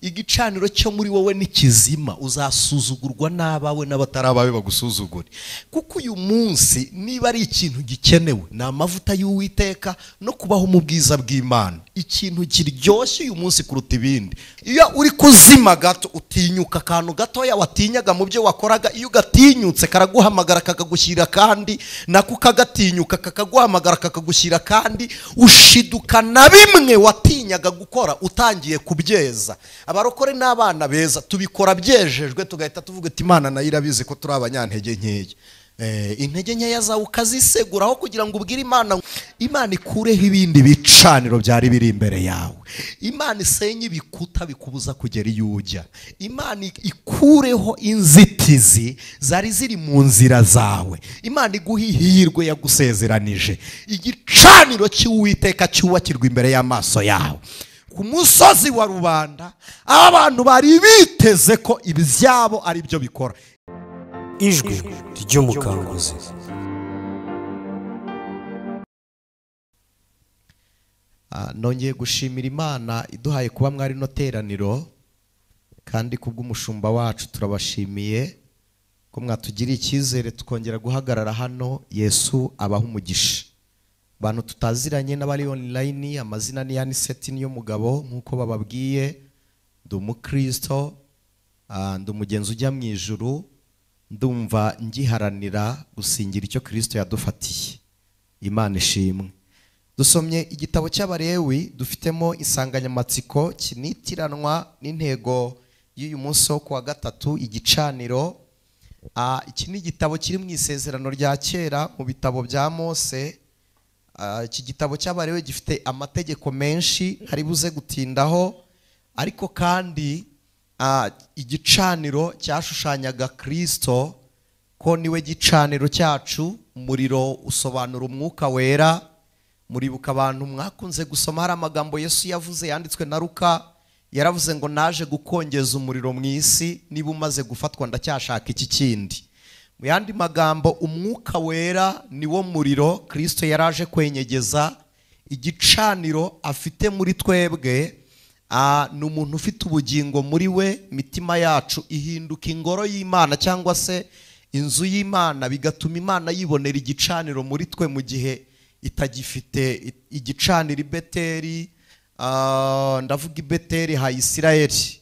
Igicaniro cyo muri wowe ni kizima, uzasuzugurwa n'abawe n'abatari abawe bagusuzugure. Kuko uyu munsi niba ari ikintu gikenewe ni amavuta y'Uwiteka no kubaho mu bwiza bw'Imana. Ikintu kiryoshye uyu munsi kuruta ibindi. Iyo uri kuzima gato utinyuka akantu gatoya watinyaga mu byo wakoraga, iyo ugatinyutse karaguhamagara kakagushyira kandi, nako ukagatinyuka kakaguhamagara kakagushyira kandi, ushiduka na bimwe watinyaga gukora utangiye kubyeza. Abarokore n'abana beza tubikora byejejwe, tugahita tuvuga ati Imana nayo irabizi ko turi abanyantege nkeya. Intege nkeya zawe ukaziseguraho kugira ngo ubwire Imana, Imana ikureho ibindi bicaniro byari biri imbere yawe. Imana isenye ibikuta bikubuza kugera iyo ujya. Imana ikureho inzitizi zari ziri mu nzira zawe. Imana iguhe ihirwe yagusezeranije. Igicaniro cy'Uwiteka cyubakirwa imbere y'amaso yawe. Ku musozi wa rubanda abantu bari biteze ko ibyabo ari byo bikora. Ijwi ry'umukanguzi. Nongeye gushimira Imana iduhaye kuba mwari no teraniro, kandi kubw'umushumba wacu turabashimiye ko mwatugiriye icyizere tukongera guhagarara hano. Yesu abaha umugisha. Bantu tutaziranye n'abari online, amazina ni Aniseti niyo mugabo nkuko bababwiye. Ndi umukristo, ndi umugenzi ujya mu ijuru, ndumva ngiharanira gusingira icyo Kristo yadufatiye. Imana ishimwe. Dusomye igitabo cy'Abalewi, dufitemo insanganyamatsiko kinitiranwa n'intego y'uyu munsi wo kuwa gatatu, igicaniro. Iki ni igitabo kiri mu isezerano rya kera mu bitabo bya Mose. Iki gitabo cy'Abalewi gifite amategeko menshi hari buze gutindaho, ariko kandi igicaniro cyashushanyaga Kristo ko niwe gicaniro cyacu. Umuriro usobanura umwuka wera. Muribuka abantu mwakunze gusoma hari amagambo Yesu yavuze yanditswe na Luka, yaravuze ngo naje gukongeza umuriro mu isi, niba umaze gufatwa ndacyashaka iki kindi. Mu yandi magambo umwuka wera niwo muriro Kristo yaraje kwenyegeza. Igicaniro afite muri twebwe ni umuntu ufite ubugingo muri we. Mitima yacu ihinduka ingoro y'Imana cyangwa se inzu y'Imana, bigatuma Imana yibonera igicaniro muri twe mu gihe itagifite igicaniro i Beteli. Ndavuga i Beteli ha Isirayeli.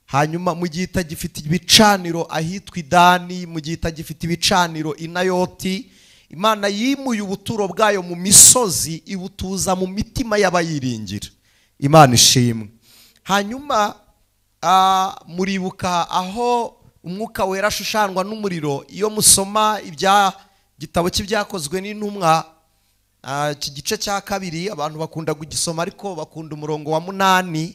Hanyuma mu gihe itagifite ibicaniro ahitwa Idani, mu gihe itagifite ibicaniro i Nayoti, Imana yimuye ubuturo bwayo mu misozi ibutuza mu mitima y'abayiringira. Imana ishimwe. Hanyuma muribuka aho umwuka wera ashushanwa n'umuriro. Iyo musoma ibya gitabo cy'ibyakozwe n'intumwa, iki gice cya kabiri abantu bakunda kugisoma ariko bakunda umurongo wa 8,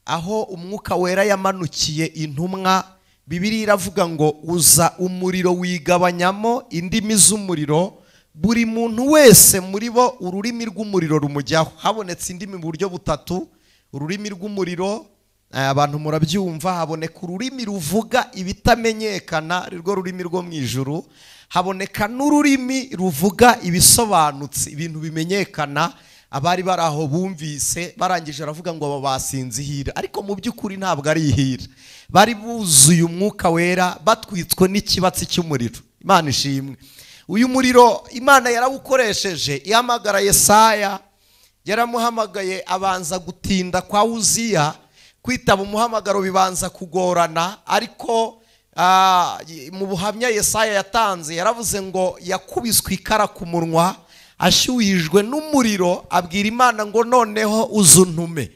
aho umwuka wera yamanukiye intumwa. Bibiliya iravuga ngo uza umuriro wigabanyamo indimi z'umuriro, buri muntu wese muri bo ururimi rw'umuriro rumujyaho. Habonetse indimi mu buryo butatu: ururimi rw'umuriro, abantu murabyumva, haboneka ururimi ruvuga ibitamenyekana, rwo rurimi rwo mu ijuru, haboneka n'ururimi ruvuga ibisobanutse, ibintu bimenyekana. Abari bari aho bumvise barangije aravuga ngo aba basinze ihira, ariko mu by'ukuri ntabwo ari ihira, bari buzuye umwuka wera batwitswe n'ikibatsi cy'umuriro. Imana ishimwe. Uyu muriro Imana yarawukoresheje ihamagara Yesaya, yaramuhamagaye abanza gutinda kwa Uziya. Kwitaba umuhamagaro bibanza kugorana, ariko mu buhamya Yesaya yatanze yaravuze ngo yakubiswe ikara ku munwa ashyuhijwe n'umuriro, abwira Imana ngo noneho uzuntume.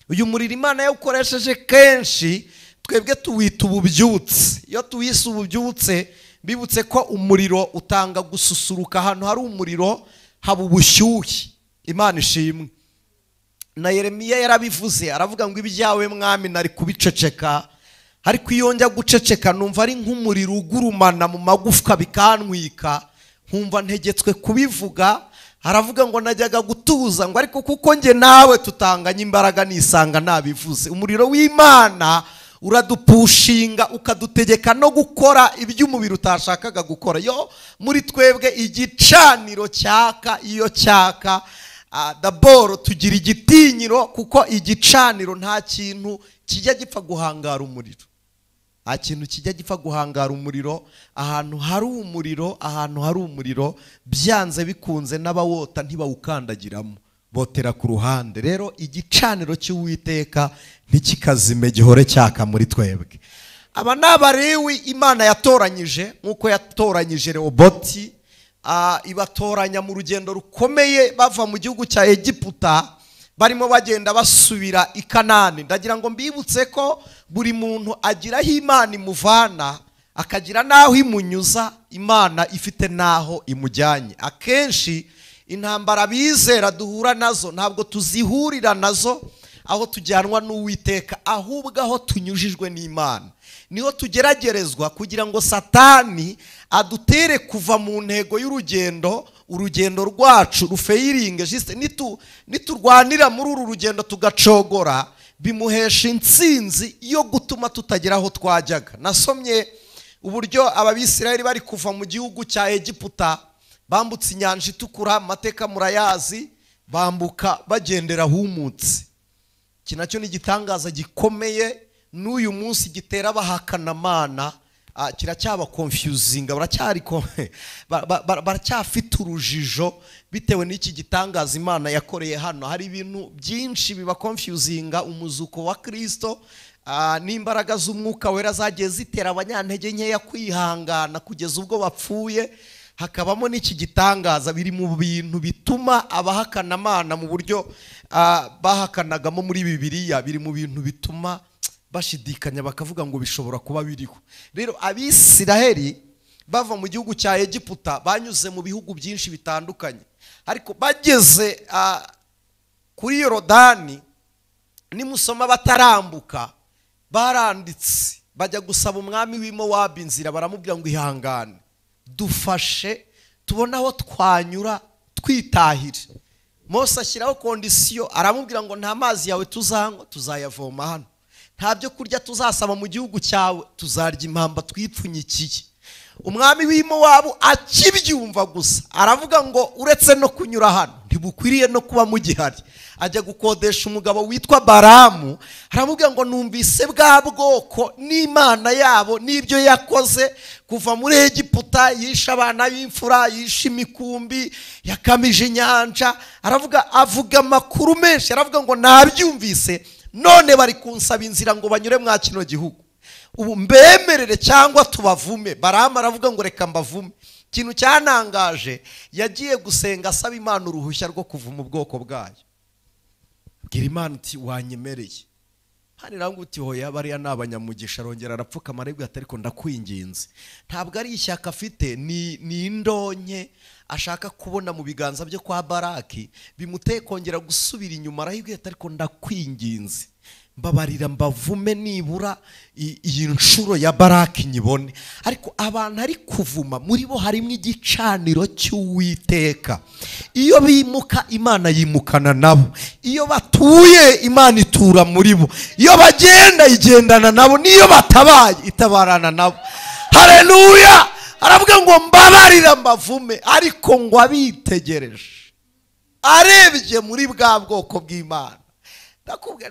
Uyu muriro Imana yawukoresheje kenshi, twebwe tuwita ububyutse. Iyo tuwise ububyutse bibutse ko umuriro utanga gususuruka, ahantu hari umuriro haba ubushyuhe. Imana ishimwe. Na Yeremiya yarabivuze aravuga ngo ibyawe mwami nari kubiceceka, ariko iyo njya guceceka numva ari nk'umuriro ugurumana mu magufwa bikantwika, nkumva ntegetswe kubivuga. Aravuga ngo najyaga gutuza ngo ariko kuko nge nawe tutanganye imbaraga nisanga nabivuze. Umuriro w'Imana uradupushinga ukadutegeka no gukora iby'umubiri utashakaga gukora. Yo muri twebwe igicaniro cyaka, iyo cyaka Daboro tugira igitinyiro kuko igicaniro nta kintu kijya gipfa guhangara umuriro. Nta kintu kijya gipfa guhangara umuriro. Ahantu hari umuriro, ahantu hari umuriro byanze bikunze n'abawota ntibawukandagiramo, botera ku ruhande. Rero igicaniro cy'Uwiteka ntikikazime, gihore cyaka muri twebwe. Aba ni Abalewi Imana yatoranyije nk'uko yatoranyije Rehoboti, ibatoranya mu rugendo rukomeye bava mu gihugu cya Egiputa barimo bagenda basubira i Kanani. Ndagira ngo mbibutse ko buri muntu agira aho Imana imuvana, akagira n'aho imunyuza, Imana ifite n'aho imujyanye. Akenshi intambara bizera duhura nazo ntabwo tuzihurira nazo aho tujyanwa n'Uwiteka, ahubwo aho tunyujijwe n'Imana niho tugeragerezwa kugira ngo Satani adutere kuva mu ntego y'urugendo, urugendo rwacu rufeyiringe. Juste niturwanira muri uru rugendo tugacogora, bimuhesha intsinzi yo gutuma tutagera aho twajyaga. Nasomye uburyo Abisirayeli bari kuva mu gihugu cya Egiputa, bambutse inyanja itukura, amateka murayazi, bambuka bagendera humutse. Iki nacyo ni igitangaza gikomeye n'uyu munsi gitera abahakanamana, kiracyaba confusing, baracyafite urujijo bitewe n'iki gitangaza Imana yakoreye hano. Hari ibintu byinshi biba confusinga, umuzuko wa Kristo n'imbaraga z'umwuka wera zagiye zitera abanyantege nkeya kwihangana kugeza ubwo bapfuye, hakabamo n'iki gitangaza. Biri mu bintu bituma abahakanamana mu buryo bahakanagamo muri Bibiliya, biri mu bintu bituma bashidikanya bakavuga ngo bishobora kuba biriho. Rero Abisiraheli bava mu gihugu cya Egiputa banyuze mu bihugu byinshi bitandukanye, ariko bageze kuri Yorodani, nimusoma batarambuka, baranditse bajya gusaba umwami w'i Mowabu inzira, baramubwira ngo ihangane dufashe tubone aho twanyura twitahire. Mose ashyiraho kondisiyo, aramubwira ngo nta mazi yawe tuzanywa, tuzayavoma hano, nta byo kurya tuzasaba mu gihugu cyawe, tuzarya impamba twipfunyikiye. Umwami w'i Mowabu akibyumva gusa aravuga ngo uretse no kunyura hano ntibukwiriye no kuba mugihari. Ajya gukodesha umugabo witwa Baramu, aramubwira ngo numvise bwa bwoko n'Imana yabo n'ibyo yakoze kuva muri Egiputa, yishe abana b'imfura, yishe imikumbi, yakamije inyanja. Aravuga, avuga amakuru menshi, aravuga ngo nabyumvise, none bari kunsaba inzira ngo banyure mwa kino gihugu, ubu mbemerere cyangwa tubavume. Baramu aravuga ngo reka mbavume. Ikintu cyanangaje, yagiye gusenga asaba Imana uruhushya rwo kuvuma ubwoko bwayo. Bwira Imana uti wanyemereye. Hano irangu uti hoya bariya ni abanyamugisha. Arongera arapfukama aribwo ati ariko ndakwinginze. Ntabwo ari ishyaka afite, ni indonke ashaka kubona mu biganza bye kwa Baraki, bimuteye kongera gusubira inyuma. Arahibwiye ati ariko ndakwinginze, mbabarira mbavume nibura iyi nshuro ya Baraki nyibone. Ariko abantu ari kuvuma muri bo harimo igicaniro cy'Uwiteka. Iyo bimuka Imana yimukana nabo, iyo batuye Imana itura muri bo, iyo bagenda igendana nabo, niyo batabaye itabarana nabo. Haleluya! Aravuga ngo mbabarira mbavume, ariko ngo abitegereje arebye muri bwa bwoko bw'Imana.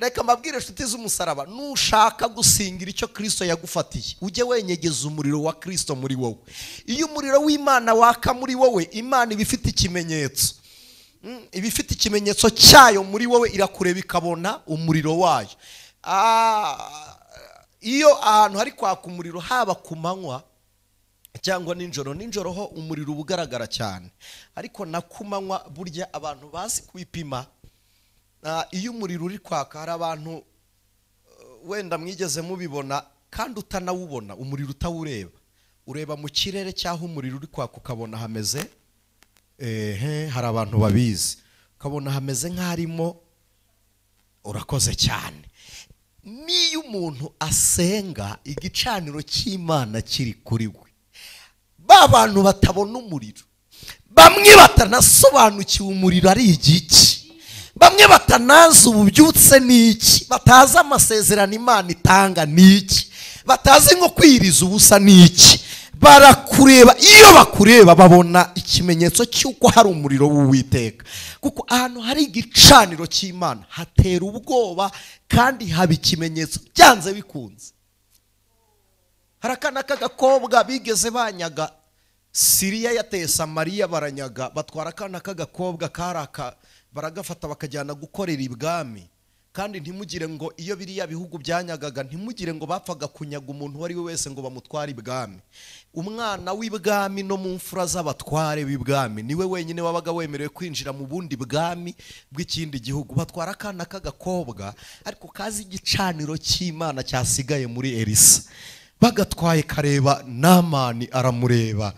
Reka mbabwire inshuti z'umusaraba, nushaka gusingira icyo Kristo yagufatiye, ujye wenyegeza umuriro wa Kristo muri wowe. Iyo umuriro w'Imana waka muri wowe, Imana iba ifite ikimenyetso, iba ifite ikimenyetso cyayo muri wowe, irakureba ikabona umuriro wayo. Iyo ahantu hari kwaka umuriro, haba ku manywa cyangwa nijoro, nijoro ho umuriro uba ugaragara cyane, ariko na ku manywa burya abantu bazi kubipima. Iyo umuriro uri kwaka, hari abantu wenda mwigeze mubibona kandi utanawubona, umuriro utawureba, ureba mu kirere cyaho umuriro uri kwaka ukabona hameze, hari abantu babizi, ukabona hameze nk'arimo. Urakoze cyane. Niyo umuntu asenga igicaniro cy'Imana kiri kuri we, ba bantu batabona umuriro, bamwe batanasobanukiwe umuriro ari igiki, bamwe batanazi ububyutse n'iki, batazi amasezerano Imana itanga n'iki, batazi nko kwiriza ubusa n'iki, Barakureba, iyo bakureba babona ikimenyetso cy'uko hari umuriro w'Uwiteka. Kuko ahantu hari igicaniro cy'Imana hatera ubwoba kandi haba ikimenyetso byanze bikunze. Hari akana k'agakobwa bigeze banyaga, Siriya yateye Samariya baranyaga, batwara akana k'agakobwa karaka baragafata bakajyana gukorera ibwami. Kandi ntimugire ngo iyo biriya bihugu byanyagaga, ntimugire ngo bapfaga kunyaga umuntu uwo ari we wese ngo bamutware ibwami. Umwana w'ibwami no mu mfura z'abatware b'ibwami niwe wenyine wabaga wemerewe kwinjira mu bundi bwami bw'ikindi gihugu. Batwara akana k'agakobwa ariko kazi igicaniro cy'Imana cyasigaye muri Elisa. Bagatwaye kareba Namani aramureba.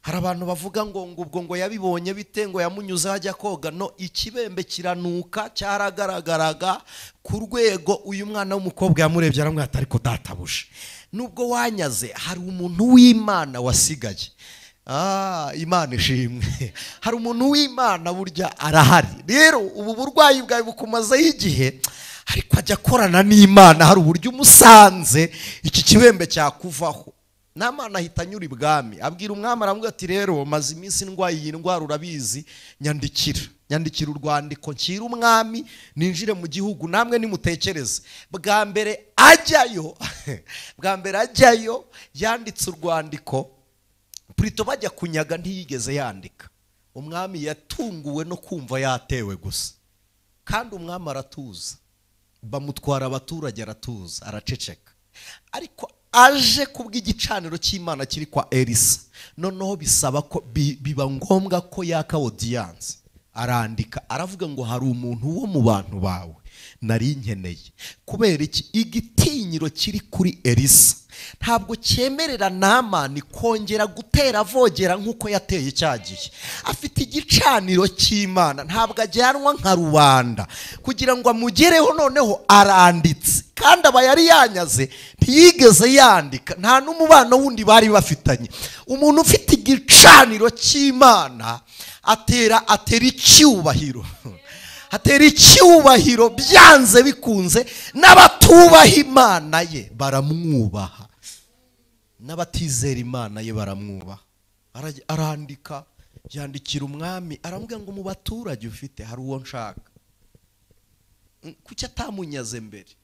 Hari abantu bavuga ngo ubwo ngo yabibonye bite, ngo yamunyuze ajya koga. No, ikibembe kiranuka cyaragaragaraga ku rwego uyu mwana w'umukobwa yamurebye aramwata, ariko databuje nubwo wanyaze hari umuntu w'Imana wasigaye. Imana ishimwe. Hari umuntu w'Imana burya arahari. Rero ubu burwayi bwawe bukumazeho igihe, ariko ajya akorana n'Imana, hari uburyo umusanze iki kibembe cyakuvaho. Namani ahita anyura ibwami, abwira umwami aramubwira ati rero maze iminsi ndwaye iyi ndwara urabizi, nyandikira urwandiko nshyira umwami ninjire mu gihugu, namwe nimutekereze. Bwa mbere ajyayo yanditse urwandiko, Prito bajya kunyaga ntiyigeze yandika. Umwami yatunguwe no kumva yatewe gusa, kandi umwami aratuza, bamutwara abaturage aratuza, araceceka. Ariko aje kubw'igicaniro cy'Imana kiri kwa Elisa, noneho bisaba ko biba ngombwa ko yaka audience. Arandika aravuga ngo hari umuntu wo mu bantu bawe nari nkeneye. Kubera iki? Igitinyiro kiri kuri Elisa ntabwo cyemerera Namani kongera gutera avogera nk'uko yateye cyagiye. Afite igicaniro cy'Imana, ntabwo ajyanwa nka rubanda kugira ngo amugereho. Noneho aranditse, kandi aba yari yanyaze ntiyigeze yandika, nta n'umubano wundi bari bafitanye. Umuntu ufite igicaniro cy'Imana atera icyubahiro, atera icyubahiro byanze bikunze. N'abatubaha Imana ye baramwubaha, n'abatizera Imana ye baramwubaha. Arandika, yandikira umwami aramubwira ngo mu baturage ufite hari uwo nshaka. Kuki atamunyaze mbere?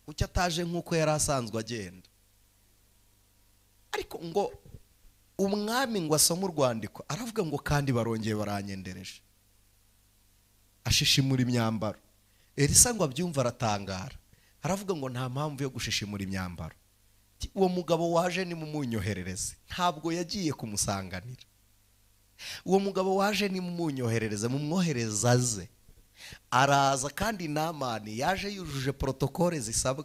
Kuki ataje nk'uko yari asanzwe agenda? Ariko ngo umwami ngo asome urwandiko aravuga ngo kandi barongeye baranyendereje. Ashishimura imyambaro. Elisa ngo abyumva aratangara, aravuga ngo nta mpamvu yo gushishimura imyambaro. Uwo mugabo waje ni mumunyoherereze. Ntabwo yagiye kumusanganira. Uwo mugabo waje ni mumunyoherereze, mumwohereza aze. Araza, kandi Namani yaje yujuje protokole zisabwa.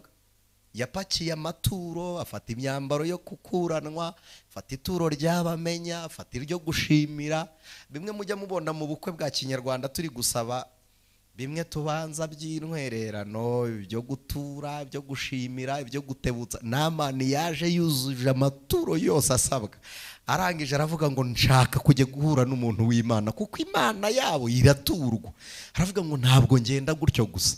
Yapakiye amaturo, afata imyambaro yo kukuranwa, afata ituro ry'abamenya, afata iryo gushimira. Bimwe mujya mubona mu bukwe bwa Kinyarwanda turi gusaba, bimwe tubanza by'intwererano, ibyo gutura, ibyo gushimira, ibyo gutebutsa. Namani yaje yuzuje amaturo yose asabwa. Arangije aravuga ngo nshaka kujya guhura n'umuntu w'Imana, kuko Imana yabo iraturwa. Aravuga ngo ntabwo ngenda gutyo gusa.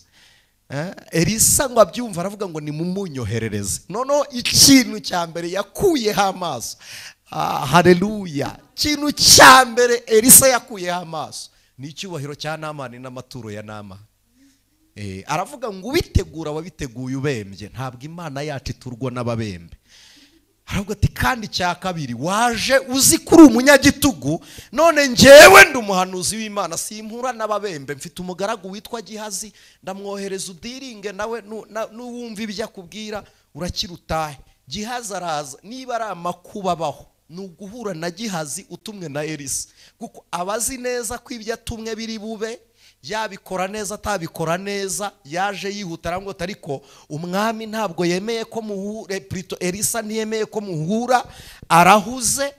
Elisa ngo abyumva aravuga ngo ni mumunyoherereze. Noneho ikintu cya mbere yakuyeho amaso, haleluya, ikintu cya mbere Elisa yakuyeho amaso ni icyubahiro cya Namani n'amaturo ya Namani. Aravuga ngo ubitegura wabiteguye ubembye, ntabwo Imana yacu iturwa n'ababembe. Aravuga ati kandi cya kabiri waje uzi kuri umunyagitugu, none njyewe ndi umuhanuzi w'Imana, simpura n'ababembe, mfite umugaragu witwa Gihazi, ndamwohereza udiringe nawe, n'uwumva ibyo akubwira urakira utahe. Gihazi araza, niba ari amakuba abaho ni uguhura na Gihazi utumwe na Elisa, kuko abazi neza ko ibyo atumwe biri bube, yabikora neza atabikora neza. Yaje yihuta arangwa, ariko umwami ntabwo yemeye ko muhure, Prito Elisa ntiyemeye ko muhura, arahuze.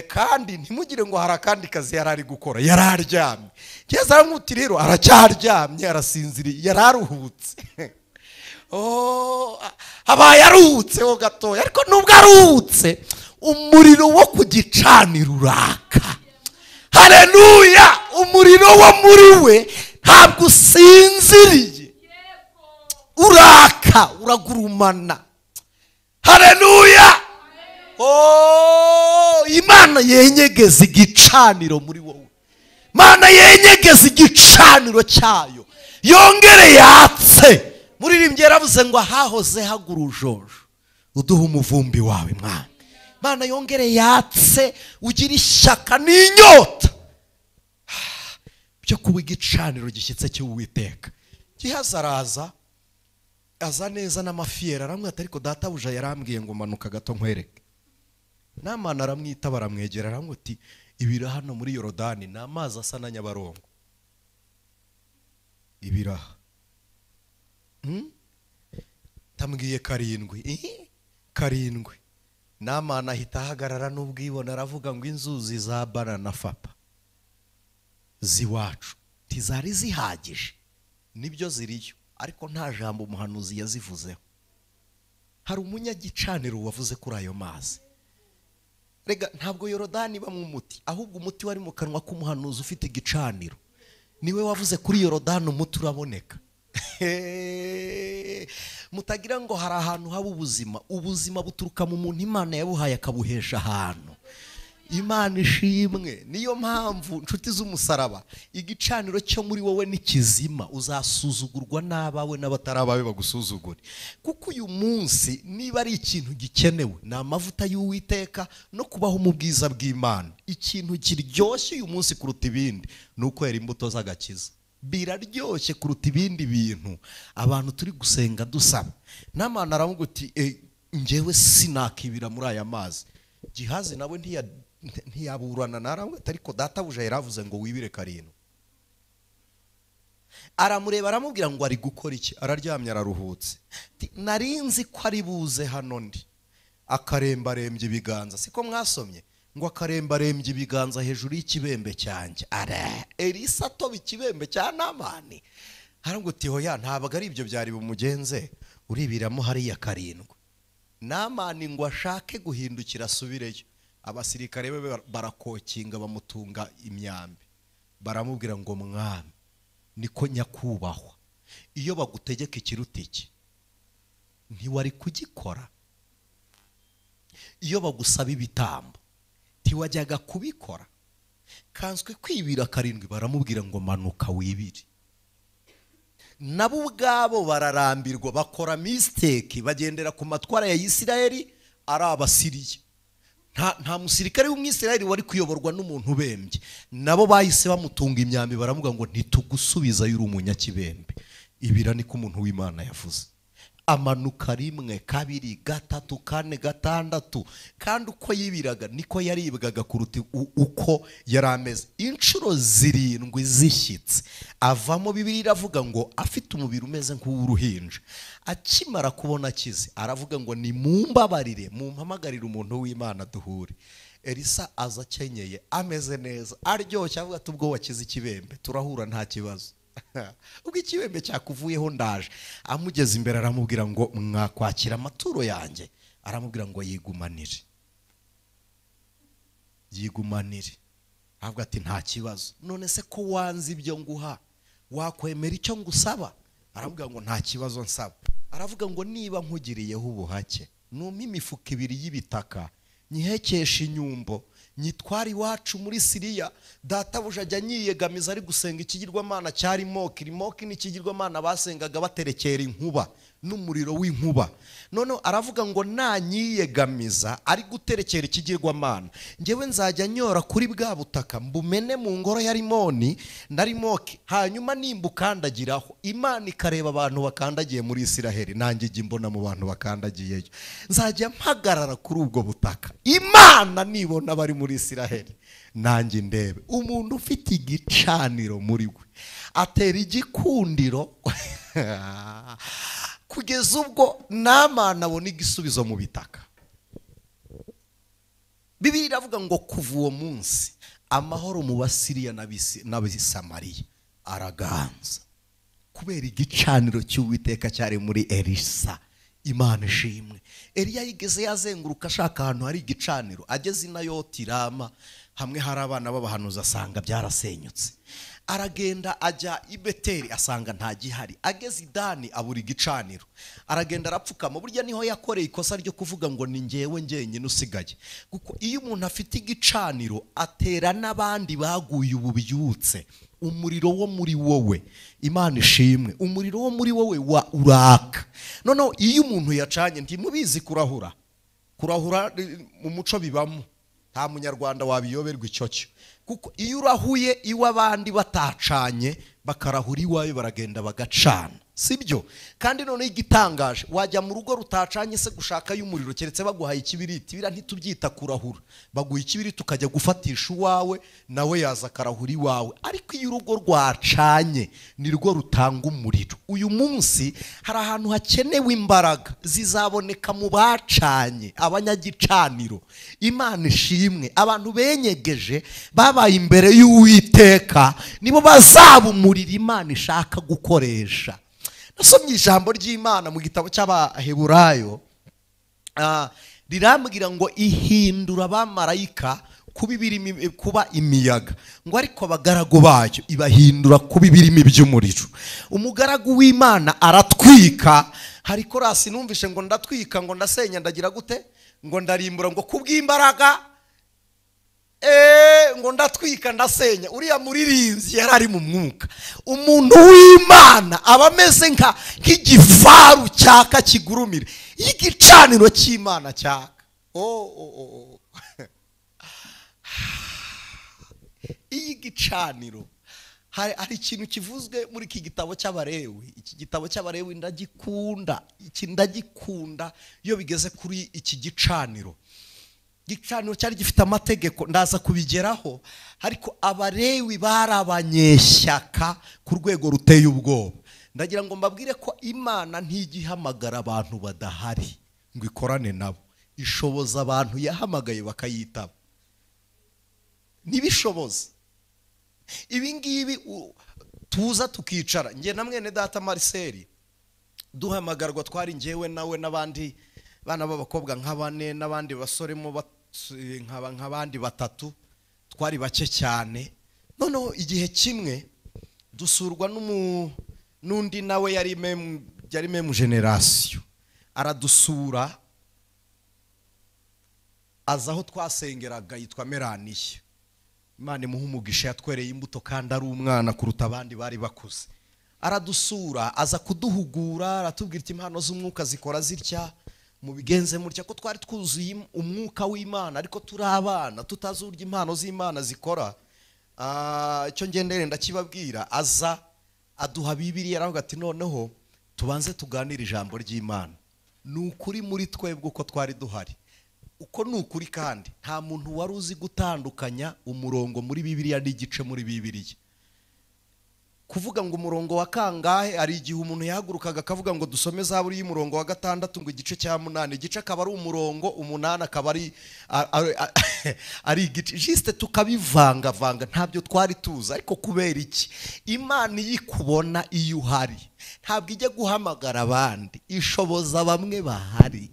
Kandi ntimugire ngo hari akandi kazi yari ari gukora, yari aryamye. Gihazi aramwuti rero aracyaryamye, arasinziriye, yari aruhutse. Abaye aruhutse ho gatoya, ariko nubwo aruhutse umuriro wo ku gicaniro uraka. Haleluya! Umuriro wo muri we ntabwo usinziriye, uraka, uragurumana. Haleluya! Oh, Imana yenyegeza igicaniro muri wowe. Imana yenyegeza igicaniro cyayo, yongere yatse. Muririmbyi yaravuze ngo ahahoze hagura urujojo, uduha umuvumbi wawe mwana. Imana yongere yatse, ugira ishyaka n'inyota byo kuba igicaniro gishyitse cy'Uwiteka. Gihazi araza, aza neza n'amafiyeri, aramwita ariko databuja yarambwiye ngo manuka gato nkwereke. Namana aramwita, baramwegera, aramwita ibira hano muri Yorodani ni amazi asa na Nyabarongo. Ibiraha tambwiye karindwi, karindwi. Namana ahita ahagarara n'ubwibone, aravuga ngo inzuzi za Bana na Fapa ziwacu ntizari zihagije, nibyo ziriyo, ariko nta jambo umuhanuzi yazivuzeho. Hari umunyagicaniro wavuze kuri ayo mazi. Rega ntabwo Yorodani ibamo umuti, ahubwo umuti wari mu kanwa k'umuhanuzi ufite igicaniro niwe wavuze kuri Yorodani umuti uraboneka. Mutagira ngo hari ahantu haba ubuzima, ubuzima buturuka mu muntu Imana yabuhaye akabuhesha ahantu. Imana ishimwe. Niyo mpamvu nshuti z'umusaraba, igicaniro cyo muri wowe ni kizima, uzasuzugurwa n'abawe n'abatarabawe bagusuzugure. Kuko uyu munsi niba ari ikintu gikenewe ni amavuta y'Uwiteka no kubaho mu bwiza bw'Imana. Ikintu kiryoshye uyu munsi kuruta ibindi ni ukwera imbuto z'agakiza. Biraryoshye kuruta ibindi bintu abantu turi gusenga dusaba. Namana aravuga uti njyewe sinakibira muri aya mazi. Gihazi nawe ntiyaburana naramwe, ariko databuja yaravuze ngo wibire karindwi. Aramureba aramubwira ngo ari gukora iki? Araryamye araruhutse. Narinzi ko ari buze hano ndi. Akarembarembye ibiganza, siko mwasomye ngo akarembarembye ibiganza hejuru y'ikibembe cyanjye. Ara Elisa atoba ikibembe cya Namani. Harango uti hoya ntabwo ari ibyo byari bumugenze, uribiramo hariya karindwi. Namani ngo ashake guhindukira asubireyo, abasirikare be barakokinga bamutunga imyambi, baramubwira ngo mwami niko nyakubahwa, iyo bagutegeka ikiruta iki ntiwari kugikora, iyo bagusaba ibitambo ntiwajyaga kubikora. Kanswe kwibira karindwi, baramubwira ngo manuka wibire. Nabo ubwabo bararambirwa, bakora mistake, bagendera ku matwara ya Isirayeli ari Abasiriya. Nta musirikare w'Umwisirayeli wari kuyoborwa n'umuntu ubembye. Nabo bahise bamutunga imyambi, baravuga ngo ntitugusubiza yuri umunyakibembe. Ibira niko umuntu w'Imana yavuze. Amanuka rimwe, kabiri, gatatu, kane, gatandatu, kandi uko yibiraga niko yaribwaga kuruta uko yari ameze. Inshuro zirindwi zishyitse avamo. Bibiliya iravuga ngo afite umubiri umeze nk'uw'uruhinja. Akimara kubona akize aravuga ngo nimumbabarire, mumpamagarire umuntu w'Imana duhure. Elisa aza akenyeye ameze neza aryoshye, avuga ati ubwo wakize ikibembe turahura nta kibazo. Ubwo ikibembe cyakuvuyeho ndaje. Amugeze imbere aramubwira ngo mwakwakira amaturo yanjye? Aramubwira ngo yigumanire, yigumanire. Avuga ati nta kibazo. None se ko wanze ibyo nguha wakwemera icyo ngusaba? Aramubwira ngo nta kibazo nsaba. Aravuga ngo niba nkugiriyeho ubuhake, numpa imifuka ibiri y'ibitaka, nyihekesha inyumbo, nyitwara iwacu muri Siriya. Databuja ajya nyiyegamiza ari gusenga ikigirwamana cya Rimoki. Rimoki ni ikigirwamana basengaga baterekera inkuba n'umuriro w'inkuba. None aravuga ngo nanyiyegamiza ari guterekera ikigirwamana, njyewe nzajya nyora kuri bwa butaka mbumene mu ngoro ya Rimoni na Rimoki, hanyuma nimbukandagiraho Imana ikareba abantu bakandagiye muri Isiraheli, nanjye ijya imbona mu bantu bakandagiyeyo, nzajya mpagarara kuri ubwo butaka, Imana nibona bari muri Isiraheli nanjye ndebe. Umuntu ufite igicaniro muri we atera igikundiro kugeza ubwo Namani abona igisubizo mu bitaka. Bibiliya iravuga ngo kuva uwo munsi amahoro mu Basiriya n'Abasamariya araganza, kubera igicaniro cy'Uwiteka cyari muri Elisa. Imana ishimwe. Eliya yigeze yazenguruka ashaka ahantu hari igicaniro, ageze i Nayoti Rama Hamwe hari abana b'abahanuzi asanga byarasenyutse. Aragenda ajya i Beteli asanga nta gihari. Ageze i Dani abura igicaniro. Aragenda arapfukama. Burya niho yakoreye ikosa ryo kuvuga ngo ni njyewe njyenyine usigaye. Kuko iyo umuntu afite igicaniro atera n'abandi baguye ububyutse. Umuriro wo muri wowe, Imana ishimwe, umuriro wo muri wowe wa uraka. Noneho iyo umuntu yacanye, ntimubizi kurahura. Kurahura mu muco bibamo, nta munyarwanda wabiyoberwa icyo cyo. Kuko iyo urahuye iw'abandi batacanye, bakarahura iwawe baragenda bagacana, sibyo? Kandi none igitangaje, wajya mu rugo rutacanye se gushaka y'umuriro, keretse baguhaye ikibiriti. Bira ntitubyita kurahura, baguha ikibiriti ukajya gufatisha uwawe, nawe yaza akarahura iwawe. Ariko iyo urugo rwacanye nirwo rutanga umuriro. Uyu munsi hari ahantu hakenewe imbaraga zizaboneka mu bacanye, abanyagicaniro. Imana ishimwe, abantu benyegeje babaye imbere y'Uwiteka nibo bazaba umuriro Imana ishaka gukoresha. Nasomye ijambo ry'Imana mu gitabo cy'Abaheburayo, rirambwira ngo ihindura abamarayika kuba imiyaga, ngo ariko abagaragu bayo ibahindura kuba ibirimi by'umuriro. Umugaragu w'Imana aratwika. Hari korasi numvishe ngo ndatwika, ngo ndasenya, ndagira gute, ngo ndarimbura, ngo kubw'imbaraga ngo ndatwika ndasenya. Uriya muririmbyi yari ari mu mwuka. Umuntu w'Imana aba ameze nk'igifaru cyaka kigurumira, igicaniro cy'Imana cyaka. Iyi gicaniro, hari ikintu kivuzwe muri iki gitabo cy'Abalewi. Iki gitabo cy'Abalewi ndagikunda, iki ndagikunda iyo bigeze kuri iki gicaniro. Igicaniro cyari gifite amategeko, ndaza kubigeraho. Ariko Abalewi bari abanyeshyaka ku rwego ruteye ubwoba. Ndagira ngo mbabwire ko Imana ntigihamagara abantu badahari ngo ikorane nabo. Ishoboza abantu yahamagaye bakayitaba. Ntibishoboza. Ibi ngibi tuza tukicara, njye na mwene data Marcel duhamagarwa, twari njyewe nawe n'abandi bana b'abakobwa nka bane n'abandi basore mu nk'abandi batatu, twari bake cyane. Noneho igihe kimwe dusurwa n'undi nawe yari meme generation, aradusura aza aho twasengeraga, yitwa Melanie. Imana imuha umugisha, yatwereye imbuto kandi ari umwana kuruta abandi bari bakuze. Aradusura aza kuduhugura, aratubwira ati impano z'umwuka zikora zitya, mubigenze mutya, ko twari twuzuye umwuka w'Imana ariko turi abana tutazi uburyo impano z'Imana zikora. Icyo ngendere ndakibabwira. Aza aduha Bibiliya, aravuga ati noneho tubanze tuganire ijambo ry'Imana. Ni ukuri muri twebwe uko twari duhari, uko ni ukuri, kandi nta muntu wari uzi gutandukanya umurongo muri Bibiliya n'igice muri Bibiliya. Kuvuga ngo umurongo wa kangahe, ari igihe umuntu yahagurukaga akavuga ngo dusome Zaburi y'umurongo wa 6 ngo igice cya 8, igice akaba ari umurongo, 8 akaba ari igice, juste tukabivangavanga, ntabyo twari tuzi. Ariko kubera iki? Imana iyikubona iyo uhari, ntabwo ijya guhamagara abandi, ishoboza bamwe bahari,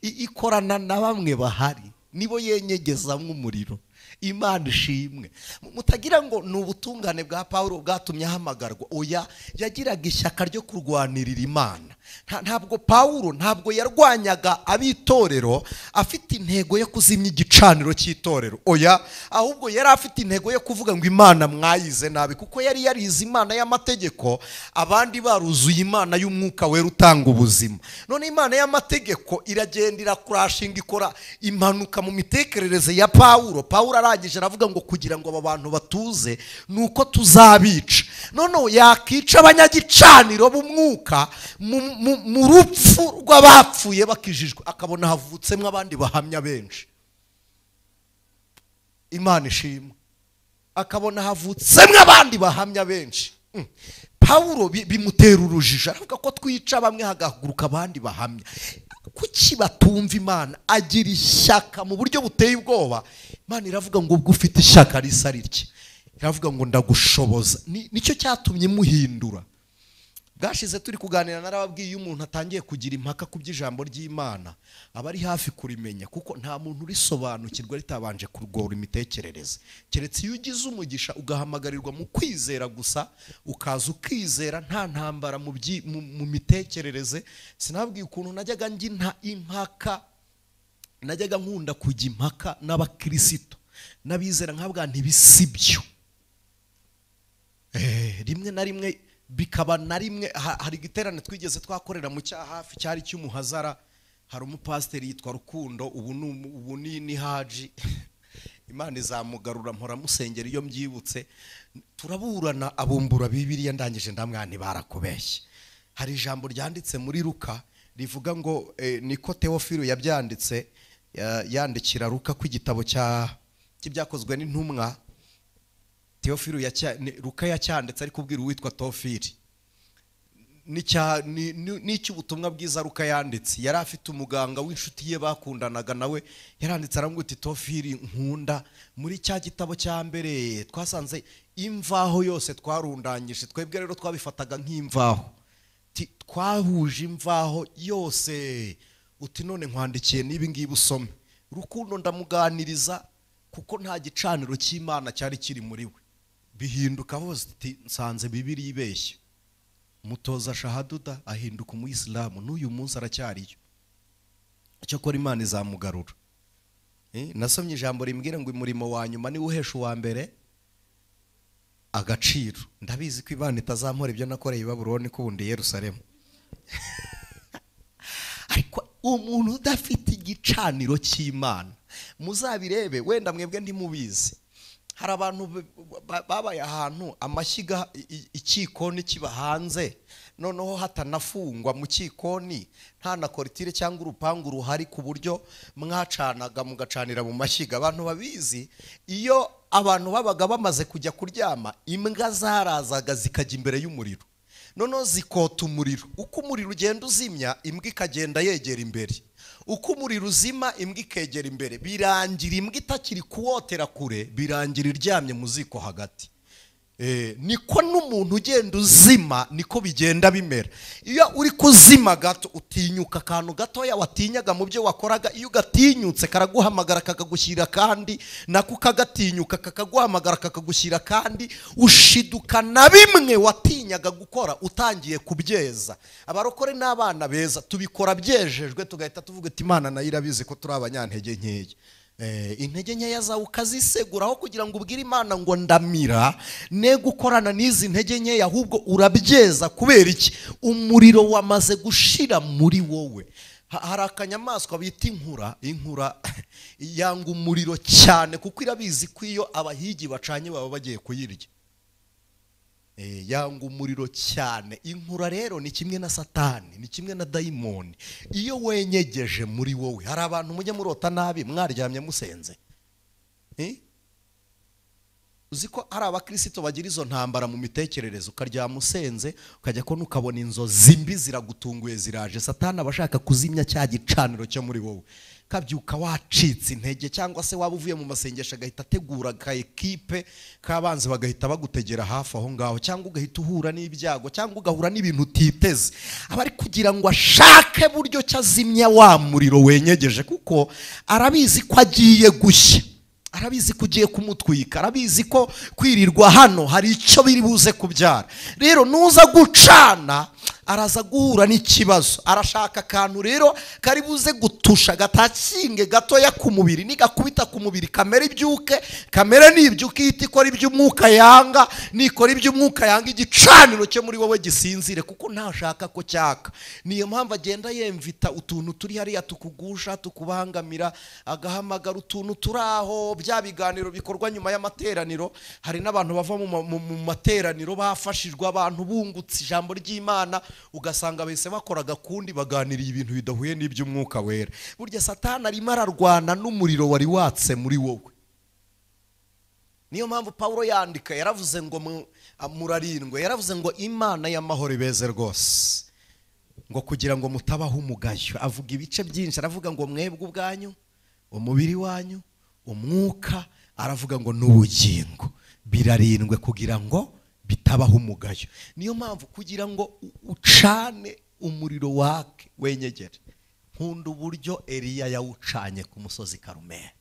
ikorana na bamwe bahari, nibo yenyegezamwe umuriro. Imana ishimwe. Mutagira ngo ni ubutungane bwa Paulo bwatumye ahamagarwa. Oya, yagiraga ishyaka ryo kurwanirira Imana. Ntabwo Paulo ntabwo yarwanyaga abitorero afite intego yo kuzimya igicaniro cy'itorero. Oya, ahubwo yari afite intego yo kuvuga ngo Imana mwayize nabi, kuko yari yarize Imana y'amategeko, abandi baruzuye Imana y'umwuka wera utanga ubuzima. None Imana y'amategeko iragenda irakurashinga, ikora impanuka mu mitekerereze ya Paulo. Paulo arangije aravuga ngo kugira ngo aba bantu batuze nuko tuzabica. None yakica abanyagicaniro b'umwuka mu rupfu rw'abapfuye bakijijwe, akabona havutsemo abandi bahamya benshi. Imana ishimwe, akabona havutsemo abandi bahamya benshi. Paulo bimutera urujijo, aravuga ko twica bamwe hagahaguruka abandi bahamya. Kuki batumva Imana? Agira ishyaka mu buryo buteye ubwoba. Imana iravuga ngo ubwo ufite ishyaka risa ritya, iravuga ngo ndagushoboza. Nicyo cyatumye muhindura. Bwashize turi kuganira narababwiye, iyo umuntu atangiye kugira impaka ku by'ijambo ry'Imana aba ari hafi kurimenya, kuko nta muntu urisobanukirwa ritabanje kurwora imitekerereze. Keretse iyo ugize umugisha ugahamagarirwa mu kwizera gusa, ukaza ukizera nta ntambara mu mitekerereze. Sinababwiye ukuntu najyaga njya impaka, najyaga nkunda kujya impaka n'abakirisito n'abizera nkabwa ntibisibyo. Rimwe na rimwe bikaba na rimwe hari igiterane twigeze twakorera mu cya hafi cyari cy'umuhazara, hari umupasiteri yitwa Rukundo, ubu ni Haji, Imana izamugarura mpora musengera iyo mbyibutse. Turaburana abumbura Bibiliya, ndangije ndamwana barakubeshye. Hari ijambo ryanditse muri Luka rivuga ngo niko Teofilo yabyanditse, yandikira Luka ku igitabo cy'ibyakozwe n'intumwa. Teofilo Luka yacyanditse ari kubwira uwitwa Teofili n'icy'ubutumwa bwiza Luka yanditse. Yari afite umuganga w'inshuti ye bakundanaga nawe, yaranditse aramubwira ati Teofili nkunda, muri cya gitabo cya mbere twasanze imvaho yose twarundanyije, twebwe rero twabifataga nk'imvaho, twahuje imvaho yose, uti none nkwandikiye n'ibi ngibi usome. Rukundo ndamuganiriza kuko nta gicaniro cy'Imana cyari kiri muri we. Bihinduka hose ati nsanze Bibiliya ibeshya. Mutoza shahaduda ahinduka umuyisilamu, n'uyu munsi aracyariyo. Cyakora Imana izamugarura. Nasomye ijambo rimbwira ngo umurimo wa nyuma ni uhesha uwa mbere agaciro. Ndabizi ko Imana itazampora ibyo nakoreye i Babuloni ko ubundi Yerusalemu. Ariko umuntu udafite igicaniro cy'Imana, muzabirebe wenda mwebwe ntimubizi, hari abantu babaye ahantu amashyiga ikikoni kiba hanze, noneho hatanafungwa mu kikoni, nta na korutire cyangwa urupangu ruhari ku buryo mwacanaga mugacanira mu mashyiga. Abantu babizi, iyo abantu babaga bamaze kujya kuryama, imbwa zarazaga zikajya imbere y'umuriro, noneho zikota umuriro. Uko umuriro ugenda uzimya, imbwa ikagenda yegera imbere, uko umuriro uzima imbwa ikegera imbere, birangira imbwa itakiri kuwotera kure, birangira iryamye mu ziko hagati. Niko n'umuntu ugenda uzima niko bigenda bimera. Iyo uri kuzima gato utinyuka akantu gatoya watinyaga mu byo wakoraga, iyo ugatinyutse karaguhamagara kakagushyira kandi, nako kagatinyuka kakaguhamagara kakagushyira kandi, ushiduka na bimwe watinyaga gukora utangiye kubyeza. Abarokore n'abana beza tubikora byejejwe, tugahita tuvuga ati Imana nayo irabizi ko turi abanyantege nkeya. Intege nkeya zawe ukaziseguraho kugira ngo ubwire Imana ngo ndamira, ne gukorana n'izi ntege nkeya, ahubwo urabyeza. Kubera iki? Umuriro wamaze gushira muri wowe. Hari akanyamaswa bita inkura, inkura yanga umuriro cyane kuko irabizi ko iyo abahigi bacanye baba bagiye kuyirya. Yanga umuriro cyane. Inkura rero ni kimwe na Satani, ni kimwe na dayimoni. Iyo wenyegeje muri wowe, hari abantu mujye murota nabi mwaryamye musenze. Uzi ko hari abakristo bagira izo ntambara mu mitekerereze, ukaryama usenze ukajya ko ukabona inzozi mbi ziragutunguye ziraje. Satani abashaka kuzimya cya gicaniro cyo muri wowe, kabyuka wacitse intege, cyangwa se waba uvuye mu masengesho agahita ategura ka ekipe k'abanzi bagahita bagutegera hafi aho ngaho, cyangwa ugahita uhura n'ibyago, cyangwa ugahura n'ibintu utiteze. Aba ari kugira ngo ashake buryo cyazimya wa muriro wenyegeje, kuko arabizi ko agiye gushya, arabizi ko ugiye kumutwika, arabizi ko kwirirwa hano hari icyo biri buze kubyara. Rero nuza gucana araza guhura n'ikibazo. Arashaka akantu rero kari buze gutusha gatakinge gatoya ku mubiri, nigakubita ku mubiri kamere ibyuke, kamere nibyuke ihita ikora iby'umwuka yanga, nikora iby'umwuka yanga igicaniro cyo muri wowe gisinzire, kuko ntashaka ko cyaka. Niyo mpamvu agenda yemvita utuntu turi hariya tukugusha, tukubangamira, agahamagara utuntu turaho. Bya biganiro bikorwa nyuma y'amateraniro, hari n'abantu bava mu materaniro bafashijwe, abantu bungutse ijambo ry'Imana, ugasanga bese bakoraga kundi baganiriye ibintu bidahuye n'iby'umwuka wera. Burya Satani arimo ararwana n'umuriro wari watse muri wowe. Niyo mpamvu Paulo yandika yaravuze ngo murarindwe, yaravuze ngo Imana y'amahoro ibeze rwose, ngo kugira ngo mutabaho umugayo. Avuga ibice byinshi, aravuga ngo mwebwe ubwanyu, umubiri wanyu, umwuka, aravuga ngo n'ubugingo birarindwe kugira ngo Bitabaho umugayo. Niyo mpamvu kugira ngo ucane umuriro wake wenyegere, nkunda uburyo Eliya yawucanye ku musozi Karumeli.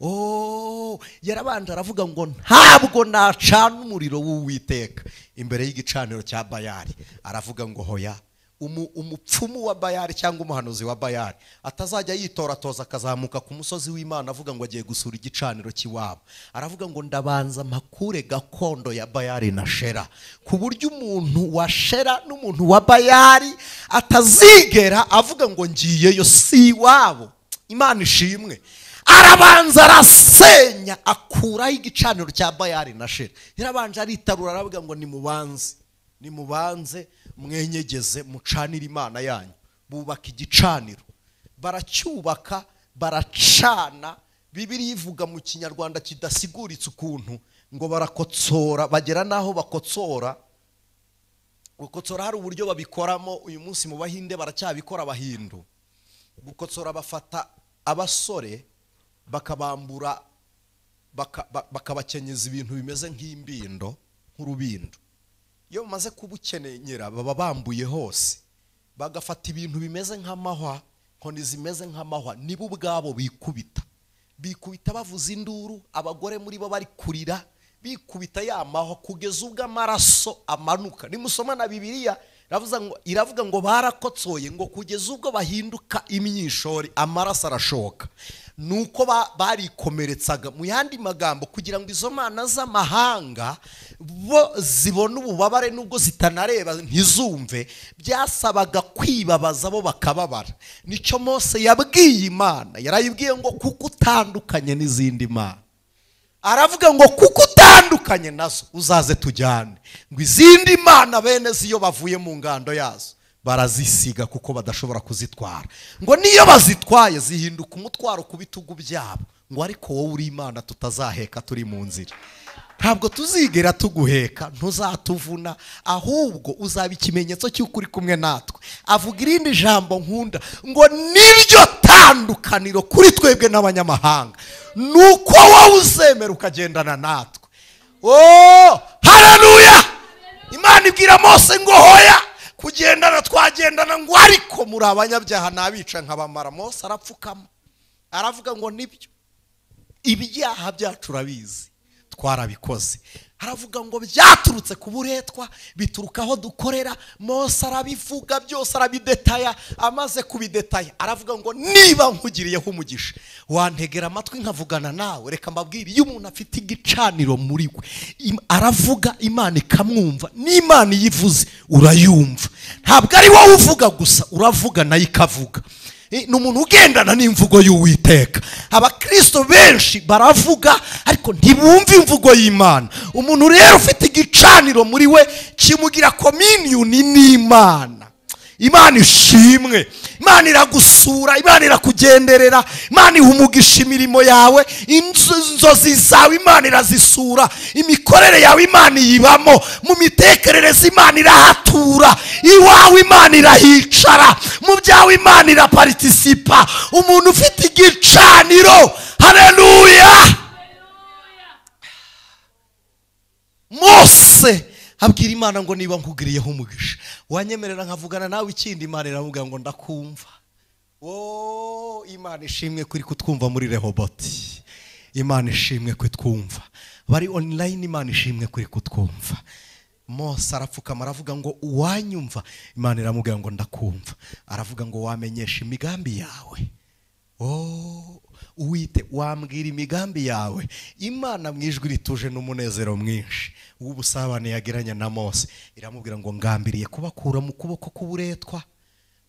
Oh, yarabanje aravuga ngo ntabwo nacana umuriro w'Uwiteka imbere y'igicaniro cya Bayali. Aravuga ngo hoya, umupfumu wa Bayali cyangwa umuhanuzi wa Bayali atazajya yitoratoza akazamuka ku musozi w'Imana avuga ngo agiye gusura igicaniro cy'iwabo. Aravuga ngo ndabanza mpakure gakondo ya Bayali na Shera, ku buryo umuntu wa Shera n'umuntu wa Bayali atazigera avuga ngo ngiyeyo, si iwabo. Imana ishimwe. Arabanza arasenya, akuraho igicaniro cya Bayali na Shera. Yarabanje aritarura aravuga ngo nimubanze, nimubanze mwenyegeze mucanire Imana yanyu. Bubaka igicaniro, baracyubaka, baracana. Bibiliya ivuga mu Kinyarwanda kidasiguritse ukuntu ngo barakotsora, bagera naho bakotsora. Gukotsora hari uburyo babikoramo, uyu munsi mu Bahinde baracyabikora abahindu. Gukotsora bafata abasore bakabambura, bakabakenyeza ibintu bimeze nk'imbindo, nk'urubindo. Iyo bamaze kubukenyera baba bambuye hose, bagafata ibintu bimeze nk'amahwa, nkoni zimeze nk'amahwa, nibo ubwabo bikubita. Bikubita bavuza induru, abagore muri bo bari kurira, bikubita ya mahwa kugeza ubwo amaraso amanuka. Nimusoma na Bibiliya iravuga ngo barakotsoye ngo kugeza ubwo bahinduka imyishori, amaraso arashoka. Nuko barikomeretsaga. Mu yandi magambo, kugira ngo izo mana z'amahanga bo zibone ububabare nubwo zitanareba ntizumve, byasabaga kwibabaza bo bakababara. Nicyo Mose yabwiye Imana, yarayibwiye ngo kuko utandukanye n'izindi mana. Aravuga ngo kuko utandukanye nazo uzaze tujyane. Ngo izindi mana bene ziyo bavuye mu ngando yazo barazisiga kuko badashobora kuzitwara. Ngo niyo bazitwaye zihinduka umutwaro ku bitugu byabo. Ngo ariko wowe uri Imana tutazaheka turi mu nzira. Ntabwo tuzigera tuguheka, ntuzatuvuna, ahubwo uzaba ikimenyetso cy'uko uri kumwe natwe. Avuga irindi jambo nkunda ngo niryo tandukaniro kuri twebwe n'abanyamahanga, nuko wowe uzemera ukagendana natwe. Oh, haleluya! Imana ibwira Mose ngo hoya, kugendana twagendana, ngo ariko muri abanyabyaha nabica nkabamara. Mose arapfukama aravuga ngo nibyo, ibyaha byacu urabizi, twarabikoze. Aravuga ngo byaturutse ku buretwa, bituruka aho dukorera. Mose arabivuga byose, arabidetaya. Amaze kubidetaya aravuga ngo niba nkugiriyeho umugisha wantegera amatwi nkavugana nawe. Reka mbabwire, iyo umuntu afite igicaniro muri we aravuga Imana ikamwumva, n'Imana iyivuze urayumva. Ntabwo ari wowe uvuga gusa, uravuga nayo ikavuga. Ni umuntu ugendana n'imvugo y'Uwiteka. Abakristo benshi baravuga ariko ntibumva imvugo y'Imana. Umuntu rero ufite igicaniro muri we kimugira communion n'Imana. Imana ishimwe. Imana iragusura, Imana irakugenderera, Imana ihumugisha imirimo yawe, inzozi zawe Imana irazisura, imikorere yawe Imana iyibamo, mu mitekerereze Imana irahatura, iwawe Imana irahicara, mu byawe Imana iraparticipa. Umuntu ufite igicaniro, haleluya! Mose abwira Imana ngo niba nkugiriyeho umugisha wanyemerera nkavugana nawe ikindi. Imana iramubwira ngo ndakumva. Oh, Imana ishimwe kuri kutwumva muri Rehoboti. Imana ishimwe kutwumva bari online. Imana ishimwe kuri kutwumva. Mose arapfukama aravuga ngo uwanyumva. Imana iramubwira ngo ndakumva. Aravuga ngo wamenyesha imigambi yawe. Oh, Uwite wambwira imigambi yawe. Imana mu ijwi rituje n'umunezero mwinshi w'ubusabane yagiranye na Mose iramubwira ngo ngambiriye kubakura mu kuboko k'uburetwa,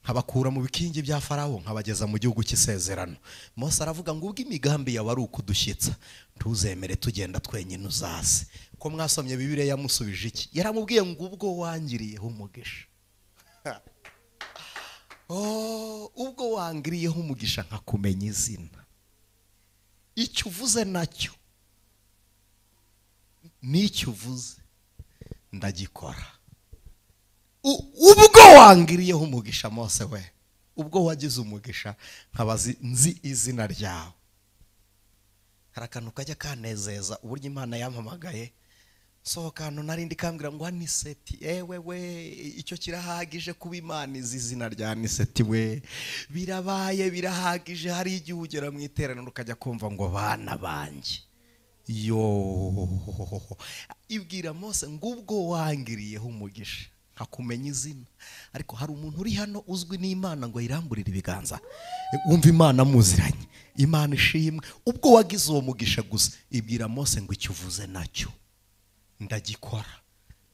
nkabakura mu bikingi bya Farawo, nkabageza mu gihugu cy'isezerano. Mose aravuga ngo ubwo imigambi yawe ari ukudushyitsa, ntuzemere tugenda twenyine, uzaze. Ko mwasomye Bibiliya yamusubije iki? Yaramubwiye ngo ubwo wangiriyeho umugisha. Oh, ubwo wangiriyeho umugisha nkakumenya izina, icyo uvuze nacyo n'icyo uvuze ndagikora. Ubwo wangiriyeho umugisha Mose we, ubwo wagize umugisha nkabazi nzi izina ryawe. Hari akantu kajya kanezeza uburyo Imana yampamagaye. Sohoka hano narindi kambwira ngo Aniseti, ewe we, icyo kirahagije kuba Imana izi izina rya Aniseti we, birabaye birahagije. Hari igihe ugera mu iteraniro ukajya kumva ngo bana banjye. Yo, ibwira Mose ngo ubwo wangiriyeho umugisha nkakumenya izina. Ariko hari umuntu uri hano uzwi n'Imana ngo ayiramburire ibiganza, wumva Imana muziranye, Imana ishimwe. Ubwo wagize uwo mugisha gusa, ibwira Mose ngo icyo uvuze nacyo ndagikora.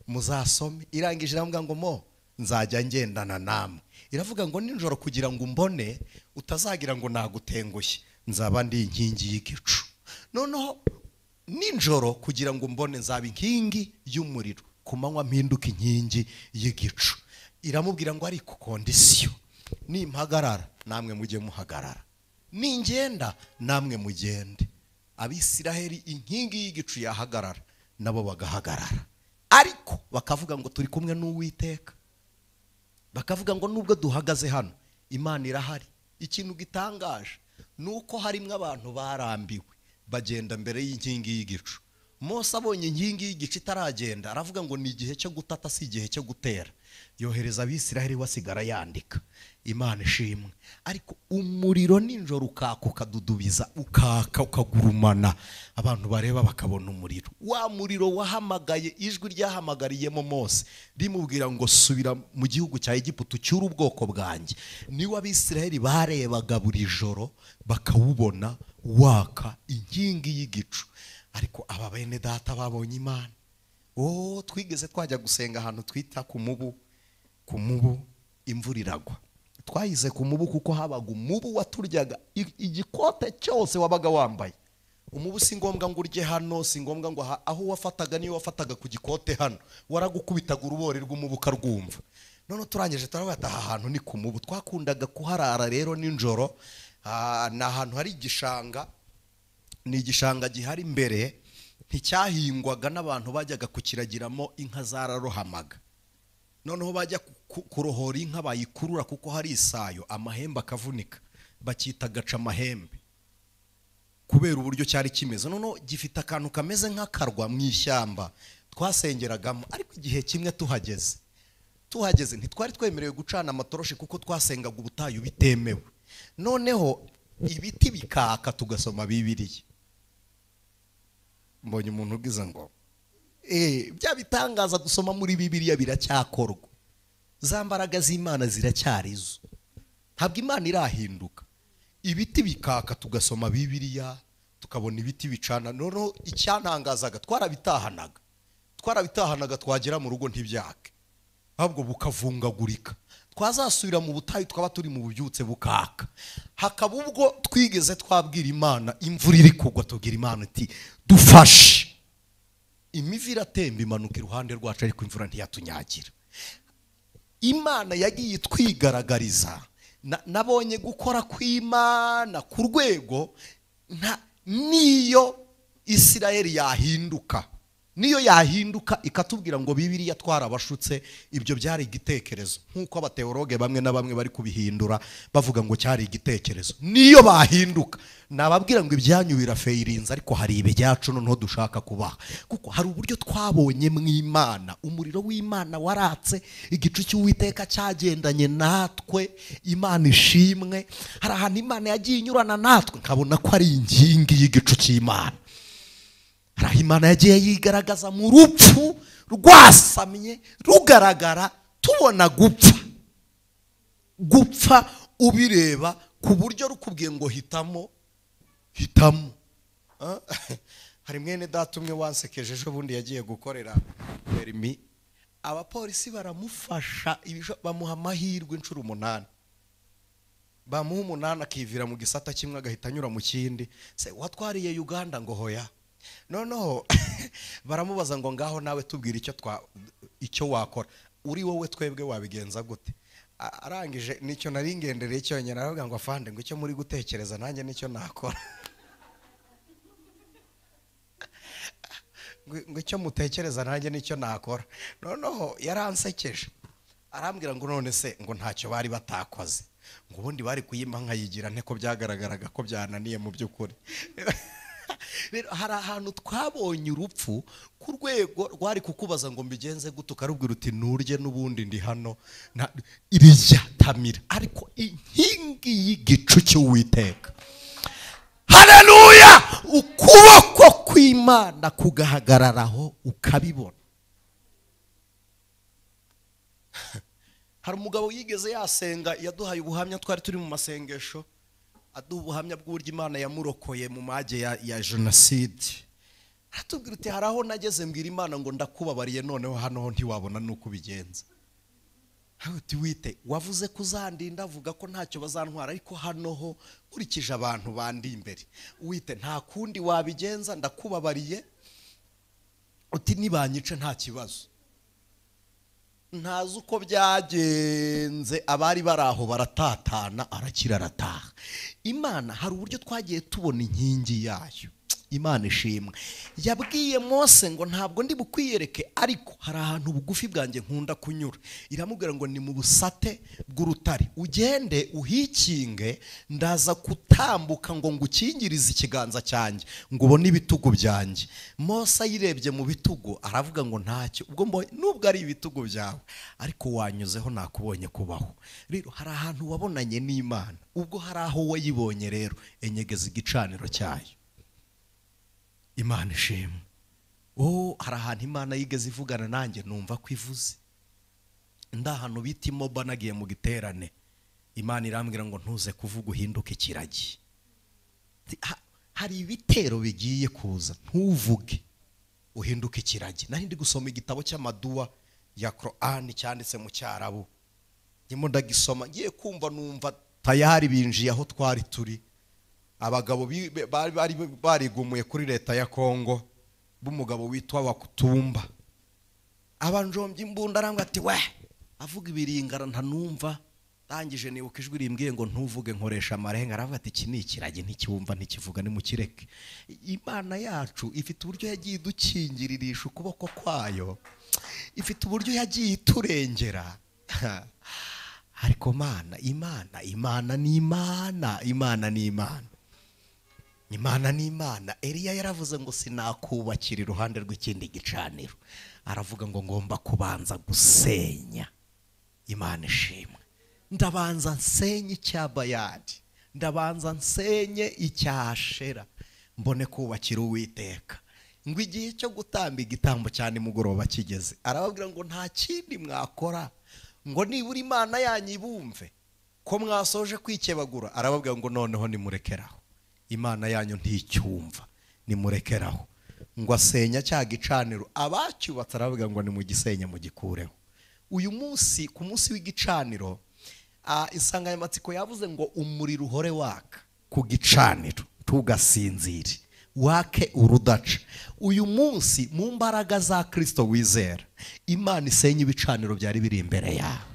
Muzasome irangije iravuga ngo mo nzajya ngendana namwe. Iravuga ngo nijoro kugira ngo umbone utazagira ngo nagutengushye, nzaba ndi inkingi y'igicu. Noneho nijoro kugira ngo mbone nzaba inkingi y'umuriro, ku manywa mpinduka inkingi y'igicu. Iramubwira ngo ariko kondisiyo, nimpagarara namwe mujye muhagarara, ningenda namwe mugende. Abisiraheli inkingi y'igicu yahagarara nabo bagahagarara, ariko bakavuga ngo turi kumwe n'Uwiteka. Bakavuga ngo nubwo duhagaze hano Imana irahari. Ikintu gitangaje nuko harimo abantu barambiwe bagenda mbere y'inkingi y'igicu. Mose abonye inkingi y'igicu itaragenda aravuga ngo ni igihe cyo gutata, si igihe cyo gutera. Yohereza Abisiraheli basigara yandika. Imana ishimwe. Ariko umuriro nijoro ukaka ukadudubiza, ukaka ukagurumana, abantu bareba bakabona umuriro. Wa muriro wahamagaye, ijwi ryahamagariyemo Mose rimubwira ngo subira mu gihugu cya Egiputa ucyure ubwoko bwanjye. Niwe Abisiraheli barebaga buri joro bakawubona waka inkingi y'igicu. Ariko aba bene data babonye Imana. Oh, twigeze twajya gusenga ahantu twita ku mubu, ku mubu imvura iragwa. Twayize ku mubu kuko habaga umubu waturyaga igikote cyose wabaga wambaye. Umubu si ngombwa ngo urye hano, si ngombwa ngo aho wafataga niyo wafataga ku gikote hano, waragukubitaga urubori rw'umubu ukarwumva. None turangije turavuga aha hantu ni ku mubu. Twakundaga kuharara rero nijoro. Ni ahantu hari igishanga, ni igishanga gihari imbere, nticyahingwaga n'abantu bajyaga kukiragiramo inka zararohamaga. Noneho bajya kurohora inka bayikurura kuko hari isayo, amahembe akavunika, bakita gaca amahembe kubera uburyo cyari kimeze. Noneho gifite akantu kameze nk'akarwa mu ishyamba twasengeragamo. Ariko igihe kimwe tuhageze ntitwari twemerewe gucana amatoroshi kuko twasengaga ubutayu bitemewe. Noneho ibiti bikaka tugasoma Bibiliya. Mbonye umuntu ugize ngo bya bitangaza dusoma muri Bibiliya biracyakorwa. Za mbaraga z'Imana ziracyarizo, ntabwo Imana irahinduka. Ibiti bikaka tugasoma Bibiliya, tukabona ibiti bicana. Noneho icyantangazaga twarabitahanaga twagera mu rugo ntibyake, ahubwo bukavungagurika. Twazasubira mu butayu twaba turi mu bubyutse bukaka. Hakaba ubwo twigeze twabwira Imana imvura iri kugwa, tubwira Imana iti dufashe. Imivi iratemba imanuka iruhande rwacu, ariko imvura ntiyatunyagira. Imana yagiye twigaragariza. Nabonye gukora kw'Imana ku rwego niyo Isiraheli yahinduka, niyo yahinduka ikatubwira ngo Bibiliya twarabashutse, ibyo byari igitekerezo. Nkuko abateologe bamwe na bamwe bari kubihindura bavuga ngo cyari igitekerezo. Niyo bahinduka nababwira ngo ibyanyu birafeirinze, ariko hari ibyacu noneho dushaka kubaha. Kuko hari uburyo twabonye mu Imana, umuriro w'Imana waratse, igicu cy'Uwiteka cyagendanye natwe. Imana ishimwe. Hari ahantu Imana yagiye inyurana natwe nkabona ko ari inkingi y'igicu cy'Imana. Hari Imana yagiye yigaragaza mu rupfu rwasamye rugaragara, tubona gupfa ubireba ku buryo rukubwiye ngo hitamo hitamo. Hari mwene data umwe wansekeje ejo bundi yagiye gukorera perimi, abapolisi baramufasha bamuha amahirwe inshuro 8, bamuha 8 akivira mu gisata kimwe agahita anyura mu kindi. Se watwariye Uganda ngo hoya. Noneho baramubaza ngo ngaho nawe tubwira icyo wakora, uri wowe twebwe wabigenza gute? Arangije nicyo nari ngendereye cyonyine, aravuga ngo afande ngo icyo muri gutekereza nanjye nicyo nakora. Ngo icyo mutekereza nanjye nicyo nakora. Noneho yaransekeje arambwira ngo none se ngo ntacyo bari batakoze, ngo ubundi bari kuyimpa nkayigira nte ko byagaragaraga ko byananiye mu by'ukuri. Rero hari ahantu twabonye urupfu ku rwego rwari kukubaza ngo mbigenze gute, ukarubwira uti nurye n'ubundi ndi hano irya tamira, ariko inkingi y'igicu cy'Uwiteka, haleluya, ukuboko kw'Imana kugahagararaho ukabibona. Hari umugabo yigeze yasenga, yaduhaye ubuhamya, twari turi mu masengesho, aduha ubuhamya bw'uburyo Imana yamurokoye mu mage ya jenoside. Aratubwira uti hari aho nageze mbwira Imana ngo ndakubabariye, noneho hano ntiwabona nuko ubigenza. Uti wite wavuze kuzandinda, avuga ko ntacyo bazantwara, ariko hano ho nkurikije abantu bandi imbere, wite nta kundi wabigenza, ndakubabariye. Uti nibanyice nta kibazo. Ntazi uko byagenze, abari bari aho baratatana, arakira arataha. Imana hari uburyo twagiye tubona inkingi yayo. Imana ishimwe. Yabwiye Mose ngo ntabwo ndi bukwiyereke, ariko hari ahantu bugufi bwanjye nkunda kunyura. Iramubwira ngo ni mu busate bw'urutare, ugende uhikinge, ndaza kutambuka ngo ngukingirize ikiganza cyanjye ngo ubone ibitugu byanjye. Mose ayirebye mu bitugu aravuga ngo ntacyo, ubwo mbonye nubwo ari ibitugu byawe ariko wanyuzeho nakubonye kubaho. Rero hari ahantu wabonanye n'Imana, ubwo hari aho wayibonye, rero enyegeza igicaniro cyayo. Imana ishimwe. Oh, hari ahantu Imana yigeze ivugana nanjye numva ko ivuze. Ndahantu bita Imoba nagiye mu giterane, Imana irambwira ngo ntuze kuvuga uhinduke ikiragi. Hari ibitero bigiye kuza, ntuvuge uhinduke ikiragi. Nari ndi gusoma igitabo cy'amaduwa ya Qur'an cyanditse mu Cyarabu, ndimo ndagisoma, ngiye kumva numva tayari binjiye aho twari turi. Abagabo bari barigumuye kuri leta ya Kongo b'umugabo witwa Wakutumba, abanjombye imbunda arambwa ati we, avuga ibiringara ntanumva. Ndangije nibuka ijwi rimbwiye ngo ntuvuge nkoresha amarenga, aravuga ati iki ni ikiragi ntikiwumva ntikivuga, nimukireke. Imana yacu ifite uburyo yagiye idukingiririsha ukuboko kwayo, ifite uburyo yagiye iturengera. Ariko Mana, Imana, Imana ni Imana, Imana ni Imana, Imana ni Imana. Eliya yaravuze ngo sinakubakira iruhande rw'ikindi gicaniro, aravuga ngo ngomba kubanza gusenya. Imana ishimwe. Ndabanza nsenye icya Bayali, ndabanza nsenye icya Ashera, mbone kubakira Uwiteka. Ngo igihe cyo gutamba igitambo cya nimugoroba kigeze, arababwira ngo nta kindi mwakora, ngo nibura Imana yanyu ibumve ko mwasoje kwikebagura. Arababwira ngo noneho nimurekeraho, Imana yanyu nticyumva, nimurekeraho. Ngo asenya cya gicaniro, abacyubatse aravuga ngo nimugisenye mugikureho. Uyu munsi ku munsi w'igicaniro, insanganyamatsiko yavuze ngo umuriro uhore waka ku gicaniro, tugasinzire, wake urudaca. Uyu munsi mu mbaraga za Kristo wizera, Imana isenye ibicaniro byari biri imbere yawe.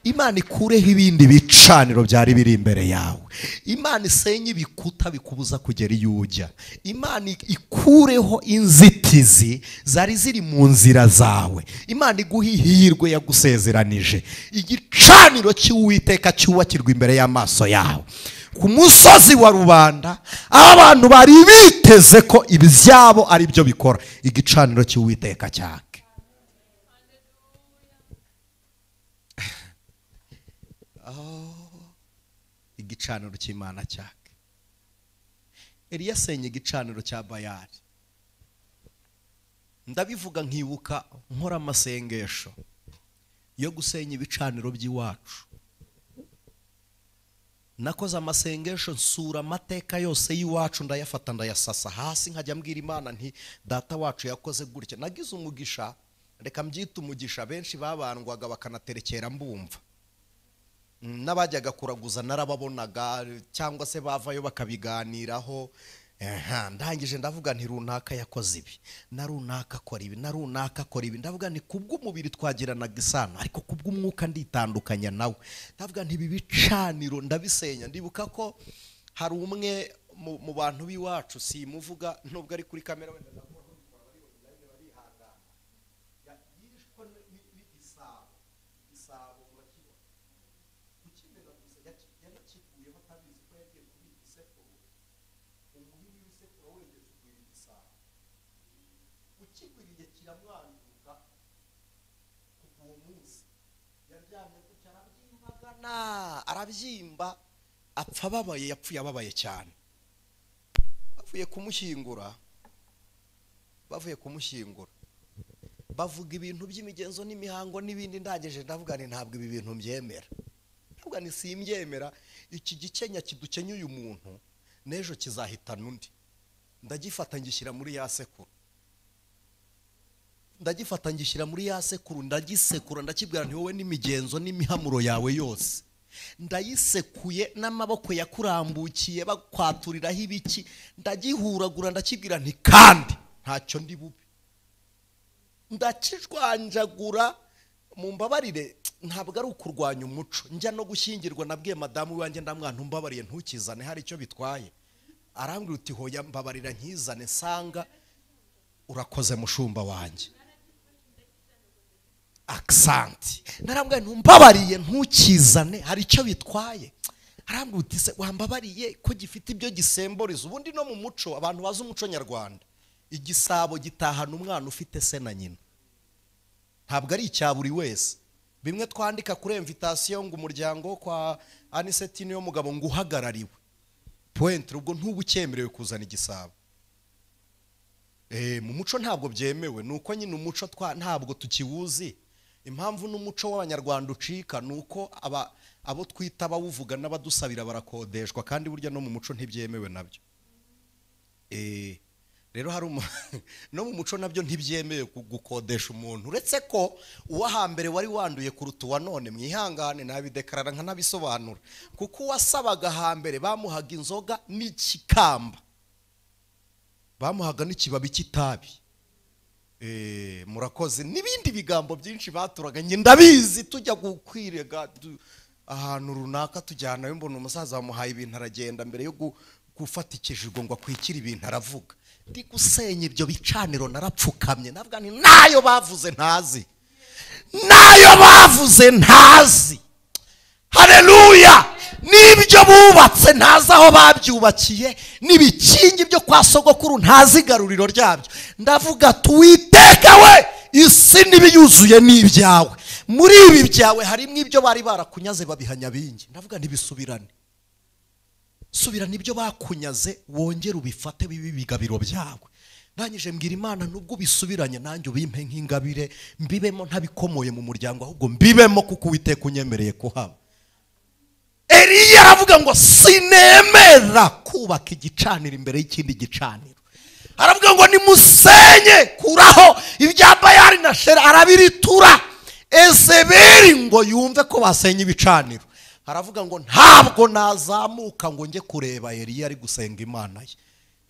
Imana ikureho ibindi bicaniro byari biri imbere yawe. Imana isenye ibikuta bikubuza kugera iyo ujya. Imana ikureho inzitizi zari ziri mu nzira zawe. Imana iguhe ihirwe yagusezeranije. Igicaniro cy'Uwiteka cyubakirwa imbere y'amaso yawe. Ku musozi wa rubanda, abantu bari biteze ko ibyabo ari byo bikora, igicaniro cy'Uwiteka cyake. Igicaniro cy'Imana cyake. Eliya asenye igicaniro cya Bayali. Ndabivuga nkibuka nkora amasengesho yo gusenya ibicaniro by'iwacu. Nakoze amasengesho nsura amateka yose y'iwacu, ndayafata ndayasasa hasi, nkajya mbwira Imana nti data wacu yakoze gutya. Nagize umugisha, reka mbyite umugisha, benshi babandwaga bakanaterekera mbumva, n'abajyaga kuraguza narababonaga, cyangwa se bavayo bakabiganiraho. Ndangije ndavuga nti runaka yakoze ibi, na runaka akora ibi, na runaka akora ibi. Ndavuga nti kubw'umubiri twagiranaga isano, ariko kubw'umwuka nditandukanya nawe. Ndavuga nti ibi bicaniro ndabisenya. Ndibuka ko hari umwe mu bantu b'iwacu, simuvuga nubwo ari kuri kamera wenda yishwe n'igisabo, igisabo murakibona, kukimena gusa yanakiguyeho atabizi ko yagiye kubika isekuru. Umuhini w'isekuru wegeze ugwira Igisabo ukigwiriye kiramwanduka. Kuva uwo munsi yaryamye gutya arabyimbagana, arabyimba, apfa ababaye, yapfuye ababaye cyane. Bavuye kumushyingura bavuga ibintu by'imigenzo n'imihango n'ibindi. Ndageje ndavuga nti ntabwo ibi bintu mbyemera, ndavuga nti simbyemera. Iki gikenya kidukenya uyu muntu n'ejo kizahitana undi. Ndagifata ngishyira muri ya sekuru, ndagifata ngishyira muri ya sekuru, ndagisekura, ndakibwira nti wowe n'imigenzo n'imihamuro yawe yose ndayisekuye n'amaboko yakurambukiye bakwaturiraho ibiki, ndagihuragura, ndakibwira nti kandi ntacyo ndi bube. Ndakijwanjagura. Mumbabarire, ntabwo ari ukurwanya umuco. Njya no gushyingirwa nabwiye madamu wanjye, ndamwana umbabariye ntukizane, hari icyo bitwaye. Arambwira uti hoya mbabarira nkizane, sanga urakoze mushumba wanjye. Aksanti. Narambwiye ntumbabariye ntukizane, hari icyo bitwaye. Arambwira uti se wambabariye ko gifite ibyo gisemboriza. Ubundi no mu muco, abantu bazi umuco nyarwanda, igisabo gitahana umwana ufite se na nyina, ntabwo ari icya buri wese. Bimwe twandika kuri invitation ngo umuryango kwa Aniseti niyo mugabo ngo uhagarariwe point, ubwo ntubu cyemerewe kuzana igisabo. Mu muco ntabwo byemewe. Nuko nyine umuco ntabwo tukiwuzi. Impamvu n'umuco w'abanyarwanda ucika nuko abo twita abawuvuga n'abadusabira barakodeshwa, kandi burya no mu muco ntibyemewe nabyo. Rero hari no mu muco nabyo ntibyemewe gukodesha umuntu, uretse ko uwa hambere wari wanduye kuruta uwa none. Mwihangane nabidekarara nkanabisobanura, kuko uwasabaga hambere bamuhaga inzoga n'ikikamba, bamuhaga n'ikibabi cy'itabi. Murakoze n'ibindi bigambo byinshi baturaga, njye ndabizi. Tujya gukwirega ahantu runaka tujyana, mbona umusaza bamuhaye ibintu aragenda, mbere yo gufata ikijigo ngo akwikire ibintu aravuga. Ndi gusenya ibyo bicaniro narapfukamye, navuga nti nayo bavuze ntazi, nayo bavuze ntazi. Haleluya! N'ibyo bubatse ntazi aho babyubakiye, n'ibikingi byo kwa sogokuru ntazi igaruriro ryabyo. Ndavuga tuwiteka we, isi n'ibiyuzuye n'ibyawe, muri ibi byawe harimo ibyo bari barakunyaze babihanya bingi. Ndavuga ntibisubirane, subirana ibyo bakunyaze wongere ubifate bibi bigabiro byawe. Ndangije mbwira Imana nubwo ubisubiranye nanjye ubimpe nk'ingabire, mbibemo ntabikomoye mu muryango, ahubwo mbibemo kuko Uwiteka unyemereye kuhaba. Eliya aravuga ngo sinemera kubaka igicaniro imbere y'ikindi gicaniro. Aravuga ngo nimusenye, kuraho ibya Bayali na Shera, arabiritura. Ezeberi ngo yumve ko basenye ibicaniro, aravuga ngo ntabwo nazamuka ngo njye kureba Eliya ari gusenga Imana ye.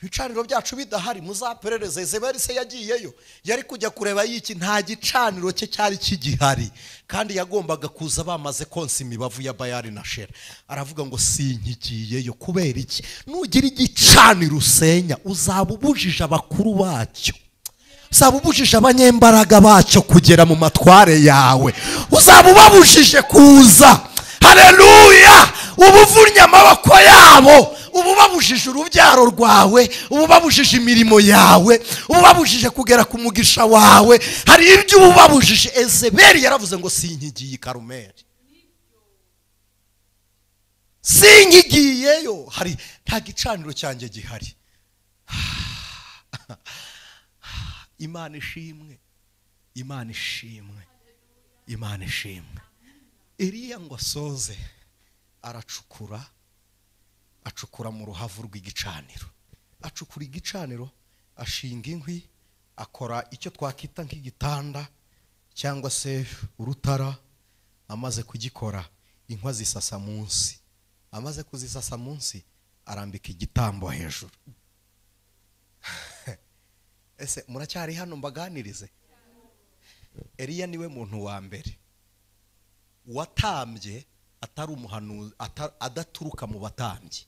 Ibicaniro byacu bidahari muzaperereze. Ezeberi se yagiyeyo, yari kujya kureba yiki? Nta gicaniro cye cyari kigihari, kandi yagombaga kuza bamaze konsa imibavu ya Bayali na Shera. Aravuga ngo sinkigiyeyo. Kubera iki? Nugira igicaniro usenya uzaba ubujije abakuru bacyo, uzaba ubujije abanyembaraga bacyo kugera mu matware yawe, uzaba ubabujije kuza. Haleluya! Ubuvunnye amaboko yabo, ububabujije urubyaro rwawe, ububabujije imirimo yawe, ububabujije kugera ku mugisha wawe. Hari ibyo ububabujije. Ezeberi yaravuze ngo sinkigiye i Karumeli, sinkigiyeyo, hari nta gicaniro cyanjye gihari. Imana ishimwe, Imana ishimwe, Imana ishimwe. Eliya ngo asoze aracukura, acukura mu ruhavu rw'igicaniro, acukura igicaniro, ashinga inkwi, akora icyo twakita nk'igitanda cyangwa se urutara. Amaze kugikora inkwi azisasa munsi, amaze kuzisasa munsi arambika igitambo hejuru. Ese muracyari hano mbaganirize? Eliya niwe muntu wa mbere watambye atari umuhanuzi, adaturuka mu batambyi.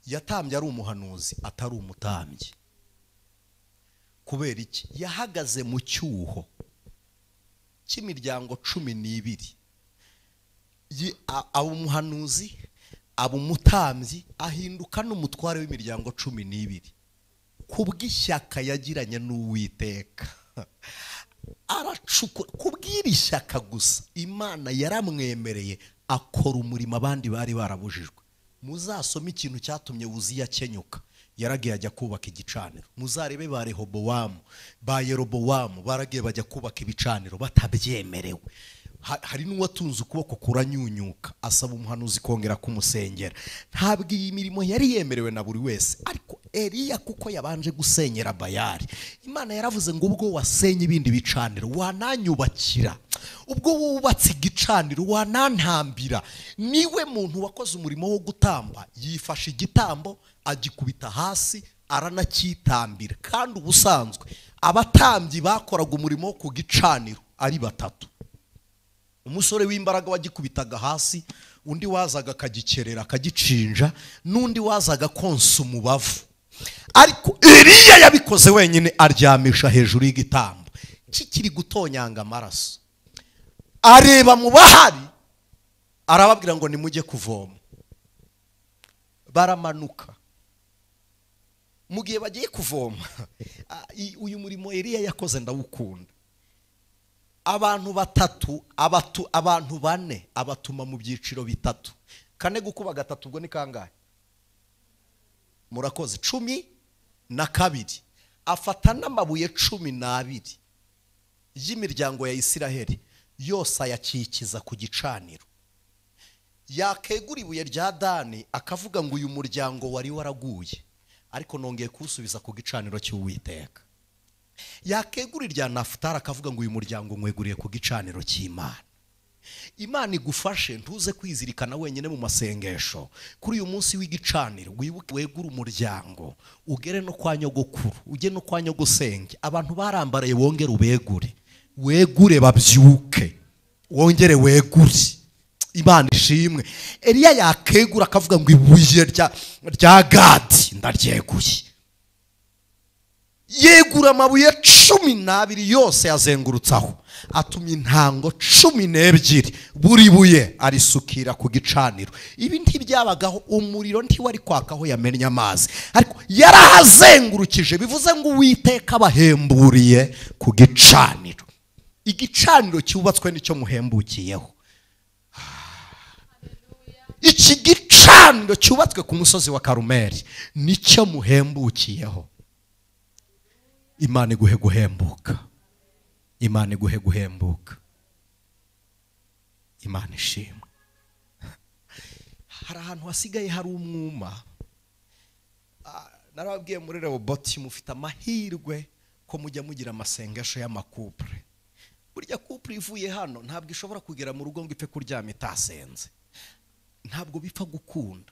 Yatambye ari umuhanuzi atari umutambyi. Kubera iki? Yahagaze mu cyuho cy'imiryango 12, aba umuhanuzi, aba umutambyi, ahinduka n'umutware w'imiryango 12. Kubw'ishyaka yagiranye n'Uwiteka aracukura. Kubw'iri shyaka gusa Imana yaramwemereye akora umurimo abandi bari barabujijwe. Muzasome ikintu cyatumye Uziya akenyuka, yaragiye ajya kubaka igicaniro. Muzarebe ba Rehobowamu, ba Yerobowamu baragiye bajya kubaka ibicaniro batabyemerewe. Hari n'uwatunze ukuboko kuranyunyuka asaba umuhanuzi kongera kumusengera. Ntabwo iyi mirimo yari yemerewe na buri wese, ariko Eliya kuko yabanje gusenyera Bayali, Imana yaravuze ngo ubwo wasenye ibindi bicaniro wananyubakira, ubwo wubatse igicaniro wanantambira. Niwe muntu wakoze umurimo wo gutamba, yifashe igitambo agikubita hasi aranacyitambira. Kandi ubusanzwe abatambyi bakoraga umurimo wo ku gicaniro ari batatu: umusore w'imbaraga wagikubitaga hasi, undi wazaga akagikerera akagicinja, n'undi wazaga konsa umubavu. Ariko Eliya yabikoze wenyine, aryamisha hejuru y'igitambo kikiri gutonyanga amaraso. Areba mu bahari arababwira ngo nimujye kuvoma. Baramanuka. Mu gihe bagiye kuvoma, uyu murimo Eliya yakoze ndawukunda. Abantu batatu, abantu bane abatuma mu byiciro bitatu. 4 gukuba 3 ubwo ni kangahe? Murakoze. 12. Afata n'amabuye 12 y'imiryango ya Isiraheli yose ayakikiza ku gicaniro. Yakegura ibuye rya Dani akavuga ngo uyu muryango wari waraguye, ariko nongeye kuwusubiza ku gicaniro cy'Uwiteka. Yakegura irya Nafutali akavuga ngo uyu muryango nkweguriye ku gicaniro cy'Imana. Imana igufashe ntuze kwizirikana wenyine mu masengesho. Kuri uyu munsi w'igicaniro wibuke wegure umuryango, ugere no kwa nyogokuru, ujye no kwa nyogosenge. Abantu barambaraye wongere ubegure, wegure babyuke, wongere wegure. Imana ishimwe. Eliya yakegura akavuga ngo ibuye rya Gadi ndaryeguye. Yegura amabuye 12 yose yazengurutsaho, atumye intango 12 buri buye arisukira ku gicaniro. Ibi ntibyabagaho, umuriro ntiwari kwakaho yamennye amazi, ariko yarahazengurukije. Bivuze ngo Uwiteka abahemburiye ku gicaniro. Igicaniro cyubatswe nicyo muhembukiyeho. Iki gicaniro cyubatswe ku musozi wa Karumeli nicyo muhembukiyeho. Imana iguhe guhembuka. Imana iguhe guhembuka. Imana ishimwe. Hari ahantu hasigaye hari umwuma. Narababwiye muri Rehoboti mufite amahirwe ko mujya mugira amasengesho y'amakupure. Burya kupure ivuye hano ntabwo ishobora kugera mu rugo ngo ipfe kuryama itasenze. Ntabwo bipfa gukunda.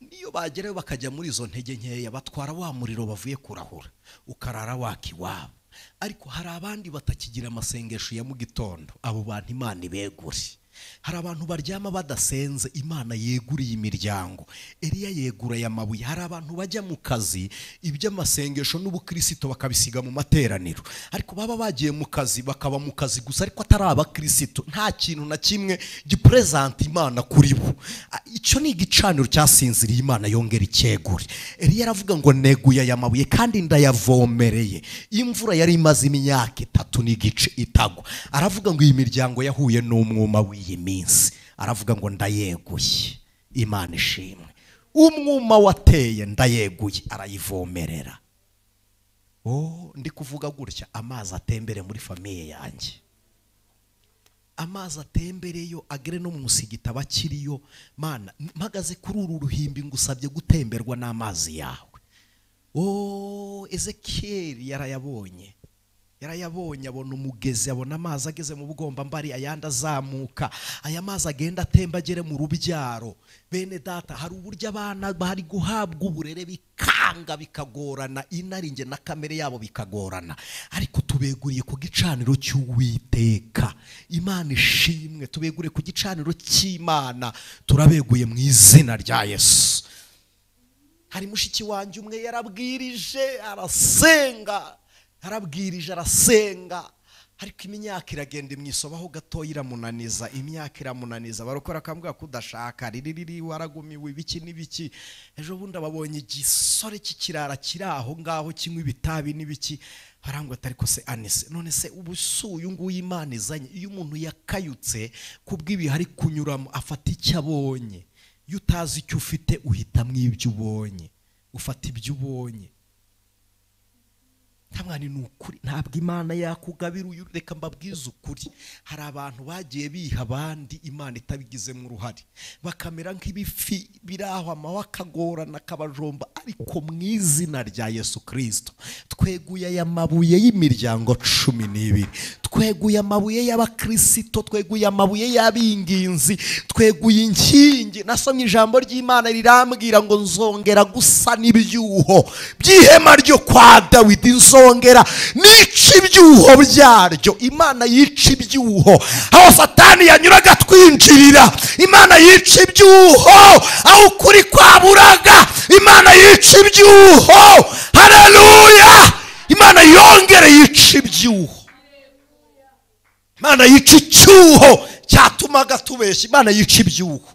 Niyo bagerayo bakajya muri izo ntege nkeya batwara wa muriro bavuye kurahura, ukarara waka iwabo. Ariko hari abandi batakigira amasengesho ya mu gitondo, abo bantu Imana ibegure. Hari abantu baryama badasenze, Imana yeguriye imiryango. Eliya yegura aya mabuye. Hari abantu bajya mu kazi iby'amasengesho n'ubukristo bakabisiga mu materaniro, ariko baba bagiye mu kazi bakaba mu kazi gusa, ariko atari abakristo, nta kintu na kimwe gipresent Imana kuri bo. Icyo ni igicaniro cyasinziriye, Imana yongera icyegure. Eliya aravuga ngo neguye aya mabuye kandi ndayavomereye. Imvura yari imaze imyaka 3 n'igice itagwa. Aravuga ngo iyi miryango yahuye n'umwuma w'iyi minsi, aravuga ngo ndayeguye. Imana ishimwe. Umwuma wateye ndayeguye, arayivomerera. Oh, ndi kuvuga gutya amazi atembere muri famiye yanjye, amazi atembereyo agere no mu musigiti abakiriyo. Mana, mpagaze kuri uru ruhimbi ngusabye gutemberwa n'amazi yawe. Oh, Ezekiel yarayabonye. Yarayabonye, abona umugezi, abona amazi ageze mu bugombambari, ayandi azamuka, aya mazi agenda atemba agere mu rubyaro. Bene data, hari uburyo abana bari guhabwa uburere bikanga bikagorana, inaringe na kamere yabo bikagorana, ariko tubeguriye ku gicaniro cy'Uwiteka. Imana ishimwe, tubeguriye ku gicaniro cy'Imana, turabeguye mu izina rya Yesu. Hari mushiki wanjye umwe yarabwirije arasenga, yarabwirije arasenga, Ariko imyaka iragenda imwisobaho gato, iramunaniza, imyaka iramunaniza. Barokora akambwira ko udashaka ririri, waragumiwe ibiki n'ibiki. Ejo bundi ababonye igisore cy'ikirara kiri aho ngaho kinywa ibitabi n'ibiki, barangwa atari ko se Anise, none se ubu si uyu nguyu Imana izanye? Iyo umuntu yakayutse kubw'ibihe ari kunyuramo, afata icyo abonye. Iyo utazi icyo ufite uhitamo ibyo ubonye, ufata ibyo ubonye. Ntamwani ni ukuri, ntabwo Imana yakugabira uyu. Reka mbabwize ukuri, hari abantu bagiye biha abandi Imana itabigizemo uruhare, bakamera nk'ibifi biraho amahwa akagorana akabajomba. Ariko mu izina rya Yesu Kristo tweguye aya mabuye y'imiryango 12, tweguye amabuye y'abakristo, tweguye amabuye y'abinginzi, tweguye inkingi. Nasomye ijambo ry'Imana rirambwira ngo nzongera gusa n'ibyuho by'ihema ryo kwa Dawidi, nzongera nica ibyuho byaryo. Imana yica ibyuho aho Satani yanyuraga twinjirira, Imana yica ibyuho aho ukuri kwaburaga, Imana yica ibyuho. Haleluya! Imana yongere yica ibyuho, Imana yica icyuho cyatumaga tubeshya, Imana yica ibyuho.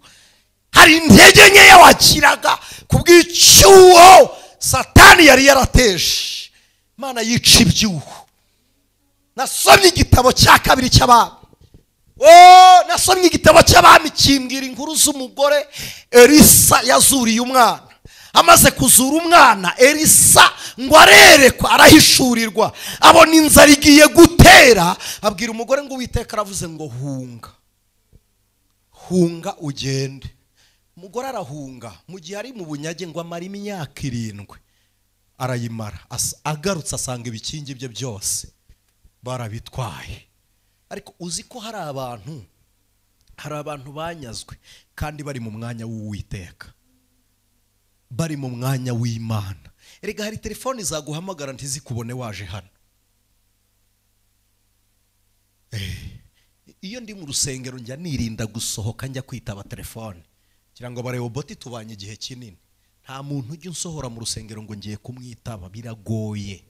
Hari intege nkeya wakiraga kubw'icyuho Satani yari yarateje, Imana yica ibyuho. Nasomye igitabo cya kabiri cy'abami. Nasomye igitabo cy'abami kimbwira inkuru z'umugore Elisa yazuriye umwana. Amaze kuzura umwana, Elisa ngo arerekwa, arahishurirwa, abona inzara igiye gutera, abwira umugore ngo Uwiteka aravuze ngo hunga, hunga ugende. Umugore arahunga. Mu gihe ari mu bunyage ngo amara imyaka 7 arayimara. Agarutse asanga ibikingi bye byose barabitwaye. Ariko uzi ko hari abantu banyazwe kandi bari mu mwanya w'Uwiteka, bari mu mwanya w'Imana. Erega hari telefoni zaguhamagara ntizikubone waje hano. Iyo ndi mu rusengero njya nirinda gusohoka njya kwitaba telefone, kugira ngo bareba tubanye igihe kinini. Nta muntu ujya unsohora mu rusengero ngo ngiye kumwitaba, biragoye,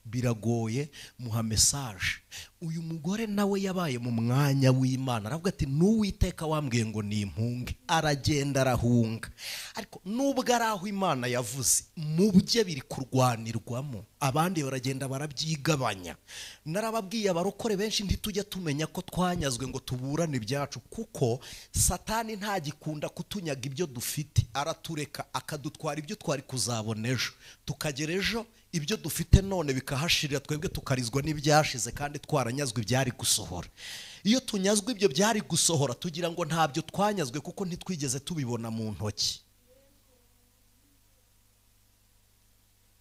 biragoye. Muha message. Uyu mugore nawe yabaye mu mwanya w'Imana, aravuga ati n'Uwiteka wambwiye ngo nimpunge, aragenda arahunga. Ariko nubwo ari aho Imana yavuze, mu bye biri kurwanirwamo, abandi baragenda barabyigabanya. Narababwiye abarokore benshi ntitujya tumenya ko twanyazwe ngo tuburane ibyacu, kuko Satani ntagikunda kutunyaga ibyo dufite, aratureka akadutwara ibyo twari kuzabona ejo, tukagera ejo ibyo dufite none bikahashirira, twebwe tukarizwa n'ibyashize kandi twaranyazwe ibyari gusohora. Iyo tunyazwe ibyo byari gusohora tugira ngo ntabyo twanyazwe, kuko ntitwigeze tubibona mu ntoki.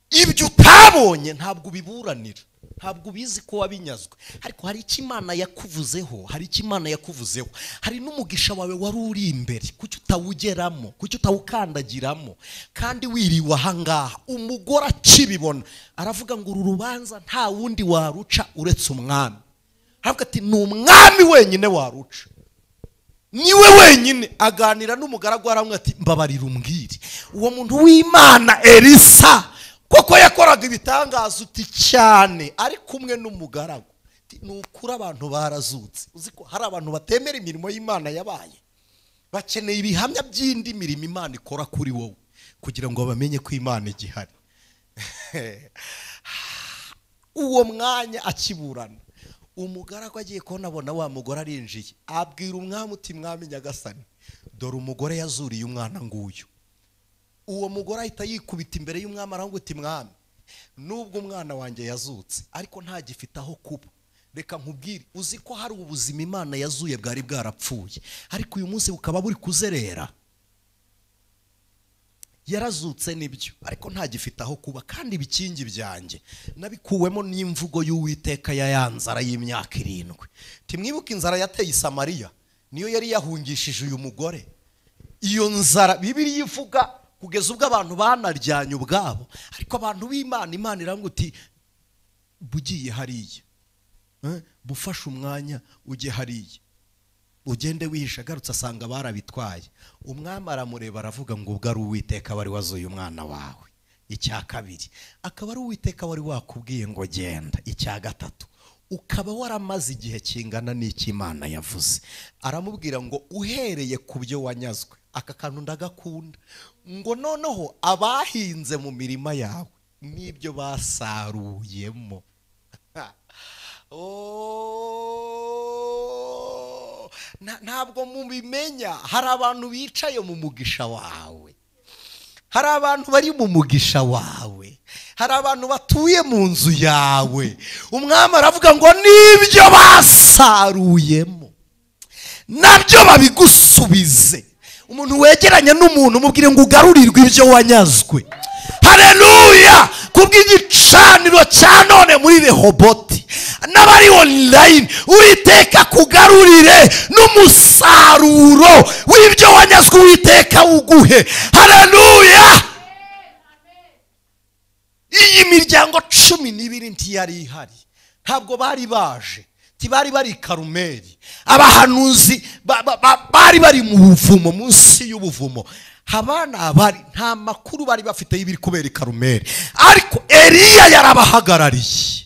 Ibyo utabonye ntabwo ubiburanira, ntabwo ubizi ko wabinyazwe. Ariko hari icyo Imana yakuvuzeho, hari icyo Imana yakuvuzeho, hari n'umugisha wawe wari uri imbere, kuki utawugeramo, kuki utawukandagiramo kandi wiriwe aha ngaha? Umugore akibibona aravuga ngo uru rubanza nta wundi waruca uretse umwami. Aravuga ati ni umwami wenyine waruca, niwe wenyine. Aganira n'umugaragu aramubwira ati mbabarira umbwire, uwo muntu w'Imana Elisa koko yakoraga ibitangaza uti cyane ari kumwe n'umugaragu. Ni ukuri abantu barazutse. Uzi ko hari abantu batemera imirimo y'Imana yabaye, bakeneye ibihamya by'indi mirimo Imana ikora kuri wowe kugira ngo bamenye ko Imana igihari. Uwo mwanya akiburana, umugaragu agiye kubona abona wa mugore arinjiye, abwira umwami uti mwami nyagasani, dore umugore yazuriye umwana nguyu. Uwo mugore ahita yikubita imbere y'umwami aravuga uti mwami, nubwo umwana wanjye yazutse ariko ntagifite aho kuba. Reka nkubwire, uzi ko hari ubuzima Imana yazuye bwari bwarapfuye, ariko uyu munsi bukaba buri kuzerera. Yarazutse nibyo, ariko ntagifite aho kuba, kandi ibikingi byanjye nabikuwemo n'imvugo y'Uwiteka ya ya nzara y'imyaka 7. Timwibuke inzara yateye i Samariya, niyo yari yahungishije uyu mugore. Iyo nzara Bibiliya ivuga kugeza ubwo abantu banaryanye ubwabo, ariko abantu b'Imana, Imana iranga uti bugiye hariya, bufashe umwanya ujye hariya, ugende wihisha. Agarutse asanga barabitwaye. Umwami aramureba aravuga ngo ubwo ari Uwiteka wari wazuye umwana wawe. Icya kabiri, akaba ari Uwiteka wari wakubwiye ngo genda. Icya gatatu, Ukaba waramaze igihe kingana n'ikimana yavuze. Aramubwira ngo uhereye ku byo wanyazwe, aka kantu ndagakunda, ngo noneho abahinze mu mirima yawe n'ibyo basaruyemo. Ntabwo mubimenya, hari abantu bicaye mu mugisha wawe, hari abantu bari mu mugisha wawe, hari abantu batuye mu nzu yawe. Umwami aravuga ngo nibyo basaruyemo nabyo babigusubize. Umuntu wegeranye n'umuntu umubwire ngo ugarurirwe ibyo wanyazwe. Haleluya! Kubw'igicaniro cya none muri Rehoboti n'abari online, Uwiteka kugarurire n'umusaruro w'ibyo wanyazwe, Uwiteka uguhe. Haleluya! Iyi miryango 12 ntiyari ihari, ntabwo bari baje, ntibari bari Karumeli. Abahanuzi bari bari mu buvumo, munsi y'ubuvumo. Habana bari nta makuru bari bafite y'ibiri kubera Karumeli, ariko Eliya yarabahagarariye.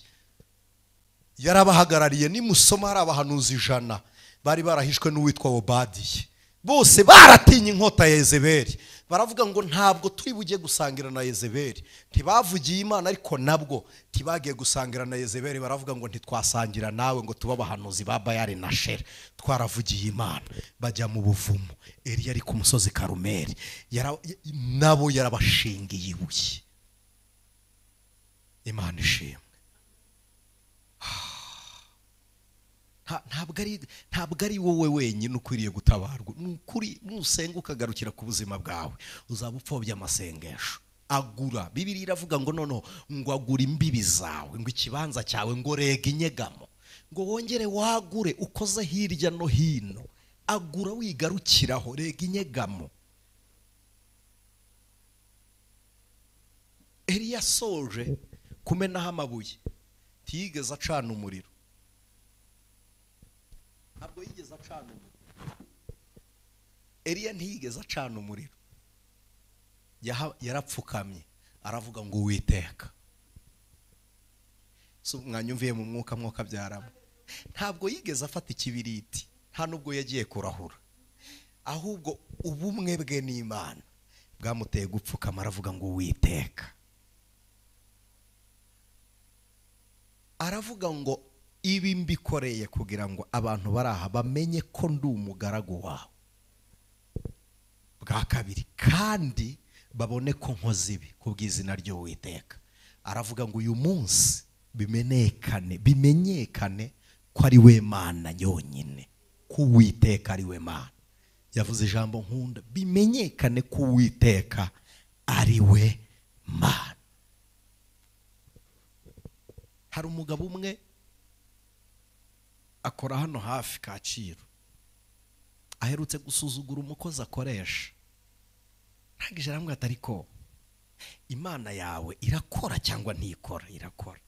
Yarabahagarariye. Nimusoma hari abahanuzi 100 bari barahishwe n'uwitwa Obadiya, bose baratinye inkota ya Yezebeli, baravuga ngo ntabwo turi bujye gusangira na Yezebeli. Ntibavugiye Imana, ariko nabwo ntibagiye gusangira na Yezebeli, baravuga ngo ntitwasangira nawe ngo tuba abahanuzi ba Bayali na Shera, twaravugiye Imana. Bajya mu buvumo. Eliya ari ku musozi Karumeli, nabo yarabashingiye ibuye. Imana ishimwe. Ntabwo ari wowe wenyine ukwiriye gutabarwa. Nukuri nusenga ukagarukira ku buzima bwawe uzaba upfobya amasengesho. Agura, Bibiliya iravuga ngo noneho ngo agura imbibi zawe, ngo ikibanza cyawe, ngo rega inyegamo, ngo wongere wagure ukoze hirya no hino. Agura wigarukiraho, rega inyegamo. Eliya asoje kumenaho amabuye, ntiyigeze acana umuriro. Ntabwo yigeze acana umuriro. Eliya ntiyigeze acana umuriro. Yarapfukamye aravuga ngo Uwiteka. So mwanyumviye mu mwuka mwuka byaramo. Ntabwo yigeze afata ikibiriti, nta nubwo yagiye kurahura, ahubwo ubumwe bwe n'Imana bwamuteye gupfukama aravuga ngo Uwiteka. Aravuga ngo ibi mbikoreye kugira ngo abantu baraha bamenye ko ndi umugaragu wawe. Bwa kabiri, kandi babone ko nkoze ibi kubw'izina ry'Uwiteka. Aravuga ngo uyu munsi bimenyekane ko ari we Mana yonyine, ko Uwiteka ari we Mana. Yavuze ijambo nkunda, bimenyekane ko Uwiteka ari we Mana. Hari umugabo umwe akora hano hafi Kacyiru, aherutse gusuzugura umukozi akoresha. Ntangije aramubwira ati ariko Imana yawe irakora cyangwa ntikora? Irakora.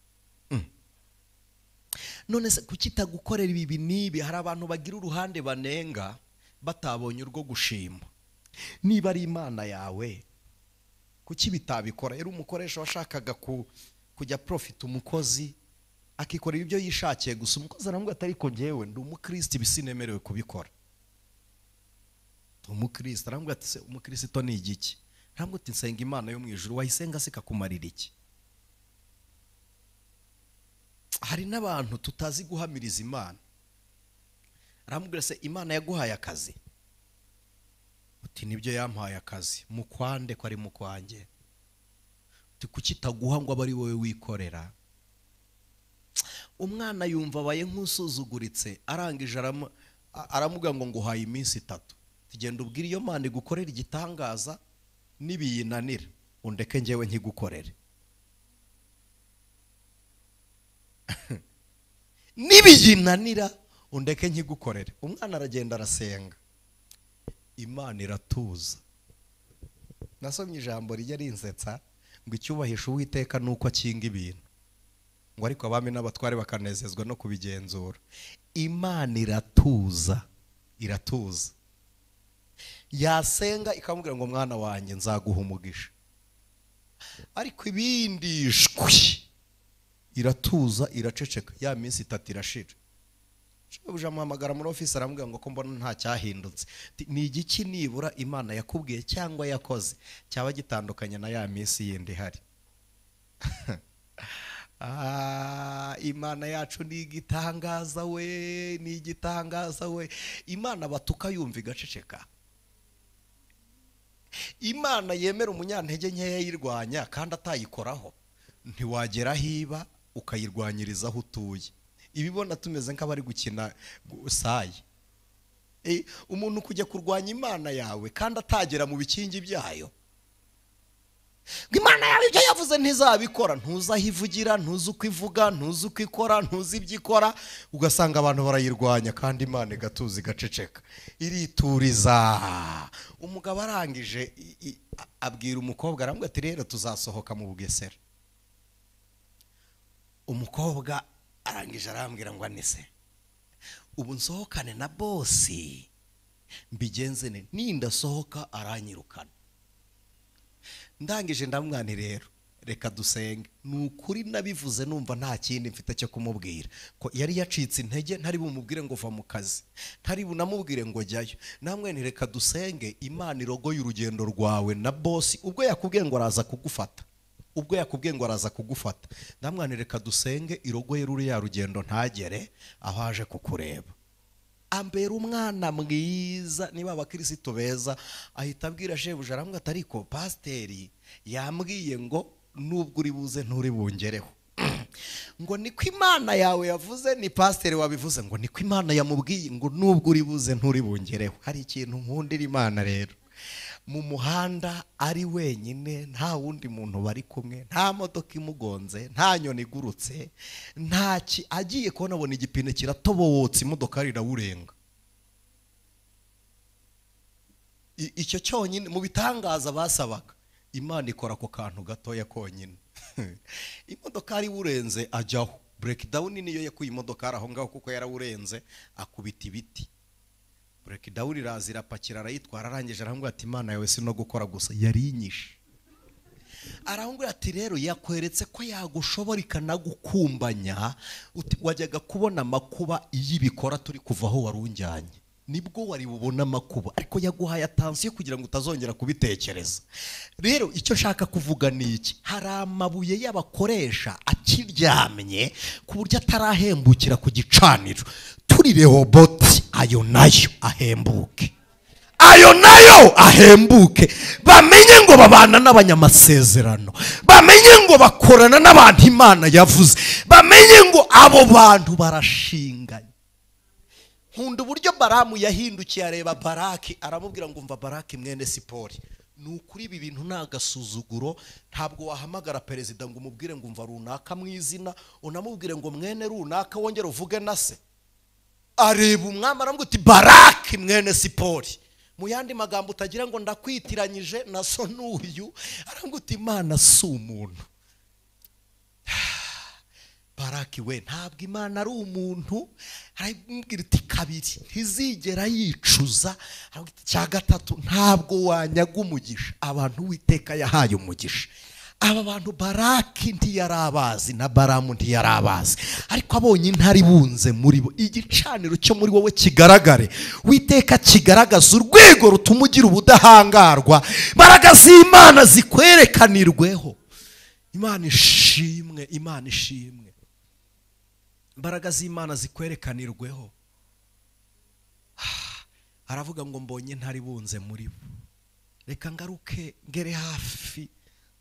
None se kuki itagukorera ibi n'ibi? Hari abantu bagira uruhande banenga batabonye urwo gushima. Niba ari Imana yawe kuki bitabikora? Yari umukoresha washakaga kujya profit umukozi akikorera ibyo yishakiye gusa. Umukozi aramubwira ati ariko njyewe ndi umukristo, ibi sinemerewe kubikora. Umukristo aramubwira ati se umukristo ni igiki? Aramubwira ati nsenga Imana yo mu ijuru, wayisenga se ikakumarira iki? Hari n'abantu tutazi guhamiriza Imana. Aramubwira se Imana yaguhaye akazi? Uti nibyo yampaye akazi. Mukwande ko ari mukwanjye. Uti kuki itaguha ngo abe ari wowe wikorera? Umwana yumva abaye nk'usuzuguritse, arangije aramubwira ngo nguhaye iminsi 3, tugenda ubwira iyo Mana igukorera igitangaza, nibiyinanira undeke njyewe nkigukorere. Nibiyinanira undeke nkigukorere. Umwana aragenda arasenga, Imana iratuza. Nasomye ijambo rijya rinsetsa ngo icyubahisha Uwiteka nuko akinga ibintu, ngo ariko abami n'abatware bakanezezwa no kubigenzura. Imana iratuza, iratuza. Yasenga ikamubwira ngo mwana wanjye nzaguha umugisha, ariko ibindi shwi. Iratuza iraceceka, ya minsi 3 irashira. Shebuja amuhamagara muri office aramubwira ngo ko mbona nta cyahindutse. Ni igiki nibura Imana yakubwiye cyangwa yakoze cyaba gitandukanye na ya minsi yindi ihari? Imana yacu ni igitangaza we, ni igitangaza we. Imana batuka yumva igaceceka. Imana yemera umunyantege nkeya yirwanya kandi atayikoraho. Ntiwagera hiba ukayirwanyiriza aho utuye. Ibibona tumeze nk'abari gukina sayi. Umuntu kujya kurwanya Imana yawe kandi atagera mu bikingi byayo. Imana yawe ibyo yavuze ntizabikora, ntuzi aho ivugira, ntuzi uko ivuga, ntuzi uko ikora, ntuzi ibyo ikora, ugasanga abantu barayirwanya kandi Imana igatuza igaceceka, irituriza. Umugabo arangije abwira umukobwa aramubwira ati rero tuzasohoka mu Bugesera. Umukobwa arangije arambwira ngo anise ubu nsohokane na bosi mbigenze ne, nindasohoka aranyirukana. Ndangije ndamwani rero reka dusenge. Nukuri nabivuze numva nta kindi mfite cyo kumubwira, ko yari yacitse intege, ntari bumubwire ngo va mu kazi, ntari bunamubwire ngo jyayo. Namwe nti reka dusenge, Imana irogoye urugendo rwawe na bosi ubwo yakubwiye ngo araza kugufata, ubwo yakubwiye ngo araza kugufata. Ndamwani reka dusenge irogoye ruriya rugendo ntagere aho aje kukureba. Ambera umwana mwiza, niba abakristo beza, ahita abwira shebuja aramubwira ati ariko pasiteri yambwiye ngo nubwo uri buze nturi bungereho. Ngo niko Imana yawe yavuze, ni pasiteri wabivuze, ngo niko Imana yamubwiye ngo nubwo uri buze nturi bungereho. Hari ikintu nkundira Imana rero, mu muhanda ari wenyine, nta wundi muntu bari kumwe, nta modoka imugonze, nta nyoni igurutse, nta ki, agiye kubona abona igipine kiratobowotse, imodoka irawurenga. Icyo cyonyine mu bitangaza basabaga, Imana ikora ako kantu gatoya konyine. Imodoka ari urenze ajyaho, breakdown niyo yakuye imodoka aho ngaho kuko yarawurenze, akubita ibiti. Breakdown iraza irapakira arayitwara, arangije arambwira ati Imana yawe si no gukora gusa, yarinyishe. Arambwira ati rero yakweretse ko yagushobora ikanagukumbanya, wajyaga kubona amakuba iyo ibikora turi kuva aho warunjyanye, nibwo wari bubona amakuba, ariko yaguhaye attention kugira ngo utazongera kubitekereza. Rero icyo nshaka kuvuga ni iki, hari amabuye y'abakoresha akiryamye ku buryo atarahembukira ku gicaniro. Turi Rehoboti, ayo nayo ahembuke, ayo nayo ahembuke. Bamenye ngo babana n'abanyamasezerano, bamenye ngo bakorana n'abantu Imana yavuze, bamenye ngo abo bantu barashinganye. Nkunda uburyo Baramu yahindukiye areba Baraki aramubwira ngo umva Baraki mwene Sipori, nukuri ibi bintu nagasuzuguro, ntabwo wahamagara perezida ngo umubwire ngo umva runaka mu izina, unamubwire ngo mwene runaka wongere uvuge na se. Areba umwami aramubwira ati Baraki mwene Sipori, mu yandi magambo utagira ngo ndakwitiranyije na so n'uyu, aramubwira ati Imana si umuntu. Baraki we ntabwo Imana ari umuntu. Aramubwira ati kabiri ntizigera yicuza. Aramubwira ati cya gatatu ntabwo wanyaga umugisha abantu Uwiteka yahaye umugisha. Aba bantu Baraki ntiyarabazi na Baramu ntiyarabazi, ariko abonye intare ibunze muri bo, igicaniro cyo muri wowe kigaragare, Uwiteka kigaragaza urwego rutuma ugira ubudahangarwa, imbaraga z'Imana zikwerekanirweho. Imana ishimwe, Imana ishimwe, imbaraga z'Imana zikwerekanirweho. Aravuga ngo mbonye intare ibunze muri bo. Reka ngaruke ngere hafi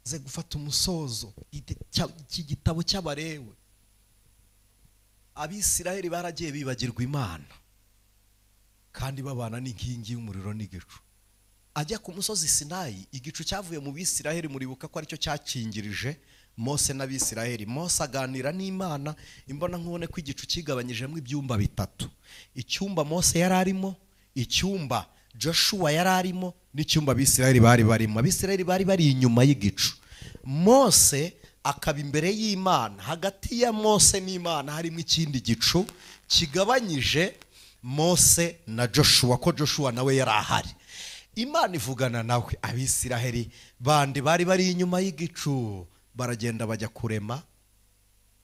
ze gufata umusozo iki gitabo cy'Abalewi. Abisiraheli baragiye bibagirwa Imana kandi babana n'inkingi y'umuriro n'igicu. Ajya ku musozi Sinayi, igicu cyavuye mu Bisiraheli, muribuka ko aricyo cyakingirije Mose n'Abisiraheli. Mose aganira n'Imana imbona nkubone ko igicu kigabanyijemo ibyumba bitatu. Icyumba Mose yari arimo, icyumba Joshua yari arimo, n'icyumba Abisiraheli bari barimo. Abisiraheli bari bari inyuma y'igicu, Mose akaba imbere y'Imana. Hagati ya Mose n'Imana harimo ikindi gicu kigabanyije Mose na Joshua, ko Joshua nawe yari ahari. Imana ivugana nawe. Abisiraheli bandi bari bari inyuma y'igicu baragenda bajya kurema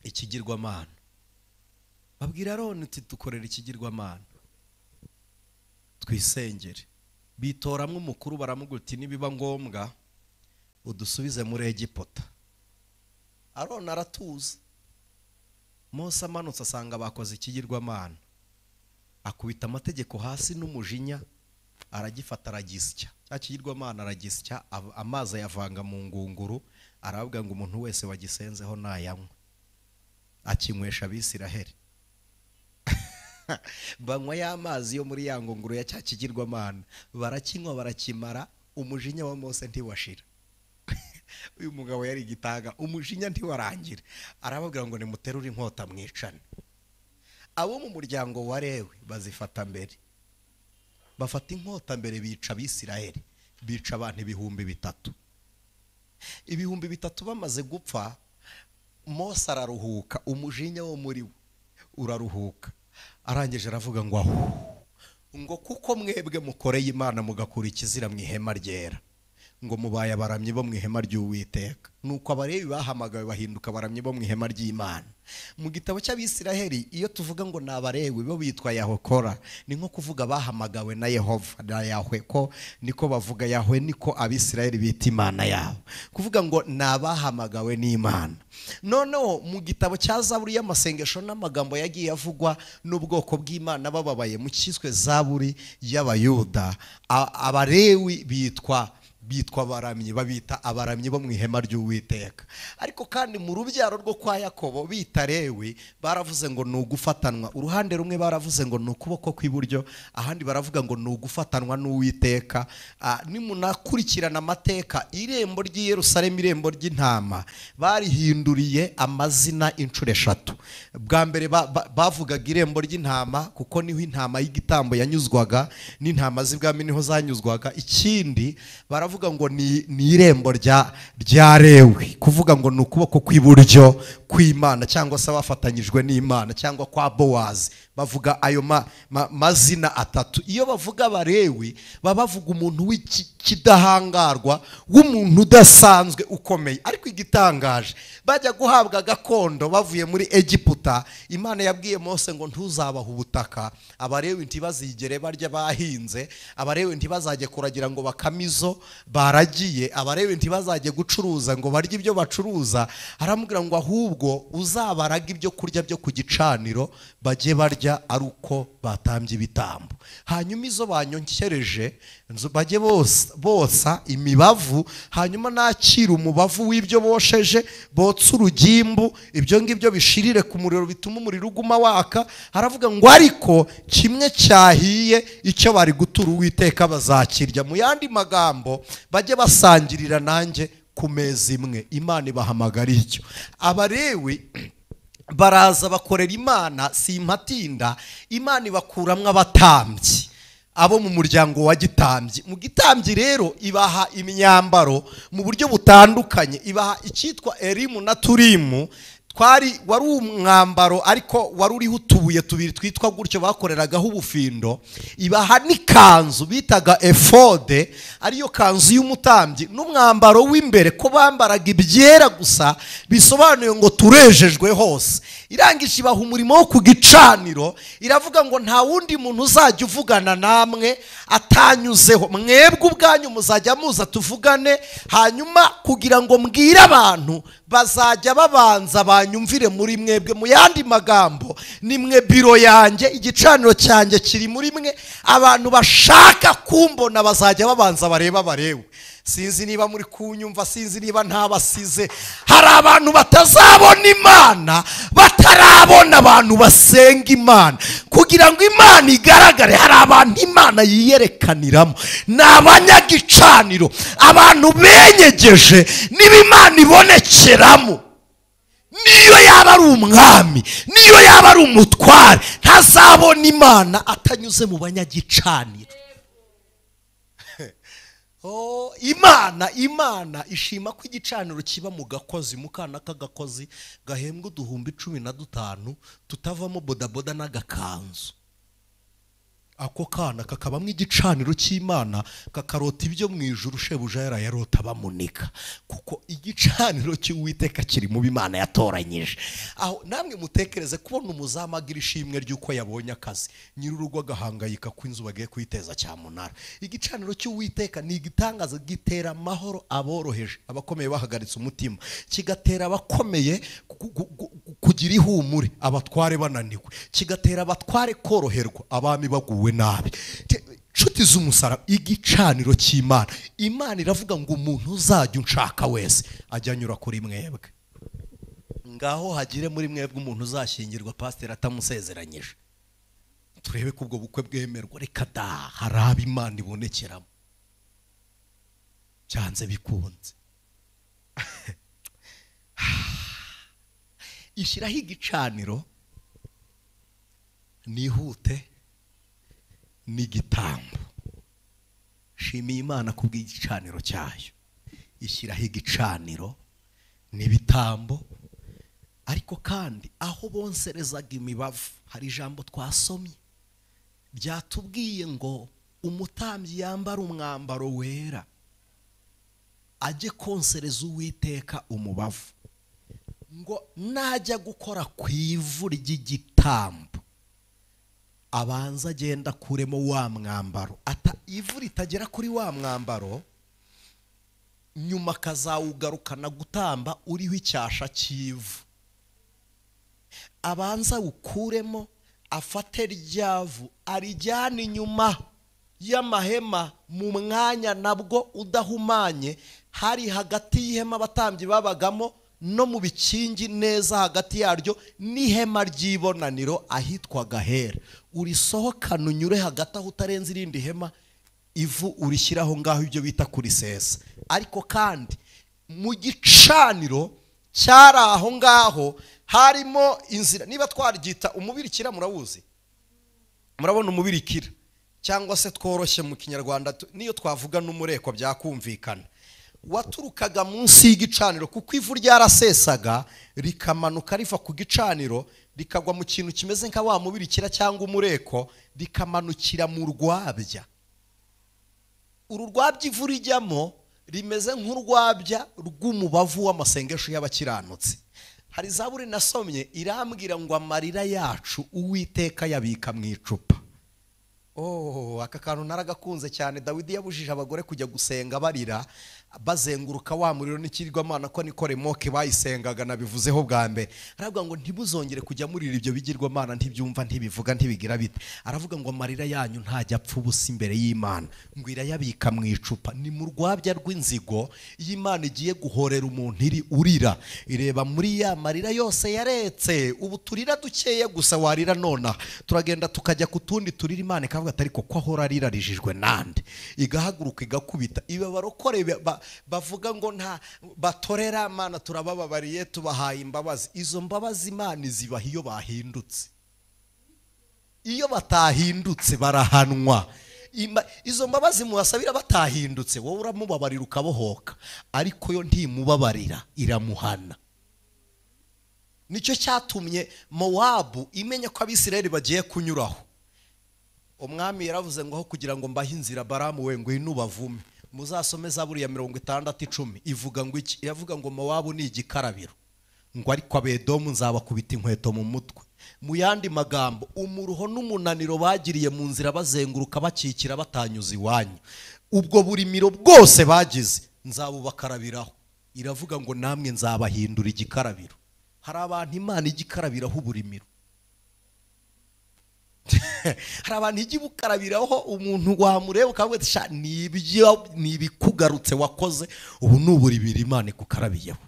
Ikigirwamana. Babwira Aroni uti dukorera ikigirwamana twisengere. Bitoramwe umukuru baramubwira uti nibiba ngombwa udusubize muri Egiputa. Aroni aratuza. Mose amanutse asanga bakoze ikigirwamana, akubita amategeko hasi n'umujinya, aragifata aragisya. Cya kigirwamana aragisya, amazi ayavanga mu ngunguru, aravuga ngo umuntu wese wagisenzeho nayanywe. Akinywesha Abisiraheli. Banywa ya mazi yo muri ya ngunguru ya cya kigirwamana, barakinywa barakimara, umujinya wa Mose ntiwashira. Uyu mugabo yari igitaga, umujinya ntiwarangira. Arababwira ngo nimuterure inkota mwicane. Abo mu muryango wa Lewi bazifata mbere, bafata inkota mbere, bica Abisiraheli, bica abantu 3000. 3000 bamaze gupfa, Mose araruhuka, umujinya wo muri we uraruhuka. Arangije aravuga ngo aho, ngo kuko mwebwe mukoreye Imana mugakura ikizira mu ihema ryera, ngo mubaye abaramyi bo mu ihema ry'Uwiteka. Nuko Abalewi bahamagawe bahinduka abaramyi bo mu ihema ry'Imana. Mu gitabo cy'Abisiraheli iyo tuvuga ngo ni Abalewi bo bitwa Yahokora, ni nko kuvuga bahamagawe na Yehova na Yahwe, ko niko bavuga Yahwe, niko Abisiraheli bita Imana yabo, kuvuga ngo ni abahamagawe n'Imana. Noneho mu gitabo cya Zaburi y'amasengesho n'amagambo yagiye avugwa n'ubwoko bw'Imana bababaye mu cyiswe Zaburi y'Abayuda, Abalewi bitwa abaramyi, babita abaramyi bo mu ihema ry'Uwiteka. Ariko kandi mu rubyaro rwo kwa Yakobo bita Lewi baravuze ngo ni ugufatanwa. Uruhande rumwe baravuze ngo ni ukuboko kw'iburyo, ahandi baravuga ngo ni ugufatanwa n'Uwiteka. Nimunakurikirana amateka, irembo ry'i Yerusalemu, irembo ry'intama, barihinduriye amazina inshuro 3. Bwa mbere bavugaga irembo ry'intama kuko niho intama y'igitambo yanyuzwaga, n'intama z'ibwami niho zanyuzwaga. Ikindi baravuga ngo ni irembo rya Lewi, kuvuga ngo ni ukuboko kw'iburyo kw'Imana cyangwa se abafatanyijwe n'Imana cyangwa kwa Bowazi. Bavuga ayo mazina 3. Iyo bavuga Abalewi baba bavuga umuntu w'ikidahangarwa, w'umuntu udasanzwe ukomeye. Ariko igitangaje, bajya guhabwa gakondo bavuye muri Egiputa, Imana yabwiye Mose ngo ntuzabaha ubutaka, Abalewi ntibazigere barya bahinze, Abalewi ntibazajye kuragira ngo bakamizo baragiye, Abalewi ntibazajye gucuruza ngo barye ibyo bacuruza. Aramubwira ngo ahubwo uzabaraga ibyo kurya byo ku gicaniro bajye barya ari uko batambye ibitambo, hanyuma izo banyonkereje bajye bosa imibavu, hanyuma nakira umubavu w'ibyo bosheje, botsa urugimbu, ibyo ngibyo bishirire ku muriro bituma umuriro uguma waka. Haravuga ngo ariko kimwe cyahiye icyo bari gutura Uwiteka bazakirya. Mu yandi magambo, bajye basangirira nanjye ku meza imwe. Imana ibahamagara icyo. Abalewi baraza bakorera Imana, simpatinda, Imana ibakuramwe abatambyi, abo mu muryango wa gitambyi. Mu gitambyi rero ibaha imyambaro mu buryo butandukanye, ibaha icyitwa erimu na turimu. Twari wari umwambaro ariko wari uriho utubuye tubiri twitwa gutyo bakoreragaho ubufindo. Ibaha n'ikanzu bitaga efode, ariyo kanzu y'umutambyi, n'umwambaro w'imbere ko bambaraga ibyera gusa, bisobanuye ngo turejejwe hose. Irangije ibaha umurimo wo ku gicaniro, iravuga ngo nta wundi muntu uzajya uvugana namwe atanyuzeho, mwebwe ubwanyu muzajya muza tuvugane, hanyuma kugira ngo mbwire abantu bazajya babanza banyumvire muri mwebwe. Mu yandi magambo, ni mwe biro yanjye, igicaniro cyanjye kiri muri mwe, abantu bashaka kumbona bazajya babanza bareba barewe. Sinzi niba muri kunyumva, sinzi niba ntabasize. Hari abantu batazabona Imana batarabona abantu basenga Imana. Kugira ngo Imana igaragare, hari abantu Imana yiyerekaniramo, ni abanyagicaniro, abantu benyegeje. Niba Imana ibonekeramo, niyo yaba ari umwami, niyo yaba ari umutware, ntazabona Imana atanyuze mu banyagicaniro. Imana ishima ko igicaniro kiba mu gakozi, mu kana k'agakozi gahembwa 15,000, tutavamo bodaboda n'agakanzu. Ako kana kakabamwe igicaniro cy'Imana, kakarota ibyo mu ijuru shebuja yarayarota bamunika, kuko igicaniro cy'Uwiteka kiri mu Imana yatoranyije. Aho namwe mutekereze kubona umuzamu agira ishimwe ry'uko yabonye akazi, nyir'urugo agahangayika ko inzu bagiye kuyiteza cyamunara. Igicaniro cy'Uwiteka ni igitangaza, gitera amahoro aboroheje, abakomeye bahagaritse umutima, kigatera abakomeye kugira ihumure, abatware bananiwe, kigatera abatware koroherwa, abami baguwe nabi. Nshuti z'umusaraba, igicaniro cy'Imana, Imana iravuga ngo umuntu uzajya unshaka wese ajya anyura kuri mwebwe. Ngaho hagire muri mwebwe umuntu uzashyingirwa pasiteri atamusezeranyije, turebe ko ubwo bukwe bwemerwa. Reka da, hari abo Imana ibonekeramo byanze bikunze. Ishyiraho igicaniro nihute n'igitambo. Shimiye Imana kubw'igicaniro cyayo. Ishyiraho igicaniro n'ibitambo. Ariko kandi aho bonserezaga imibavu, hari ijambo twasomye byatubwiye ngo umutambyi yambara umwambaro wera ajye konsereza Uwiteka umubavu, ngo najya gukora ku ivu ry'igitambo abanza agenda akuremo wa mwambaro, ata ivu ritagera kuri wa mwambaro, nyuma akazawugarukana gutamba uriho icyasha cy'ivu. Abanza ukuremo, afate ryavu arijyane inyuma y'amahema mu mwanya nabwo udahumanye, hari hagati y'ihema abatambyi babagamo no mu bikingi neza hagati yaryo n'ihema ry'ibonaniro ahitwaga Hera. Urisohokana unyure hagati aho utarenze irindi hema, ivu urishyiraho ngaho, ibyo bita kurisesa. Ariko kandi mu gicaniro cyari aho ngaho harimo inzira, niba twaryita umubirikira, murawuzi, murabona umubirikira cyangwa se tworoshye mu Kinyarwanda niyo twavuga n'umureko byakumvikana, waturukaga munsi y'igicaniro, kuko ivu ryarasesaga rikamanuka riva ku gicaniro rikagwa mu kintu kimeze nka wa mubirikira cyangwa umureko, rikamanukira mu rwabya. Uru rwabya ivu rijyamo rimeze nk'urwabya rw'umubavu w'amasengesho y'abakiranutsi. Hari zaburi nasomye irambwira ngo amarira yacu Uwiteka yabika mu icupa. Oh, aka kantu naragakunze cyane. Dawidi yabujije abagore kujya gusenga barira bazenguruka wa muriro n'ikigirwamana, ko niko remoke bayisengaga, nabivuzeho bwa mbere. Aravuga ngo ntibuzongere kujya murira ibyo bigirwamana, ntibyumva, ntibivuga, ntibigira bite. Aravuga ngo amarira yanyu ntajya apfa ubusa imbere y'Imana, ngo irayabika mu icupa. Ni mu rwabya rw'inzigo y'Imana igiye guhorera umuntu iri urira, ireba muri ya marira yose yaretse. Ubu turira dukeye gusa, warira nona turagenda tukajya ku tundi turira, Imana ikavuga ati ariko ko ahora arirarijijwe nande? Igahaguruka igakubita. Iba barokore bavuga ngo nta batorera Imana, turabababariye, tubahaye imbabazi. Izo mbabazi Imana zibaha iyo bahindutse. Iyo batahindutse barahanwa. Izo mbabazi muwasabira batahindutse, wowe uramubabarira ukabohoka, ariko yo ntimubabarira, iramuhana. Nicyo cyatumye Mowabu imenya ko Abisirayeli bagiye kunyuraho. Umwami yaravuze ngo aho kugira ngo mbahe inzira, Baramu we ngwino ubavume. Muzasome Zaburi ya 60:10 ivuga ngo iki? Iravuga ngo Mowabu ni igikarabiro, ngo ariko Abedomu nzabakubita inkweto mu mutwe. Mu yandi magambo, umuruho n'umunaniro bagiriye mu nzira bazenguruka bakikira batanyuze iwanyu, ubwo burimiro bwose bagize nzabubakarabiraho. Iravuga ngo namwe nzabahindura igikarabiro. Hari abantu Imana igikarabiraho uburimiro. Hari abantu ijya ibukarabiraho, umuntu wamureba ukavuga ati sha nibyo nibikugarutse wakoze, ubu ni uburibiri Imana ikukarabiyeho.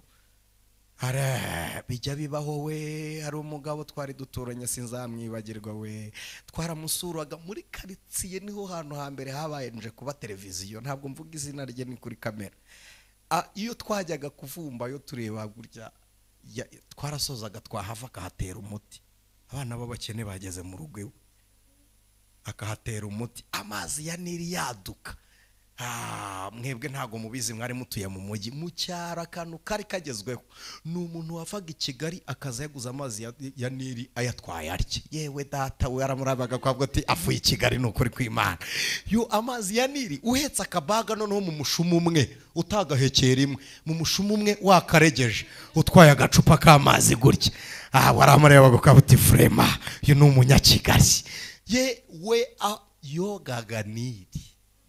Bijya bibaho we. Hari umugabo twari duturanye sinzamwibagirwa we, twaramusuraga muri karitsiye, niho hantu hambere habaye nje kuba televiziyo, ntabwo mvuga izina rye, ni kuri kamera. Iyo twajyaga kuvumba yo tureba gutya, twarasozaga twahava akahatera umuti. Abana b'abakene bageze mu rugo iwe akahatera umuti, amazi ya Nili yaduka. Mwebwe ntago mubizi, mwari mutuye mu mujyi. Mu cyaro akantu kari kagezweho ni umuntu wavaga i Kigali akaza yaguza amazi ya Nili ayatwaye atya. Yewe data we, yaramurabaga kwavuga ati avuye i Kigali ni ukuri kw'Imana. Yo amazi ya Nili uhetse akabaga, noneho mu mushumu umwe utagahekera imwe, mu mushumu umwe wakaregeje utwaye agacupa k'amazi gutya. Waramurebaga ukavuga uti frema uyu ni umunyakigali. Ye we yogaga Nili,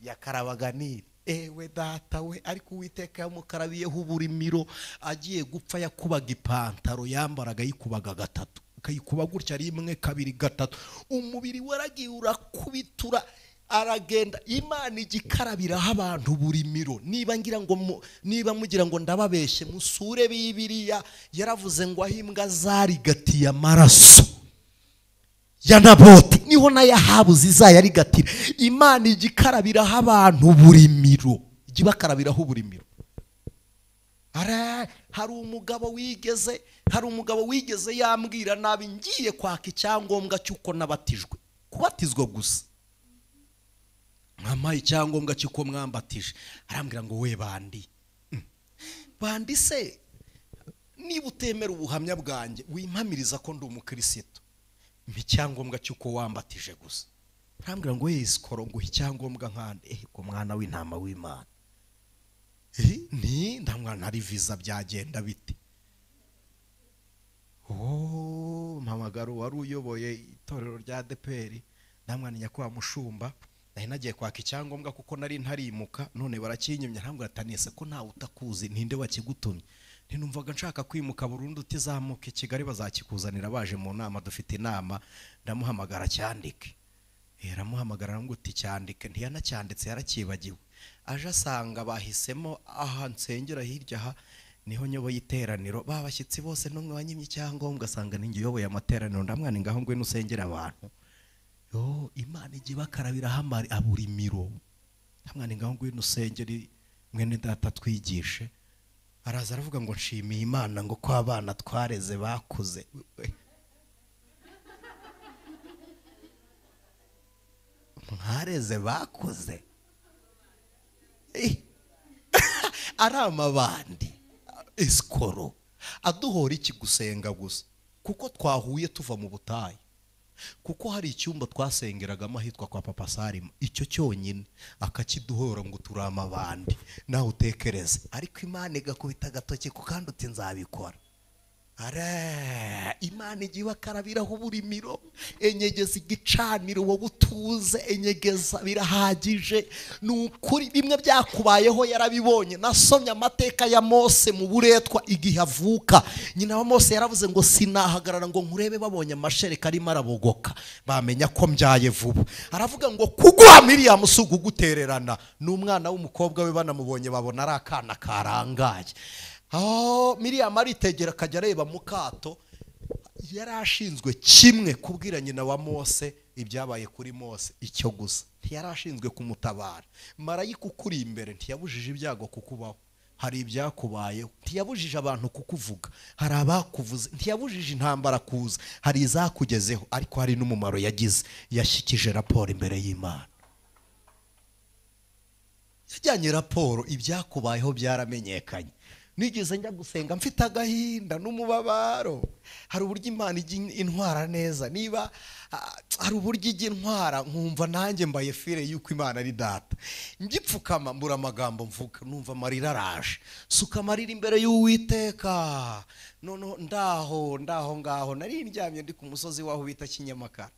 yakarabaga Nili. Ewe data we, ariko Uwiteka yamukarabiyeho uburimiro. Agiye gupfa yakubaga ipantaro yambaraga yikubaga gatatu, akayikuba gutya rimwe kabiri gatatu, umubiri waragiye urakubitura aragenda. Imana igikarabiraho abantu burimiro. Niba ngira ngo niba mugira ngo ndababeshye, musure Bibiliya. Yaravuze ngo aho imbwa zarigatiye amaraso ya Naboti niho na Yahabu zizayarigatira. Imana igikarabiraho abantu burimiro, igibakarabiraho uburimiro. Hari umugabo wigeze yambwira nabi ngiye kwaka icyangombwa cy'uko nabatijwe, kubatizwa gusa, nkama icyangombwa cy'uko mwambatije. Arambwira ngo we bandi bandi se, niba utemera ubuhamya bwanjye wimpamiriza ko ndi umukristo, mpa icyangombwa cy'uko wambatije gusa. Arambwira ngo we isikoro nguha icyangombwa nkande ko mwana w'intama w'Imana. Ni ndamwana ari visa byagenda bite? Mpamagaro wari uyoboye itorero rya ADEPR, ndamwana nyakwa mushumba, nari nagiye kwaka icyangombwa kuko nari ntarimuka, none barakinyimye. Arambwira atanese ko ntawe utakuzi, ninde wakigutumye? Ntinumvaga nshaka kwimuka burundu, utizamuka i Kigali bazakikuzanira baje mu nama, dufite inama. Ndamuhamagara cyandike. Aramuhamagara aramubwira uti cyandike. Ntiyanacyanditse, yarakibagiwe. Aje asanga bahisemo aha nsengera hirya aha niho nyoboye iteraniro, babashyitsi bose n'umwe wanyimye icyangombwa, asanga ninjye uyoboye amateraniro. Ndamwana ngaho ngwino usengera abantu. Yo Imana ijye bakarabiraho aburimiro. Ndamwana ngaho ngwino usengere mwene data twigishe. Araza aravuga ngo nshimiye Imana ngo ko abana twareze bakuze. Mwareze bakuze ari amabandi isikoro aduhora iki gusenga gusa, kuko twahuye tuva mu butayu, kuko hari icyumba twasengeragamo ahitwa kwa Papa Salima, icyo cyonyine akakiduhora ngo turi amabandi, nawe utekereze. Ariko Imana igakubita agatoki ku kandi uti nzabikora. Imana igiye bakarabiraho uburimiro, enyegeza igicaniro wowe utuze, enyegeza birahagije. Ni ukuri bimwe byakubayeho yarabibonye. Nasomye amateka ya Mose mu buretwa igihe avuka. Nyina wa Mose yaravuze ngo sinahagarara ngo nkurebe babonye amashereka arimo arabogoka, bamenya ko mbyaye vuba. Aravuga ngo kuguha Miriyamu si ugugutererana, n'umwana w'umukobwa we banamubonye babona ari akana karangaye. Miriyamu aritegera akajya areba mu kato. Yari ashinzwe kimwe, kubwira nyina wa Mose ibyabaye kuri Mose, icyo gusa. Ntiyari ashinzwe kumutabara. Marayika ukuri imbere ntiyabujije ibyago kukubaho, hari ibyakubayeho. Ntiyabujije abantu kukuvuga, hari abakuvuze. Ntiyabujije intambara kuza, hari izakugezeho. Ariko hari n'umumaro yagize, yashyikije raporo imbere y'Imana. Yajyanye raporo, ibyakubayeho byaramenyekanye. Nigeze njya gusenga mfite agahinda n'umubabaro. Hari uburyo Imana ijya intwara neza, niba hari uburyo ijya intwara nkumva nanjye mbaye fire yuko Imana ari data. Ngipfukama mbura amagambo mvuga, numva amarira araje, suka amarira imbere y'Uwiteka. Noneho ndaho ngaho nari ndyamye ndi ku musozi waho bita Kinyamakara.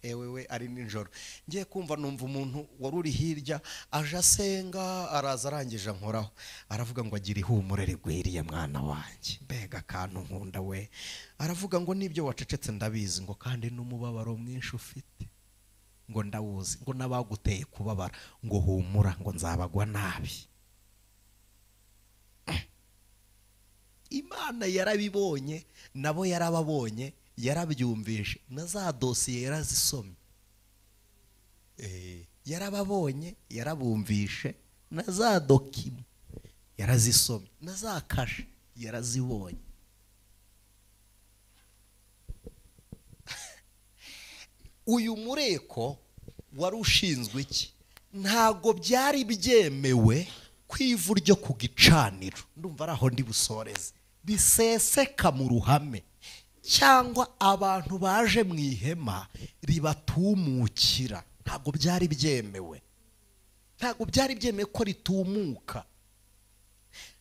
Ewewe ari nijoro, ngiye kumva numva umuntu wari uri hirya aje asenga, araza arangije ankoraho, aravuga ngo agira ihumure rigwiriye mwana wanjye. Mbega akantu nkunda we. Aravuga ngo nibyo wacecetse ndabizi, ngo kandi n'umubabaro mwinshi ufite ngo ndawuzi, ngo n'abaguteye kubabara, ngo humura, ngo nzabagwa nabi. Imana yarabibonye, nabo yarababonye, yarabyumvishe, na za dosiye yarazisomye. Yarababonye, yarabumvishe, na za dokima yarazisomye, na za kashe yarazibonye. Uyu mureko wari ushinzwe iki? Ntago byari byemewe kwivu ryo ku gicaniro, ndumva ari aho ndi busoreze, riseseka mu ruhame cyangwa abantu baje mu ihema ribatumukira. Ntabwo byari byemewe, ntabwo byari byemewe ko ritumuka.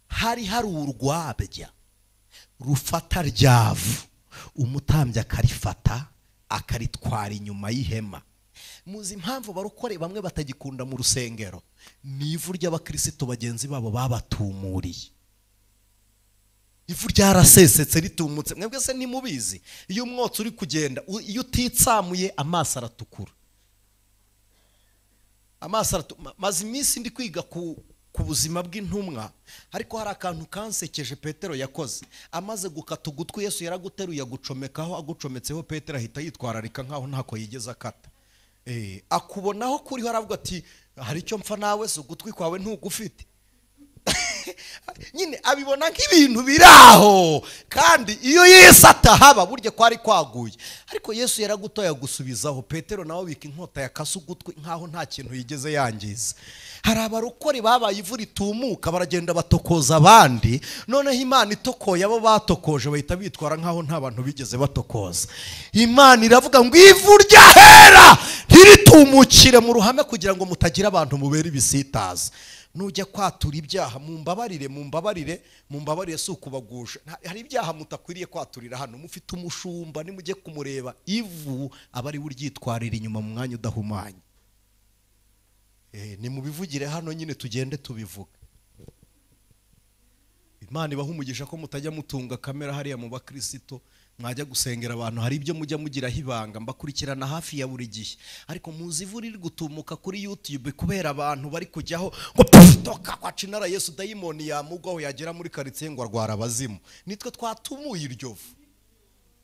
Hari urwabya rufata ryavu, umutambyi akarifata akaritwara inyuma y'ihema. Muzi impamvu barokore bamwe batagikunda mu rusengero? Ni ivu ry'abakristo bagenzi babo babatumuriye. Ivu ryarasesetse ritumutse. Mwebwe se ntimubizi? Iyo umwotsi uri kugenda, iyo utitsamuye amaso aratukura. Amaso aratukura. Maze iminsi ndi kwiga ku buzima bw'intumwa, ariko hari akantu kansekeje Petero yakoze. Amaze gukata ugutwi Yesu yaraguteruye agucomekaho, agucometseho Petero ahita yitwararika nkaho ntako yigeze akata. Akubonaho kuriho aravuga ati hari icyo mpfa nawe, se ugutwi kwawe ntugufite. Nyine abibona nk'ibintu biraho, kandi iyo Yesu atahaba burya kwari kwaguye. Ariko Yesu yaragutoya gusubizaho. Petero nawe abika inkota yakase ugutwi nkaho nta kintu yigeze yangiza. Hari abarokore babaye ivu ritumuka, baragenda batokoza abandi, noneho Imana itokoye abo batokoje bahita bitwara nkaho nta bantu bigeze batokoza. Imana iravuga ngo ivu ryahera ntiritumukire mu ruhame kugira ngo mutagira abantu mubera ibisitaza. Nujya kwatura ibyaha, mumbabarire, mumbabarire, mumbabarire, si ukubagusha. Hari ibyaha mutakwiriye kwaturira hano. Mufite umushumba, nimujye kumureba ivu aba ari uryitwarira inyuma mu mwanya udahumanye. Nimubivugire hano nyine tugende tubivuga. Imana ibaha umugisha ko mutajya mutunga kamera hariya mu bakristo, mwajya gusengera abantu hari ibyo mujya mugiraho ibanga, mbakurikirana hafi ya buri gihe. Ariko muzi ivu riri gutumuka kuri YouTube kubera abantu bari kujyaho ngo toka kwa cinara Yesu, dayimoni yamugwaho yagera muri quartier ngo arwara abazimu. Nitwe twatumuye iryo vu.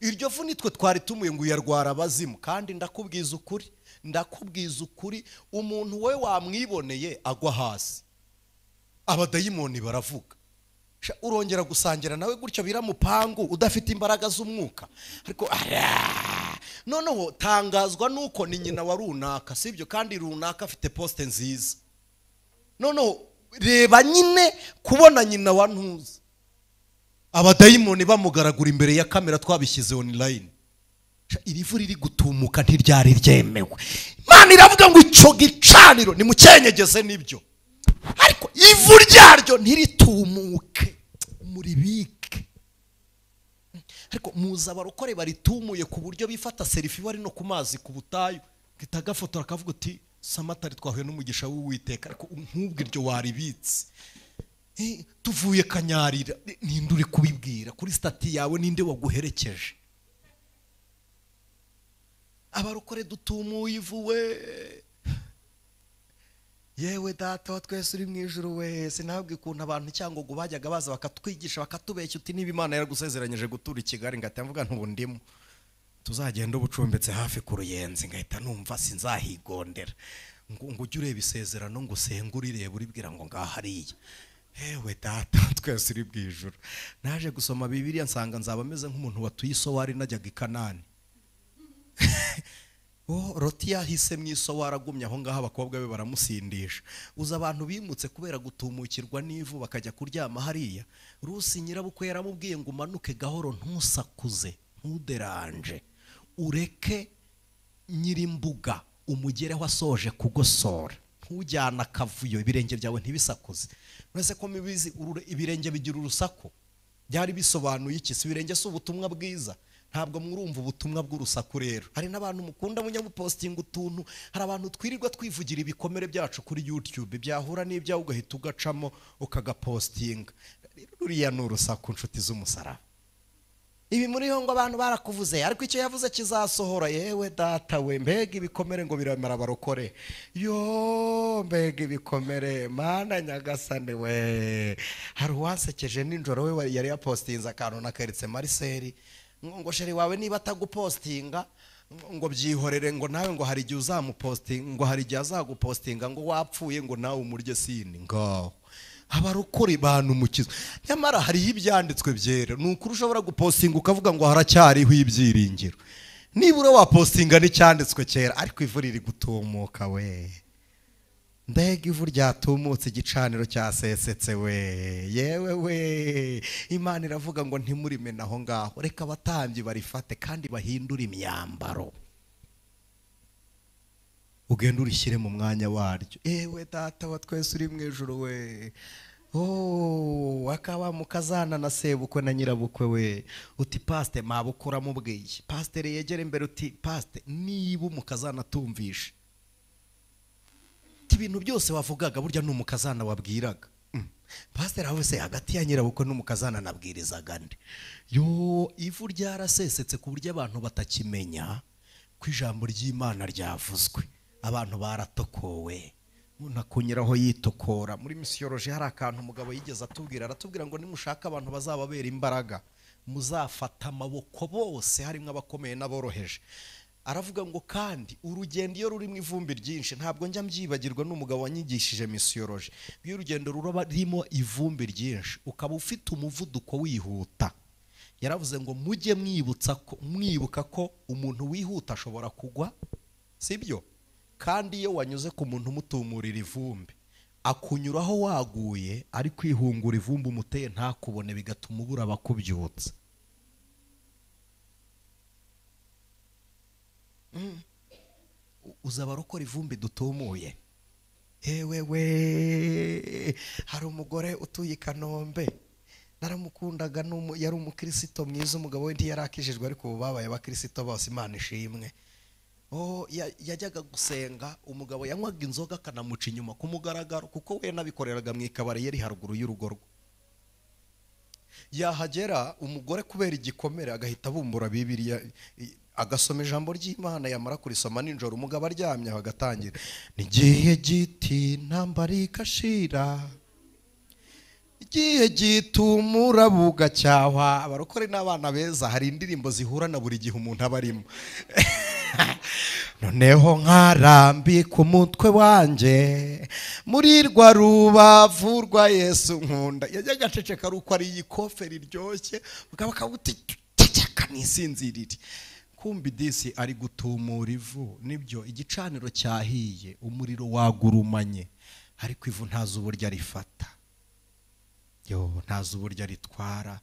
Iryo vu nitwe twaritumuye ngo yarwara abazimu. Kandi ndakubwiza ukuri, ndakubwiza ukuri, umuntu we wamwiboneye agwa hasi, abadayimoni baravuga. Urongera gusangira nawe gutyo biramupangu udafite imbaraga z'umwuka. Ariko noneho tangazwa nuko ni nyina wa runaka, sibyo? Kandi runaka afite poste nziza. Noneho reba nyine kubona nyina wa ntuzi, abadayimoni bamugaragura imbere ya kamera twabishyize online. Iri vu riri gutumuka ntiryari ryemewe. Imana iravuga ngo icyo gicaniro nimucyenyegeze nibyo, ariko ivu ryaryo ntiritumuke, muribike. Ariko muza abarokore baritumuye ku buryo bifata selfie bari no ku mazi ku butayu, kitagafotora akavuga uti Samatari twahuye n'umugisha w'Uwiteka. Ariko nk'ubwo iryo waribitse, tuvuye Kanyarira, ninde uri kubibwira kuri stati yawe? Ninde waguherekeje? Abarokore dutumuye ivu we. Yewe data wa twese uri mu ijuru we, sinabwe ukuntu abantu cyangwa ngo bajyaga baza bakatwigisha bakatubeshya uti niba Imana yaragusezeranyije gutura i Kigali, ngahita mvuga ntubu ndimo, tuzagenda ubucumbitse hafi ku Ruyenzi, ngahita numva sinzahigondera. Ngo ujye ureba isezerano ngo usenge urireba uribwira ngo ngaha hariya. Yewe data twese uri mu ijuru. Naje gusoma Bibiliya nsanga nzaba meze nk'umuntu watuye isowari najyaga i Kanani. Loti yahise mu isowari agumye aho ngaho, abakobwa be baramusindisha. Uza abantu bimutse kubera gutumukirwa n'ivu bakajya kuryama hariya. Rusi nyirabukwe yaramubwiye ngo umanuke gahoro, ntusakuze, ntuderanje, ureke nyirimbuga umugereho asoje kugosora, ntujyana akavuyo, ibirenge byawe ntibisakuze. Uretse ko mubizi ibirenge bigira urusaku. Byari bisobanuye iki? Si ibirenge si ubutumwa bwiza? Ntabwo murumva ubutumwa bw'urusaku rero. Hari n'abantu mukunda munyamupostinga utuntu, hari abantu twirirwa twivugira ibikomere byacu kuri YouTube, byahura n'ibyawe ugahita ugacamo ukagapostinga. Ruriya ni urusaku nshuti z'umusaraba. Ibi muriho ngo abantu barakuvuze, ariko icyo yavuze kizasohora. Yewe data we, mbega ibikomere ngo biramara barokore. Yo mbega ibikomere, Mana nyagasane we. Hari uwansekeje nijoro we yari yapostinze akantu nakeretse Marcel, ngo sheri wawe niba atagupostinga ngo byihorere, ngo nawe ngo hari igihe uzamupostinga, ngo hari igihe azagupostinga ngo wapfuye, ngo nawe umurye sini. Ngaho abarokore bantu umukiza. Nyamara hariho ibyanditswe byera. Ni ukuri ushobora gupostinga ukavuga ngo haracyariho ibyiringiro. Nibura wapostinga n'icyanditswe cyera, ariko ivu riri gutumuka we. Mbega ivu ryatumutse, igicaniro cyasesetse we, yewe we. Imana iravuga ngo ntimurimene aho ngaho, reka abatambyi barifate kandi bahindure imyambaro, ugende urishyire mu mwanya waryo. Ewe Data wa twese uri mu ijuru we, oh, akaba mukazana na sebukwe na nyirabukwe we. Uti pasite mabukura mubwiye, pasiteri yegera imbere uti pasite niba umukazana atumvishe ibintu byose wavugaga, burya ni umukazana wabwiraga. Pasiteri aho se hagati ya nyirabukwe n'umukazana nabwirizaga nde? Yo, ivu ryarasesetse ku buryo abantu batakimenya ko ijambo ry'Imana ryavuzwe. Abantu baratokowe, umuntu akunyuraho yitokora. Muri misiyoloji hari akantu umugabo yigeze atubwira, aratubwira ngo nimushaka abantu bazababera imbaraga muzafata amaboko bose, harimo abakomeye n'aboroheje. Aravuga ngo kandi urugendo iyo rurimo ivumbi ryinshi, ntabwo njya mbyibagirwa n'umugabo wanyigishije misiyoloji, iyo urugendo rurimo ivumbi ryinshi ukaba ufite umuvuduko wihuta, yaravuze ngo mujye mwibutsa ko mwibuka ko umuntu wihuta ashobora kugwa, sibyo? Kandi iyo wanyuze ku muntu umutumurira ivumbi akunyuraho waguye, ari kwihungura ivumbi umuteye ntakubone, bigatuma ubura abakubyutsa. Uzabarokora ivumbi dutumuye. Ewe we, hari umugore utuye i Kanombe, naramukundaga, yari umukristo mwiza, umugabo we ntiyarakijijwe ariko ubu babaye abakristo bose, Imana ishimwe. Oh, yajyaga gusenga, umugabo yanywaga inzoga akanamuca inyuma ku mugaragaro, kuko we nabikoreraga mu ikabari yari haruguru y'urugo rwe. Yahagera umugore kubera igikomere agahita abumbura Bibiliya agasoma ijambo ry'Imana, yamara kurisoma nijoro umugabo aryamye agatangira, nigihe giti ntambara ikashira, igihe gitumura bugacyahwa. Abarokore n'abana beza, hari indirimbo zihura na buri gihe umuntu aba arimo. Noneho nkarambika umutwe wanjye muri rwa rubavu rwa Yesu nkunda. Yajyaga aceceka ari uko ari iyi koferi iryoshye, mugabo akabuti ceceka nisinzirire. Kumbi disi ari gutumura ivu, nibyo igicaniro cyahiye, umuriro wagurumanye, ariko ivu ntazi uburyo arifata, yo ntazi uburyo aritwara.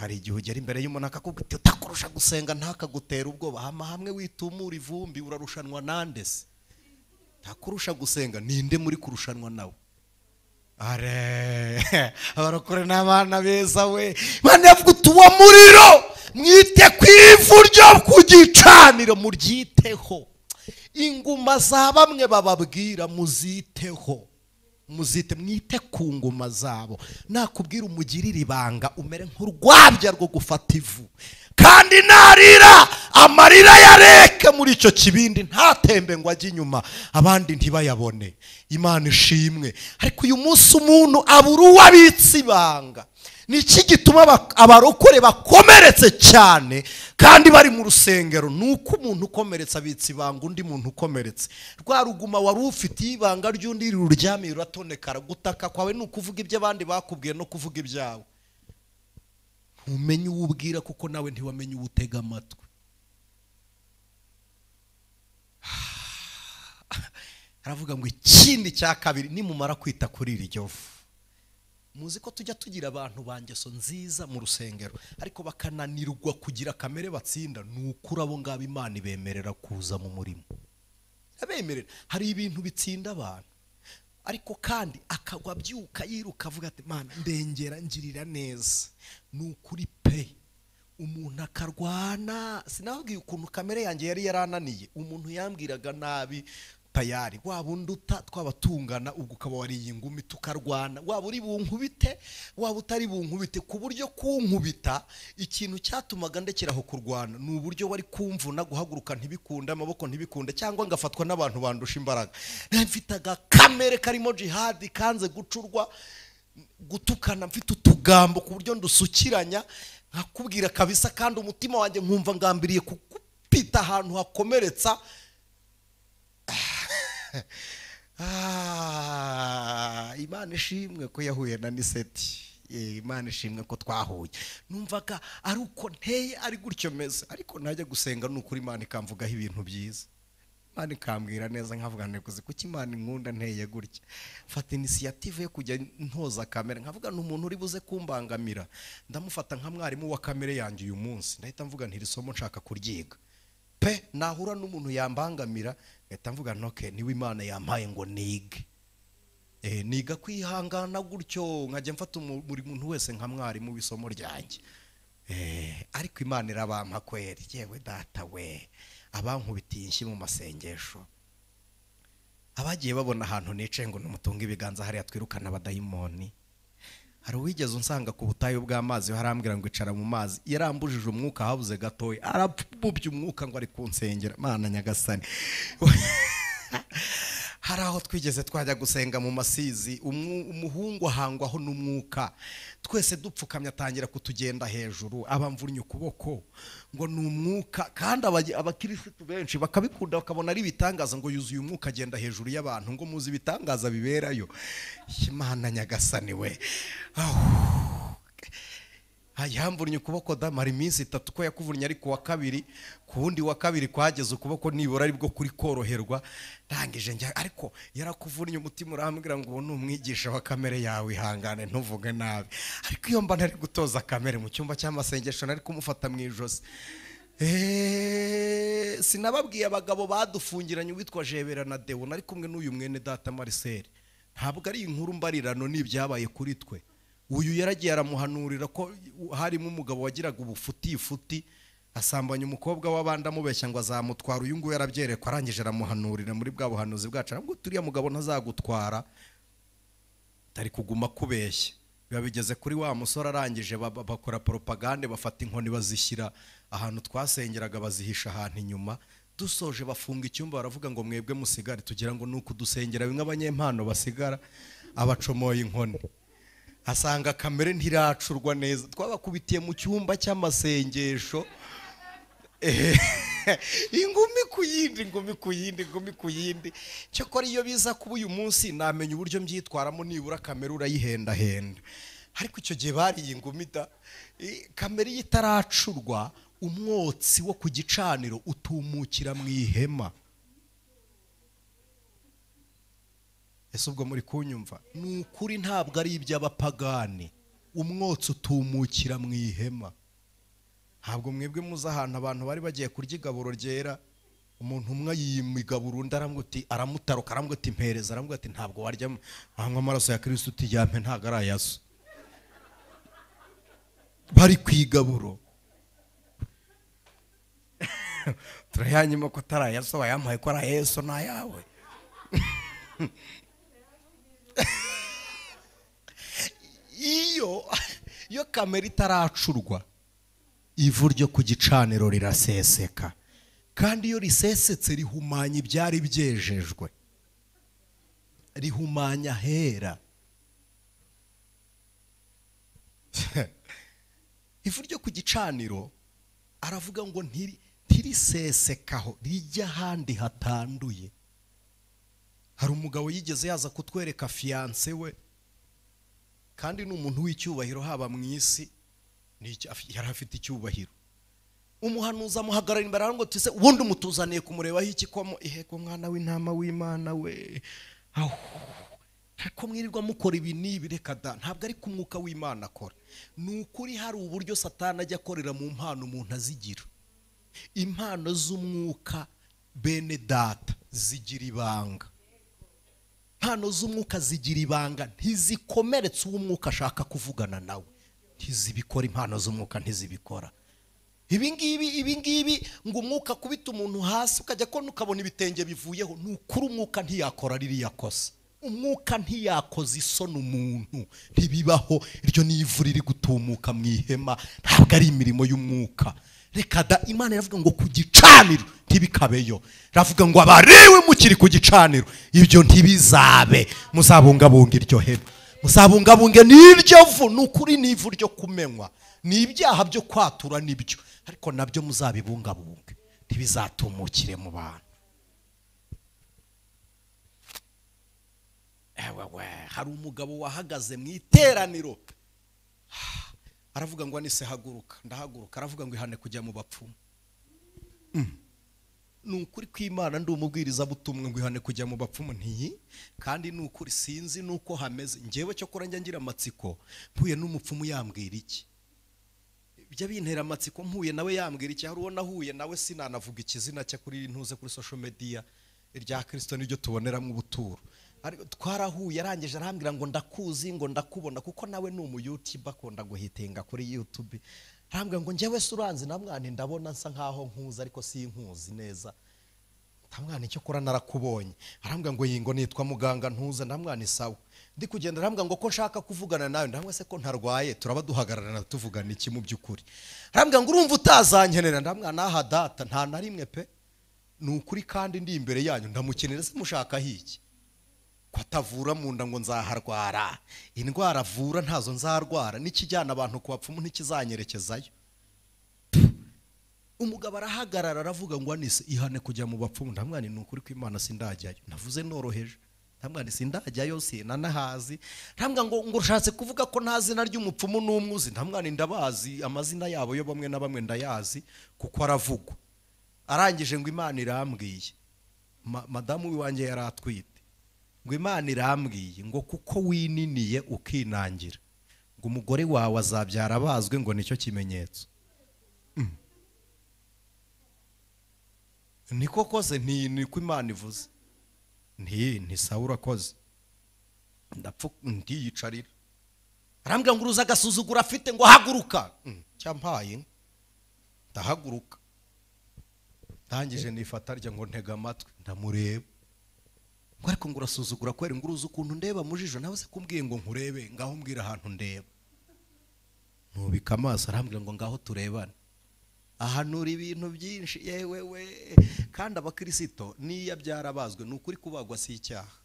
Hari igihe ugera imbere y'umuntu akakubwira uti utakurusha gusenga ntakagutera ubwoba, hama hamwe witumura ivumbi urarushanwa nande se? Ntakurusha gusenga ninde muri kurushanwa nawe? Are abarokore n'abana beza we, Imana yavuga uti uwo muriro mwite ku ivu ryo ku gicaniro, muryiteho. Inguma za bamwe bababwira muziteho, muzite, mwite ku nguma zabo. Nakubwira umugirire ibanga, umere nk'urwabya rwo gufata ivu, kandi narira amarira yareke muri icyo kibindi, ntatembe ngo ajye inyuma abandi ntibayabone. Imana ishimwe. Ariko uyu munsi umuntu abura uwabitse ibanga. Niki gituma abarokore bakomeretse cyane kandi bari mu rusengero? Nuko umuntu ukomeretse abitse ibanga undi muntu ukomeretse. Rwa ruguma wari ufite ibanga ry'undi ruryamiye uratonekara. Gutaka kwawe ni ukuvuga ibyo abandi bakubwiye no kuvuga ibyawe. Ntumenye uwo ubwira kuko nawe ntiwamenye uwo utega amatwi. Aravuga ngo ikindi cya kabiri, nimumara kwita kuri iryo vu. Muzi ko tujya tugira abantu bangeso nziza mu rusengero, ariko bakananirwa kugira kamere batsinda. Nukuri abo ngabo Imana ibemerera kuza mu murimo, abemerera. Hari ibintu bitsinda abantu, ariko kandi akagwa abyuka yiruka avuga ati Mana ndengera ngirira neza. Nukuri pe, umuntu akarwana. Sinababwiye ukuntu kamere yanjye yari yarananiye. Umuntu yambwiraga nabi tayari, waba unduta twaba tungana, ubwo ukaba wariye ingumi tukarwana, waba uri bunkubite waba utari bunkubite, ku buryo kunkubita ikintu cyatumaga ndekeraho kurwana ni uburyo wari kumvuna, guhaguruka ntibikunda, amaboko ntibikunde, cyangwa ngafatwa n'abantu bandusha imbaraga. Mfite agakamere karimo jihadi kanze gucurwa, gutukana, mfite utugambo ku buryo ndusukiranya nkakubwira kabisa, kandi umutima wanjye nkumva ngambiriye kukupita ahantu hakomeretsa. Imana ishimwe ko yahuye na Niseti. Imana ishimwe ko twahuye. Numvaga ari uko nteye, ari gutyo meze, ariko najya gusenga nukuri Imana ikamvugaho ibintu byiza. Imana ikambwira neza nkavuga nekuze kuki Imana inkunda nteye gutya. Mfata initiative yo kujya ntoza kamere, nkavuga n'umuntu uri buze kumbangamira ndamufata nka mwarimu wa kamere yanjye uyu munsi. Ndahita mvuga nti risomo nshaka kuryiga pe. Nahura n'umuntu yambangamira ngahita mvuga ntoke niwe Imana yampaye ngo nige. Niga kwihangana gutyo, nkajya mfata buri muntu wese nka mwarimu w'isomo ryanjye. Ariko Imana irabampa kweri. Yewe data we, abankubitiye inshyi mu masengesho, abagiye babona ahantu nicaye ngo numutunge ibiganza hariya twirukana abadayimoni. Hari uwigeze unsanga ku butayu bw'amazi harambwira ngo icara mu mazi, yarambujije umwuka habuze gatoya, arapfubye umwuka ngo ari kunsengera. Mana nyagasani. Hari aho twigeze twajya gusenga mu Masizi, umuhungu ahangwaho n'umwuka, twese dupfukamye atangira kutugenda hejuru, abamvunnye ukuboko ngo ni umwuka. Kandi abakirisitu benshi bakabikunda bakabona ari ibitangaza, ngo yuzuye umwuka agenda hejuru y'abantu, ngo muzi ibitangaza biberayo. Imana nyagasani we. Yamvunnye ukuboko damara iminsi itatu, ko yakuvunnye ariko wa kabiri, ku wundi wa kabiri kwageze ukuboko nibura aribwo kuri koroherwa. Ndangije njya, ariko yarakuvunnye umutima urambwira ngo uwo ni umwigisha wa kamere yawe, ihangane ntuvuge nabi. Ariko iyo mba nari gutoza kamere mu cyumba cy'amasengesho nari kumufata mu ijosi. Sinababwiye abagabo badufungiranye uwitwa Jebera na Deo, nari kumwe n'uyu mwene data Marcel. Ntabwo ari inkuru mbarirano n'ibyabaye kuri twe. Uyu yaragiye aramuhanurira ko harimo umugabo wagiraga ubufuti ifuti asambanya umukobwa w'abandi amubeshya ngo azamutwara. Uyu nguyu yarabyerekwa, arangije aramuhanurira muri bwa buhanuzi bwacu, ngo turiya mugabo ntazagutwara, tari kuguma kubeshya. Biba bigeze kuri wa musore, arangije bakora propagande, bafata inkoni bazishyira ahantu twasengeraga, bazihisha ahantu inyuma. Dusoje bafunga icyumba baravuga ngo mwebwe musigare, tugira ngo nuko dusengera bimwe abanyempano basigara, abacomoye inkoni. Asanga kamere ntiracurwa neza, twabakubitiye mu cyumba cy'amasengesho ingumi ku yindi, ingumi ku yindi, ingumi ku yindi. Cyakora iyo biza kuba uyu munsi namenya uburyo mbyitwaramo, nibura kamere urayihendahenda. Ariko icyo gihe bariye ingumi da. Kamere itaracurwa, umwotsi wo ku gicaniro utumukira mu ihema. Ese ubwo muri kunyumva? Ni ukuri ntabwo ari iby'abapagani. Umwotsi utumukira mu ihema. Ntabwo mwebwe muzi ahantu abantu bari bagiye kurya igaburo ryera, umuntu umwe yimigabura undi aramwuti, aramutaruka aramwuti impereza, aramwuti ntabwo warya anywa amaraso ya Kristo uti yampe ntabwo ari ayaso. Bari kwigaburo. Turayanyima ko atari ayaso, wayampaye ko ari ayeso nayawe. Iyo kamera itaracurwa, ivu ryo ku gicaniro riraseseka, kandi iyo risesetse rihumanya ibyari byejejwe, rihumanya hera. Ivu ryo ku gicaniro aravuga ngo ntirisesekaho, rijya ahandi hatanduye. Hari umugabo yigeze yaza kutwereka fiance we, kandi ni umuntu w'icyubahiro haba mu isi, yari afite icyubahiro. Umuhanuzi amuhagarara imbere ngo tuse ubundi umutuzaniye kumurebaho iki ko iheko mwana w'intama w'Imana we, aho ko mwirirwa mukora ibi n'ibi, reka da. Ntabwo ari ku mwuka w'Imana akora. Ni ukuri hari uburyo Satani ajya akorera mu mpano umuntu azigira. Impano z'umwuka bene data zigira ibanga. Impano z'umwuka zigira ibanga, ntizikomeretse uwo umwuka ashaka kuvugana nawe. Ntizibikora, impano z'umwuka ntizibikora. Ibi ngibi ngo umwuka kubita umuntu hasi ukajya ko ukabona ibitenge bivuyeho, ni ukuri umwuka ntiyakora ririya kosa. Umwuka ntiyakoza isoni umuntu, ntibibaho. Iryo ni ivu riri gutumuka mu ihema, ntabwo ari imirimo y'umwuka. Reka da. Imana iravuga ngo ku gicaniro ntibikabeyo. Iravuga ngo abariwe mukiri ku gicaniro ibyo ntibizabe, muzabungabunga iryo hema, muzabungabunge n'iryo vu. Ni ukuri ni ivu ryo kumenywa, ni ibyaha byo kwatura nibyo, ariko nabyo muzabibungabunge, ntibizatumukire mu bantu. Hari umugabo wahagaze mu iteraniro aravuga ngo anise haguruka, ndahaguruka. Aravuga ngo ihane kujya mu bapfumu. Ni ukuri kw'Imana ndi umubwiriza butumwe ngo ihane kujya mu bapfumu ntiyi, kandi ni ukuri sinzi nuko hameze. Njyewe cyo kora njya ngira amatsiko, mpuye n'umupfumu yambwira iki? Bijya bintera amatsiko, mpuye nawe yambwira iki? Hari uwo nahuye nawe sinanavuga ikizina cye kuri ntuze kuri social media, irya Kristo niryo tuboneramo ubuturo. Ariko twarahuye arangije arambwira ngo ndakuzi, ngo ndakubona, kuko nawe ni umu YouTuber akunda guhitinga kuri YouTube. Arambwira ngo njyewe se uranzi? Namwana ndabona nsa nkaho nkuzi ariko sinkuzi neza. Ndamwana icyo kora narakubonye. Arambwira ngo yingo nitwa muganga ntuza. Ndamwana isawa. Ndi kugenda arambwira ngo ko nshaka kuvugana nawe. Ndamwe se ko ntarwaye turaba duhagararana tuvugana iki mu byukuri? Arambwira ngo urumva utazankenera. Ndamwana aha data nta na rimwe pe. Ni ukuri kandi ndi imbere yanyu ndamukenera se mushaka hiki? Ko atavura mu nda ngo nzaharwara. Indwara avura ntazo nzarwara, n'ikijyana abantu ku bapfumu ntikizanyerekezayo. Umugabo arahagarara aravuga ngo anise ihane kujya mu bapfumu. Ndamwana ni ukuri kw'Imana sindajyayo. Navuze noroheje. Ndamwana sindajyayo sinanahazi. Ndamwana ngo ushatse kuvuga ko nta zina ry'umupfumu n'umwuzi. Ndamwana ndabazi amazina yabo yo bamwe na bamwe ndayazi kuko aravugwa. Arangije ngo Imana irambwiye. Madamu wiwanjye yaratwite. Ngo Imana irambwiye ngo kuko wininiye ukinangira ngo umugore wawe azabyara abazwe, ngo nicyo kimenyetso. Niko koze niko Imana ivuze. Nti sawa urakoze. Ndapfu ndiyicarira. Arambwira ngo uruza agasuzugura afite ngo haguruka. Cyampaye ndahaguruka. Ndangije nifata rya ngo ntega amatwi ndamureba. Ngo ariko ngo urasuzugura kweri, ngo uruza ukuntu ndeba mujisho nawe se kumbwiye ngo nkurebe, ngaho mbwira ahantu ndeba. Nubika amaso arambwira ngo ngaho turebane. Ahanura ibintu byinshi yewe we. Kandi abakirisito niya byarabazwe ni ukuri kubagwa si icyaha.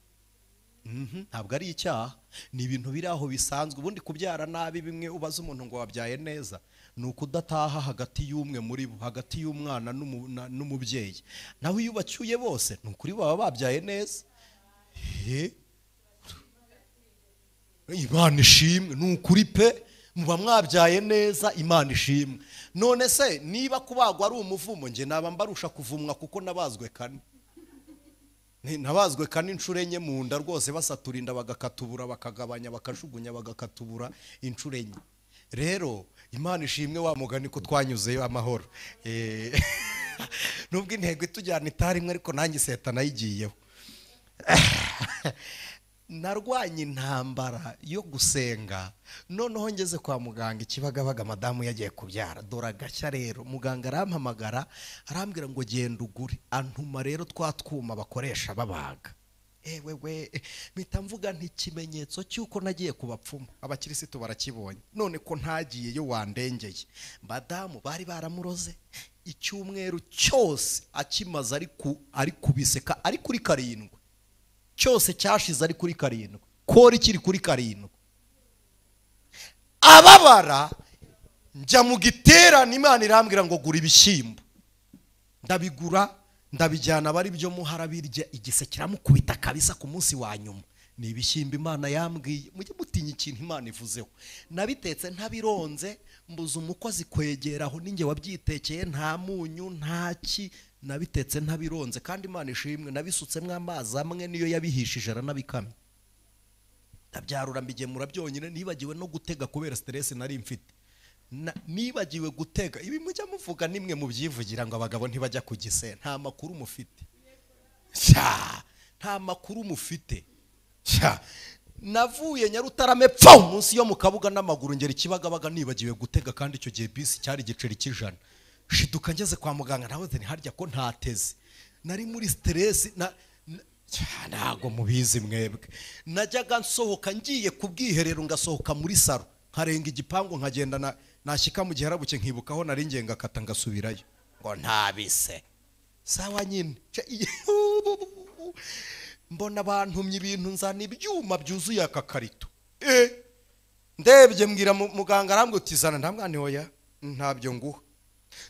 Ntabwo ari icyaha, ni ibintu biri aho bisanzwe. Ubundi kubyara nabi bimwe ubaza umuntu ngo wabyaye neza ni ukudataha hagati y'umwe muri bo, hagati y'umwana n'umubyeyi. Nawe iyo ubacyuye bose ni ukuri baba babyaye neza. Imana ishimwe, ni ukuri pe, muba mwabyaye neza, Imana ishimwe. None se niba kubagwa ari umuvumo, nge naba mbarusha kuvumwa kuko nabazwe kane. Nabazwe kane inshuro enye mu nda rwose, basatura inda bagakatubura, bakagabanya, bakajugunya, bagakatubura inshuro enye. Rero Imana ishimwe wa mugani ko twanyuzeyo amahoro. Nubwo intego itujyana itari imwe ariko nanjye seta nayigiyeho. Narwanye intambara yo gusenga, noneho ngeze kwa muganga ikibagabaga madamu yagiye kubyara. Dore agashya rero, muganga arampamagara arambwira ngo genda ugure, antuma rero twa twuma bakoresha babaga. Ewe we, mpita mvuga nti ikimenyetso cy'uko nagiye ku bapfumu abakirisitu barakibonye, none ko ntagiyeyo wandengeye. Madamu bari baramuroze icyumweru cyose akimaze ari kubiseka ari kuri 7. Cyose cyashize ari kuri 7, kori kiri kuri 7. Ababara njya mu giterane, Imana irambwira ngo gura ibishyimbo. Ndabigura ndabijyana bari byo muharabirya, igise kiramukubita kabisa ku munsi wa nyuma. Ni ibishyimbo Imana yambwiye, mujye mutinya ikintu Imana ivuzeho. Nabitetse ntabironze, mbuza umukozi kwegeraho ninjye wabyitekeye, nta munyu nta ki, nabitetse ntabironze. Kandi Imana ishimwe nabisutsemo amazi amwe niyo yabihishije aranabikamye. Ndabyarura mbigemura byonyine, nibagiwe no gutega kubera stress nari mfite. Nibagiwe gutega. Ibi mujya muvuga nimwe mubyivugira ngo abagabo ntibajya kugise, nta makuru mufite. Nta makuru mufite. Navuye Nyarutarame pfa munsi yo mu Kabuga n'amaguru ngera Ikibagabaga nibagiwe gutega, kandi icyo gihe bisi cyari igiceri cy'ijana. Shiduka ngeze kwa muganga nawe nti harya ko ntateze. Nari muri stress ntago mubizi mwebwe. Najyaga nsohoka ngiye ku bwiherero ngasohoka muri saro nkarenga igipangu nkagenda nashyika mu giharabuke nkibukaho nari ngiye ngakata ngasubirayo ngo ntabise. Sawa nyine. Mbona bantumye ibintu nzana ibyuma byuzuye aka karito. Ndebye mbwira muganga arambwira uti zana, ndamwana oya ntabyo nguha.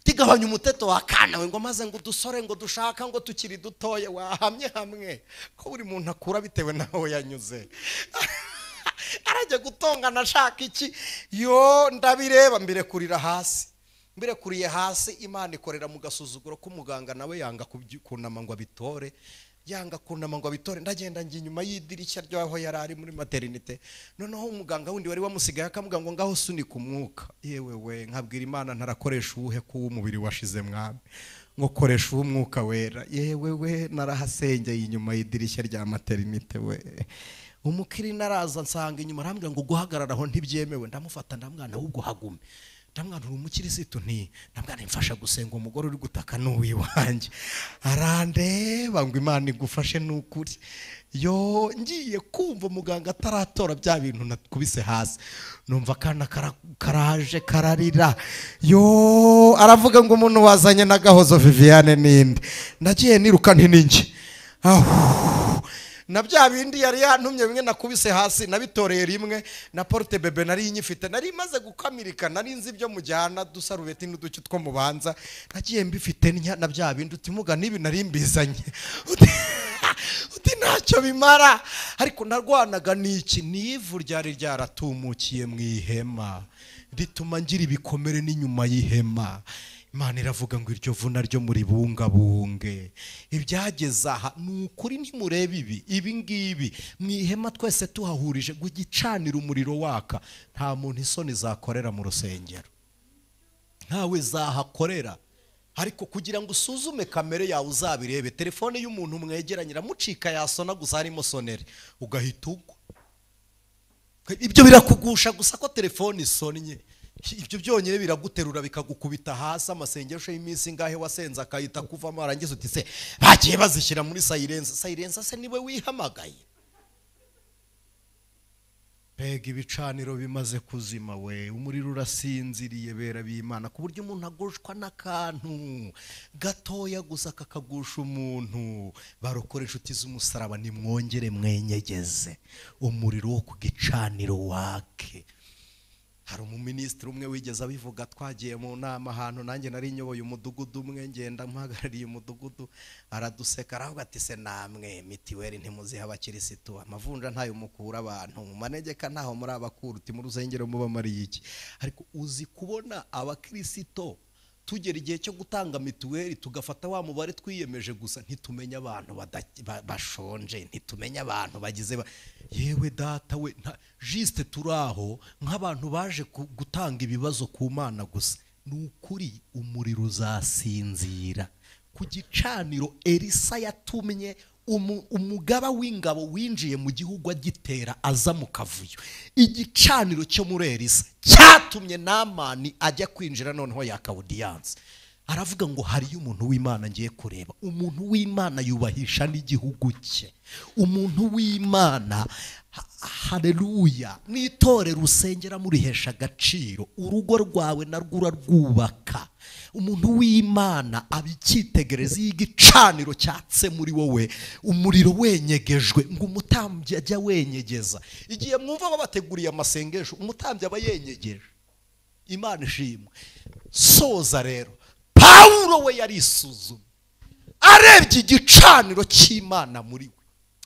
Tigabanya umuteto wakana we ngo maze ngo dusore ngo dushaka ngo tukiri dutoye, wahamye hamwe ko buri muntu akura bitewe naho yanyuze. Arajya gutongana ashaka iki? Yo ndabireba mbirekurira hasi. Mbirekuriye hasi, Imana ikorera mu gasuzuguro k'umuganga, nawe yanga kunama ngo abitore, yanga kunama ngo abitore. Ndagenda njye inyuma y'idirishya ryaho yari ari muri maternité, noneho umuganga wundi wari wamusigaye akamubwira ngo ngaho sunika umwuka. Yewe we, nkabwira Imana ntarakoresha uwuhe ko umubiri washize mwami, ngo koresha uw'umwuka wera. Yewe we, narahasengeye inyuma y'idirishya rya maternité we. Umukiri naraza nsanga inyuma, arambwira ngo guhagarara aho ntibyemewe. Ndamufata ndamwana, ahubwo hagume. Ndamwana uri umukirisitu? Nti ndamwana mfasha gusenga, umugore uri gutaka n'uwiwanjye. Arandeba ngo Imana igufashe n'ukuri. Yo, ngiye kumva umuganga ataratora bya bintu nakubise hasi, numva akana karaje kararira. Yo, aravuga ngo umuntu wazanye na Gahozo Viviane ninde? Nagiye niruka nti ninjye na bya bindi yari yantumye bimwe nakubise hasi nabitoreye rimwe, na porte bebe nari nyifite, nari maze gukamirika, nari nzi ibyo mujyana dusarubeti n'uduki two mubanza, nagiye mbifite na bya bindi utimuga nibi nari mbizanye uti ntacyo bimara. Ariko narwanaga n'iki? N'ivu ryari ryaratumukiye mu ihema rituma ngira ibikomere n'inyuma y'ihema. Imana iravuga ngo iryo vuna ryo muri bungabunge. Ibyageze aha ni ukuri, ntimurebe ibi ibi ngibi mu ihema twese tuhahurije gugicanira umuriro waka. Nta muntu isoni zakorera mu rusengero, ntawe zahakorera. Ariko kugira ngo usuzume kamere yawe uzabirebe, telefone y'umuntu mwegeranye iramucika yasona gusa harimo sonere ugahita ugwa. Ibyo birakugusha gusa ko telefone isonnye, ibyo byonyine biraguterura bikagukubita hasi. Amasengesho y'iminsi ngahe wasenze akahita kuvamo, arangiza uti se bagiye bazishyira muri silence. Silence se niwe wihamagaye? Mbega ibicaniro bimaze kuzima we, umuriro urasinziriye bera b'Imana, ku buryo umuntu agushwa n'akantu gatoya gusa kakagusha umuntu. Barokora inshuti z'umusaraba, nimwongere mwenyegeze umuriro wo ku gicaniro wake. Hari umuminisitiri umwe wigeze abivuga, twagiye mu nama ahantu, nanjye nari nyoboye umudugudu umwe, ngenda mpagarariye umudugudu, araduseka aravuga ati se namwe mitiweli ntimuziha abakirisitu, amavunja ntayo mukura abantu mu manegeka, ntaho muri abakuru, uti mu rusengero muba mariye iki? Ariko uzi kubona abakirisito tugera igihe cyo gutanga mituweli tugafata wa mubare twiyemeje gusa, ntitumenye abantu bashonje, ntitumenye abantu bagize yewe data we, juste turaho nk'abantu baje gutanga ibibazo ku Mana gusa. Ni ukuri umuriro uzasinzira ku gicaniro. Elisa yatumye umugaba w'ingabo winjiye mu gihugu agitera aza mu kavuyo. Igicaniro cyo muri Elisa cyatumye Namani ajya kwinjira noneho yaka audience. Aravuga ngo hariyo umuntu w'Imana ngiye kureba. Umuntu w'Imana yubahisha n'igihugu cye. Umuntu w'Imana, haleluya, n'itorero usengera murihesha agaciro, urugo rwawe narwo urarwubaka. Umuntu w'Imana abicyitegereza igicaniro cyatse muri wowe, umuriro wenyegejwe, ngo umutambyi ajya wenyegeza. Igihe mwumva babateguriye amasengesho, umutambyi aba yenyegeje. Imana ishimwe. Soza rero, Pawulo we yarisuzumye, arebye igicaniro cy'Imana muri we.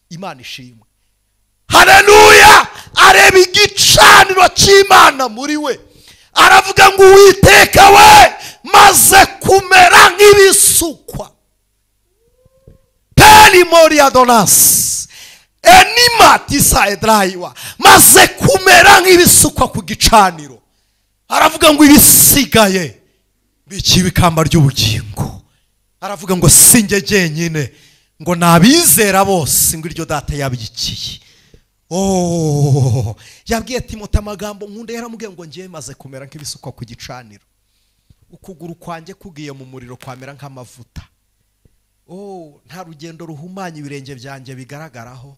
Imana ishimwe, haleluya. Areba igicaniro cy'Imana muri we, aravuga ngo Uwiteka we, maze kumera nk'ibisukwa. Pelimoria donas enima tisa edraiwa, maze kumera nk'ibisukwa ku gicaniro. Aravuga ngo ibisigaye bikiwe ikamba ry'ubugingo. Aravuga ngo sinjye jyenyine, ngo nabizera bose, ngo iryo data yabikiye. Oh, yabwiye Timote amagambo nkunda, yaramubwiye ngo ngiye maze kumera nk'ibisukwa ku gicaniro, ukuguru kwanjye kugiye mu muriro kwamera nk'amavuta. Oh, nta rugendo ruhumanya ibirenge byanjye bigaragaraho.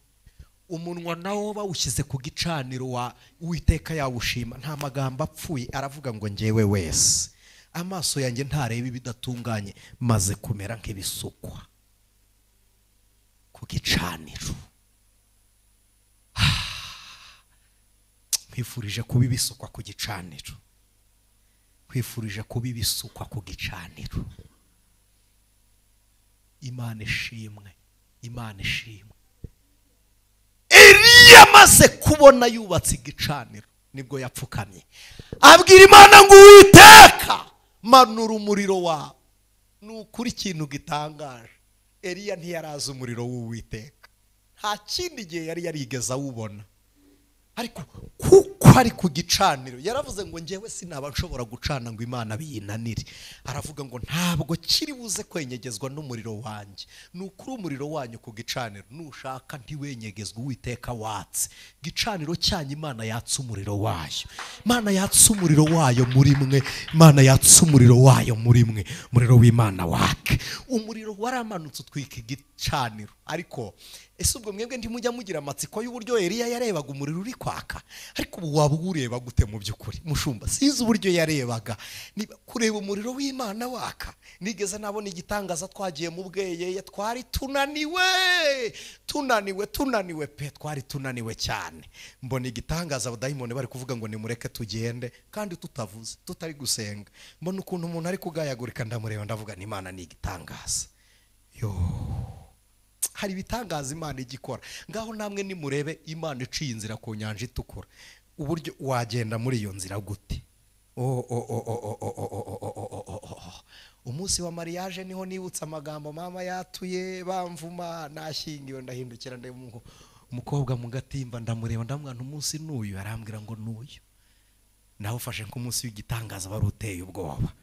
Umunwa nawo bawushyize ku gicaniro wa Uwiteka yawushima, nta magambo apfuye. Aravuga ngo ngewe wese amaso yanjye ntareba ibidatunganye, maze kumera nk'ibisukwa ku gicaniro. Nkwifurije kuba ibisukwa ku gicaniro, nkwifurije kuba ibisukwa ku gicaniro. Imana ishimwe, Imana ishimwe. Eliya amaze kubona yubatse igicaniro, nibwo yapfukamye abwira Imana ngo Uwiteka Manura umuriro wawe. Ni ukuri ikintu gitangaje, Eliya ntiyaraza umuriro w'Uwiteka, nta kindi gihe yari yarigeze awubona, ariko kuko ari ku gicaniro yaravuze ngo njyewe sinaba nshobora gucana ngo Imana biyinanire. Aravuga ngo ntabwo kiri buze kwenyegezwa n'umuriro wanjye. Ni ukuri umuriro wanyu ku gicaniro nushaka ntiwenyegezwe, Uwiteka watse gicaniro cyanyu. Imana yatse umuriro wayo, Imana yatse umuriro wayo muri mwe, Imana yatse umuriro wayo muri mwe. Umuriro w'Imana wake, umuriro waramanutse utwika igicaniro. Ariko ese ubwo mwebwe ntimujya mugira amatsiko y'uburyo Eliya yarebaga umuriro uri kwaka? Ariko ubu waba ureba gute mu by'ukuri mushumba? Sinzi uburyo yarebaga, niba kureba umuriro w'Imana waka. Nigeze nabona igitangaza, twagiye mu Bweyeye, twari tunaniwe tunaniwe tunaniwe pe, twari tunaniwe cyane. Mbona igitangaza, abadayimoni bari kuvuga ngo nimureke tugende, kandi tutavuze, tutari gusenga. Mbona ukuntu umuntu ari kugayagurika, ndamureba ndavuga ni Imana ni igitangaza. Yo, hari ibitangaza Imana igikora. Ngaho namwe nimurebe Imana iciye inzira ku nyanja itukura, uburyo wagenda muri iyo nzira gute? Umunsi wa mariage niho nibutse amagambo mama yatuye bamvuma nashyingiwe. Ndahindukira ndeba umukobwa mu gatimba, ndamureba ndamwana umunsi n'uyu, arambwira ngo n'uyu. Nawe ufashe nk'umunsi w'igitangaza wari uteye ubwoba.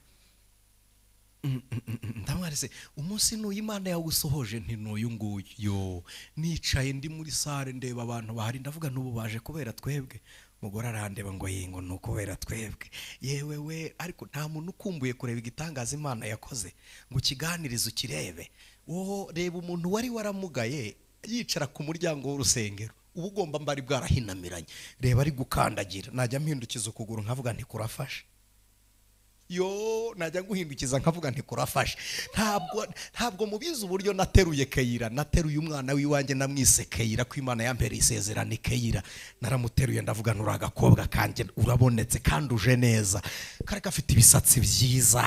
Ndamwarese umunsi n'uyu Imana yawusohoje, nti n'uyu nguyu. Yo, nicaye ndi muri sare ndeba abantu bahari, ndavuga n'ubu baje kubera twebwe. Umugore arandeba ngo yingo ni ukubera twebwe. Yewe we, ariko nta muntu ukumbuye kureba igitangaza Imana yakoze ngo ukiganirize ukirebe. Wowe reba umuntu wari waramugaye yicara ku muryango w'urusengero, uba ugomba mbari bwarahinamiranye, reba ari gukandagira. Najya mpindukiza ukuguru nkavuga nti kurafashe. Yo, najya guhindukiza nkavuga nti kurafashe. Ntabwo mubizi uburyo nateruye Keyira, nateruye umwana w'iwanjye namwise Keyira, ko Imana yampereye isezerano Keyira. Naramuteruye ndavuga nuri agakobwa kanjye urabonetse kandi uje neza, kari gafite ibisatsi byiza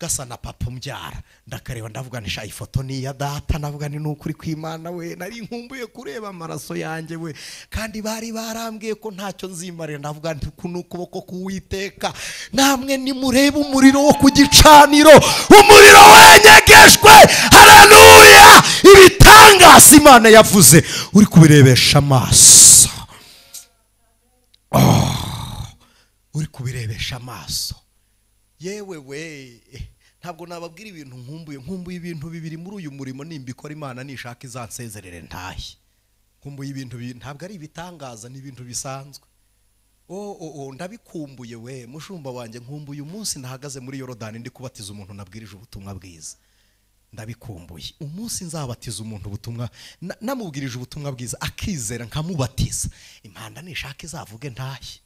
gasa na papa umbyara. Ndakareba ndavuga nti sha ifoto ni iya data. Ndavuga ni nukuri kw'Imana we, nari nkumbuye kureba amaraso yanjye we, kandi bari barambwiye ko ntacyo nzimarira. Ndavuga nti kuno kuboko k'Uwiteka. Namwe nimurebe umuriro wo ku gicaniro, umuriro wenyegejwe. Haleluya! Ibitangaza Imana yavuze uri kubirebesha amaso, uri kubirebesha amaso. Yewe we, ntabwo nababwira ibintu nkumbuye. Nkumbuye ibintu bibiri muri uyu murimo, nimbikora Imana nishaka izansezerere ntahe. Nkumbuye ibintu bibiri, ntabwo ari ibitangaza, ni ibintu bisanzwe. Ndabikumbuye we mushumba wanjye. Nkumbuye umunsi nahagaze muri Yorodani ndi kubatiza umuntu nabwirije ubutumwa bwiza. Ndabikumbuye umunsi nzabatiza umuntu ubutumwa, namubwirije ubutumwa bwiza akizera nkamubatiza. Impanda nishaka izavuge ntahe,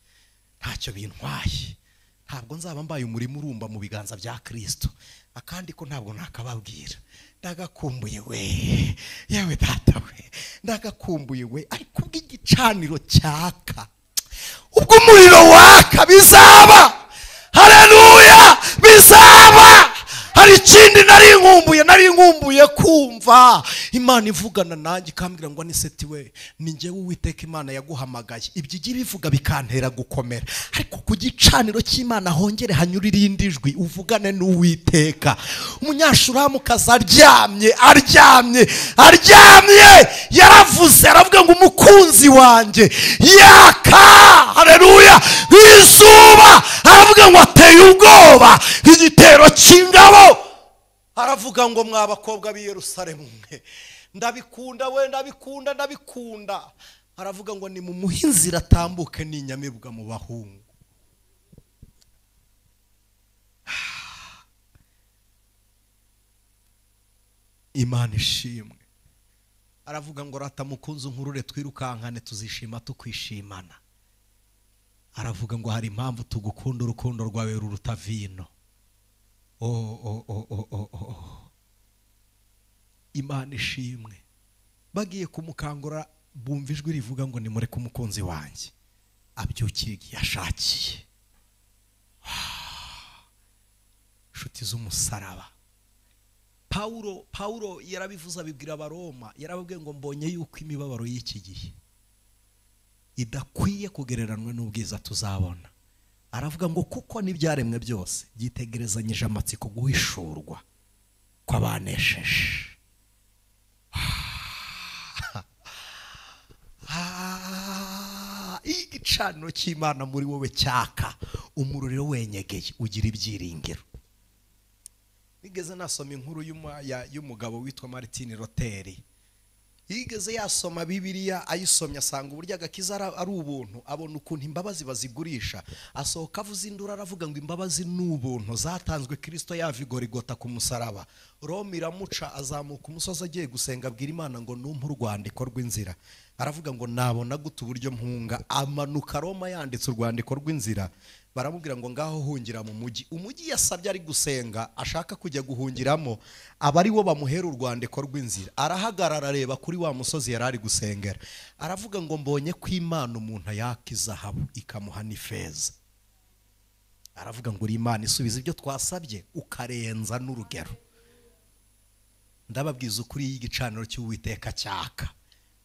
ntacyo bintwaye. Ntabwo nzaba mbaye umurimo urumba mu biganza bya Kristo. Akandi ko ntabwo nakababwira. Ndagakumbuye we, yewe data we, ndagakumbuye we. Ariko ubw'igicaniro cyaka, ubwo umuriro waka bizaba. Haleluya, bizaba. Hari ikindi nari nkumbuye kumva Imana ivugana nanjye ikambwira ngo Aniseti we, ni njyewe Uwiteka Imana yaguhamagaye. Ibyo ijya ibivuga bikantera gukomera, ariko ku gicaniro cy'Imana hongere hanyura irindi jwi, uvugane n'Uwiteka. Umunyashuramukazi aryamye aryamye aryamye, yaravuze aravuga ngo umukunzi wanjye yaka, haleluya, nk'izuba. Aravuga ngo ateye ubwoba nk'igitero cy'ingabo. Aravuga ngo mwa bakobwa b'i Yerusalemu mwe, ndabikunda we, ndabikunda ndabikunda. Aravuga ngo ni mumuhe inzira atambuke n'inyamibwa mu bahungu. Imana ishimwe. Aravuga ngo rata mukunzi nkurure twirukankane tuzishima tukwishimana. Aravuga ngo hari impamvu tugukunda, urukundo rwawe ruruta vino. Imana ishimwe. Bagiye kumukangura bumva ijwi rivuga ngo nimureke umukunzi wanjye abyukire igihe yashakiye. Inshuti z'umusaraba. Paulo yarabivuze abibwira Abaroma, yarababwiye ngo mbonye yuko imibabaro y'iki gihe idakwiye kugereranwa n'ubwiza tuzabona. Aravuga ngo kuko n'ibyaremwe byose byitegerezanyije amatsiko guhishurwa kw'abanesheje. Igicaniro cy'Imana muri wowe cyaka umuriro wenyegeye ugira ibyiringiro. Nigeze nasoma inkuru y'umugabo witwa Martin Luther. Yigeze yasoma Bibiliya, ayisomye asanga uburyo agakiza ari ubuntu, abona ukuntu imbabazi bazigurisha, asohoka avuza induru aravuga ngo imbabazi ni ubuntu zatanzwe Kristo yava i Gorigota ku musaraba. Roma iramuca, azamuka umusozi agiye gusenga, abwira Imana ngo numpe urwandiko rw'inzira. Aravuga ngo nabona gute uburyo mpunga. Amanuka Roma yanditse urwandiko rw'inzira, baramubwira ngo ngaho hungira mu mujyi. Umujyi yasabye ari gusenga ashaka kujya guhungiramo, aba ari wo bamuhera urwandiko rw'inzira. Arahagarara areba kuri wa musozi yari ari gusengera, aravuga ngo mbonye ko Imana umuntu yaka izahabu ikamuha n'ifeza. Aravuga ngo uri Imana isubiza ibyo twasabye ukarenza n'urugero. Ndababwiza ukuri, y'igicaniro cy'Uwiteka cyaka.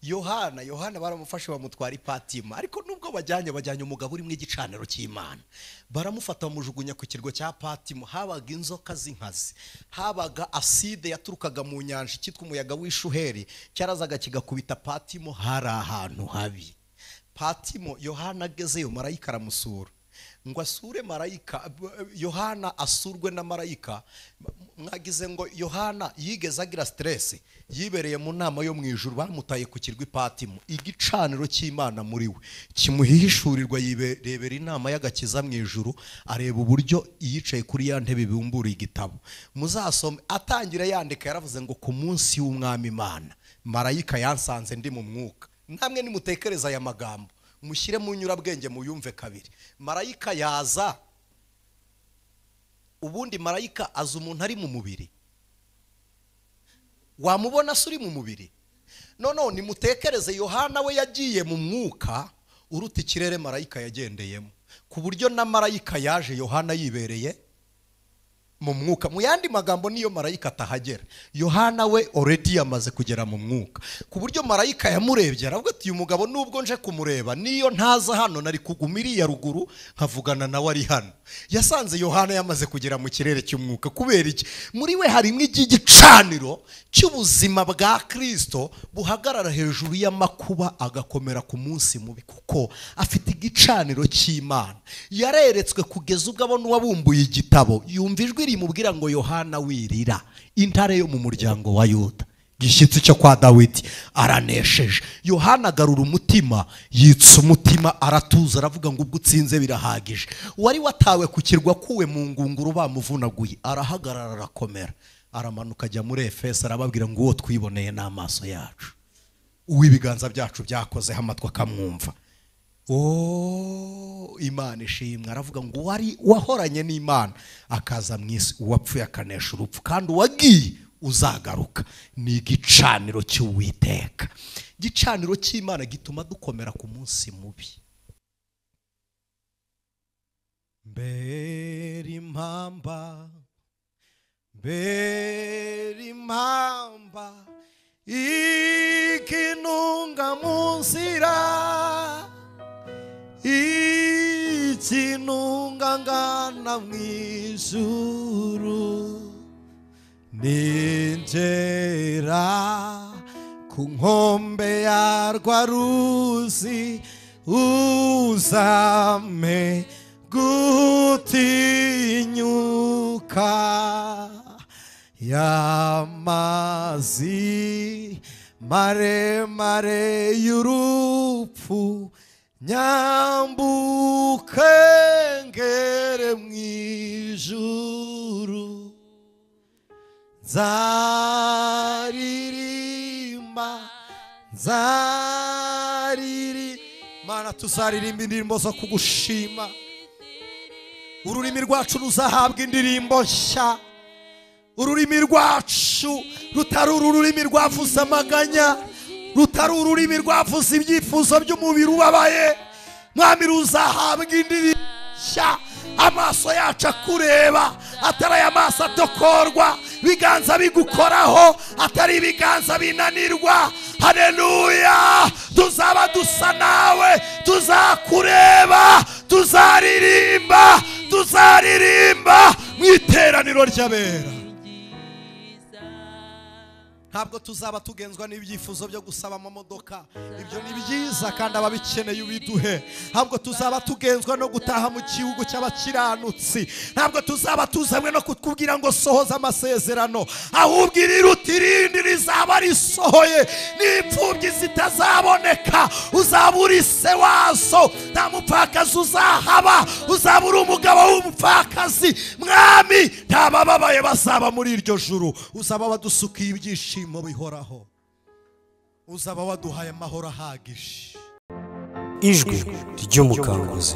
Yohana baramufashe bamutwara Ipatima, ariko nubwo bajyanye umugabo uri mu igicaniro cy'Imana, baramufata bamujugunya ku kirwa cya Patimo. Habaga inzoka z'inkazi, habaga aside yaturukaga mu nyanja cyitwa umuyaga w'ishuheri, cyarazaga kigakubita Patimo. Hari ahantu habi Patimo. Yohana agezeyo marayika aramusura, ngo asure marayika. Yohana asurwe na marayika. Mwagize ngo Yohana yigeze agira stress, yibereye mu nama yo mu ijuru, bamutaye ku kirwa Patimo. Igicaniro cy'Imana muri we kimuhishurirwa, yiberebera inama y'agakiza mu ijuru, areba uburyo yicaye kuri ya ntebe bibumbura igitabo. Muzasome atangira yandika, yaravuze ngo ku munsi w'Umwami Imana marayika yansanze ndi mu mwuka. Namwe nimutekereza aya magambo mushyire mu nyurabwenge muyumve kabiri. Marayika yaza, ubundi marayika aza umuntu ari mu mubiri, wamubona se uri mu mubiri? None nimutekereze Yohana we yagiye mu mwuka uruta ikirere marayika yagendeyemo, ku buryo na marayika yaje Yohana yibereye mu mwuka. Mu yandi magambo, niyo marayika atahagera, Yohana we already yamaze kugera mu mwuka, ku buryo marayika yamurebye aravuga ati uyu mugabo nubwo nje kumureba, niyo ntaza hano nari kuguma iriya ruguru nkavugana nawe ari hano. Yasanze Yohana yamaze kugera mu kirere cy'umwuka. Kubera iki? Muri we harimo igicaniro cy'ubuzima bwa Kristo buhagarara hejuru y'amakuba, agakomera ku munsi mubi, kuko afite igicaniro cy'Imana. Yareretswe kugeza ubwo abona uwabumbuye igitabo, yumva ijwi rimubwira ngo Yohana wirira, intare yo mu muryango wa Yuda, gishyitsi cyo kwa Dawidi, aranesheje. Yohana agarura umutima, yitsa umutima, aratuza, aravuga ngo ubwo utsinze birahagije. Wari watawe ku kirwa kuwe mu ngunguru bamuvunaguye, arahagarara arakomera, aramanuka ajya muri Efeso, arababwira ngo uwo twiboneye n'amaso yacu, uw'ibiganza byacu byakozeho amatwi akamwumva. Imana ishimwe. Aravuga ngo wari wahoranye n'Imana akaza mu isi, uwapfuye akanesha urupfu, kandi uwagiye uzagaruka. Ni igicaniro cy'Uwiteka. Igicaniro cy'Imana gituma dukomera ku munsi mubi. Mbere impamba, mbere impamba, ikinunga mu nzira, ikinunga ngana mu ijuru, ninjera ku nkombe ya rwa ruzi, uzame gutinyuka y'amazi maremare y'urupfu, nyambuke ngere mu ijuru, nzaririmba, nzaririmba. Mana, tuzaririmba indirimbo zo kugushima. Ururimi rwacu ruzahabwa indirimbo nshya. Ururimi rwacu rutari ururimi rwavuze amaganya, rutari ururimi rwavuze ibyifuzo by'umubiri ubabaye. Mwami, ruzahabwa indirimbo nshya. Amaso yacu akureba, atari aya maso atokorwa, ibiganza bigukoraho, atari ibiganza binanirwa. Haleluya! Tuzaba dusa nawe, tuzakureba, tuzaririmba. Tuzaririmba, tuzaririmba mu iteraniro ry'abera. Ntabwo tuzaba tugenzwa n'ibyifuzo byo gusaba amamodoka, ibyo ni byiza kandi ababikeneye ubiduhe. Ntabwo tuzaba tugenzwa no gutaha mu gihugu cy'abakiranutsi. Ntabwo tuzaba tuzanywe no kutubwira ngo sohoza amasezerano, ahubwo iriruta irindi rizaba risohoye, n'imfubyi zitazaboneka. Uzaba uri se wazo, nta mupfakazi uzahaba, uzaba uri umugabo w'umupfakazi. Mwami, nta bababaye bazaba muri iryo juru. Uzaba wadusukiye ibyishimo bihoraho, uzaba waduhaye amahoro ahagije. Ijwi ry'umukanguzi.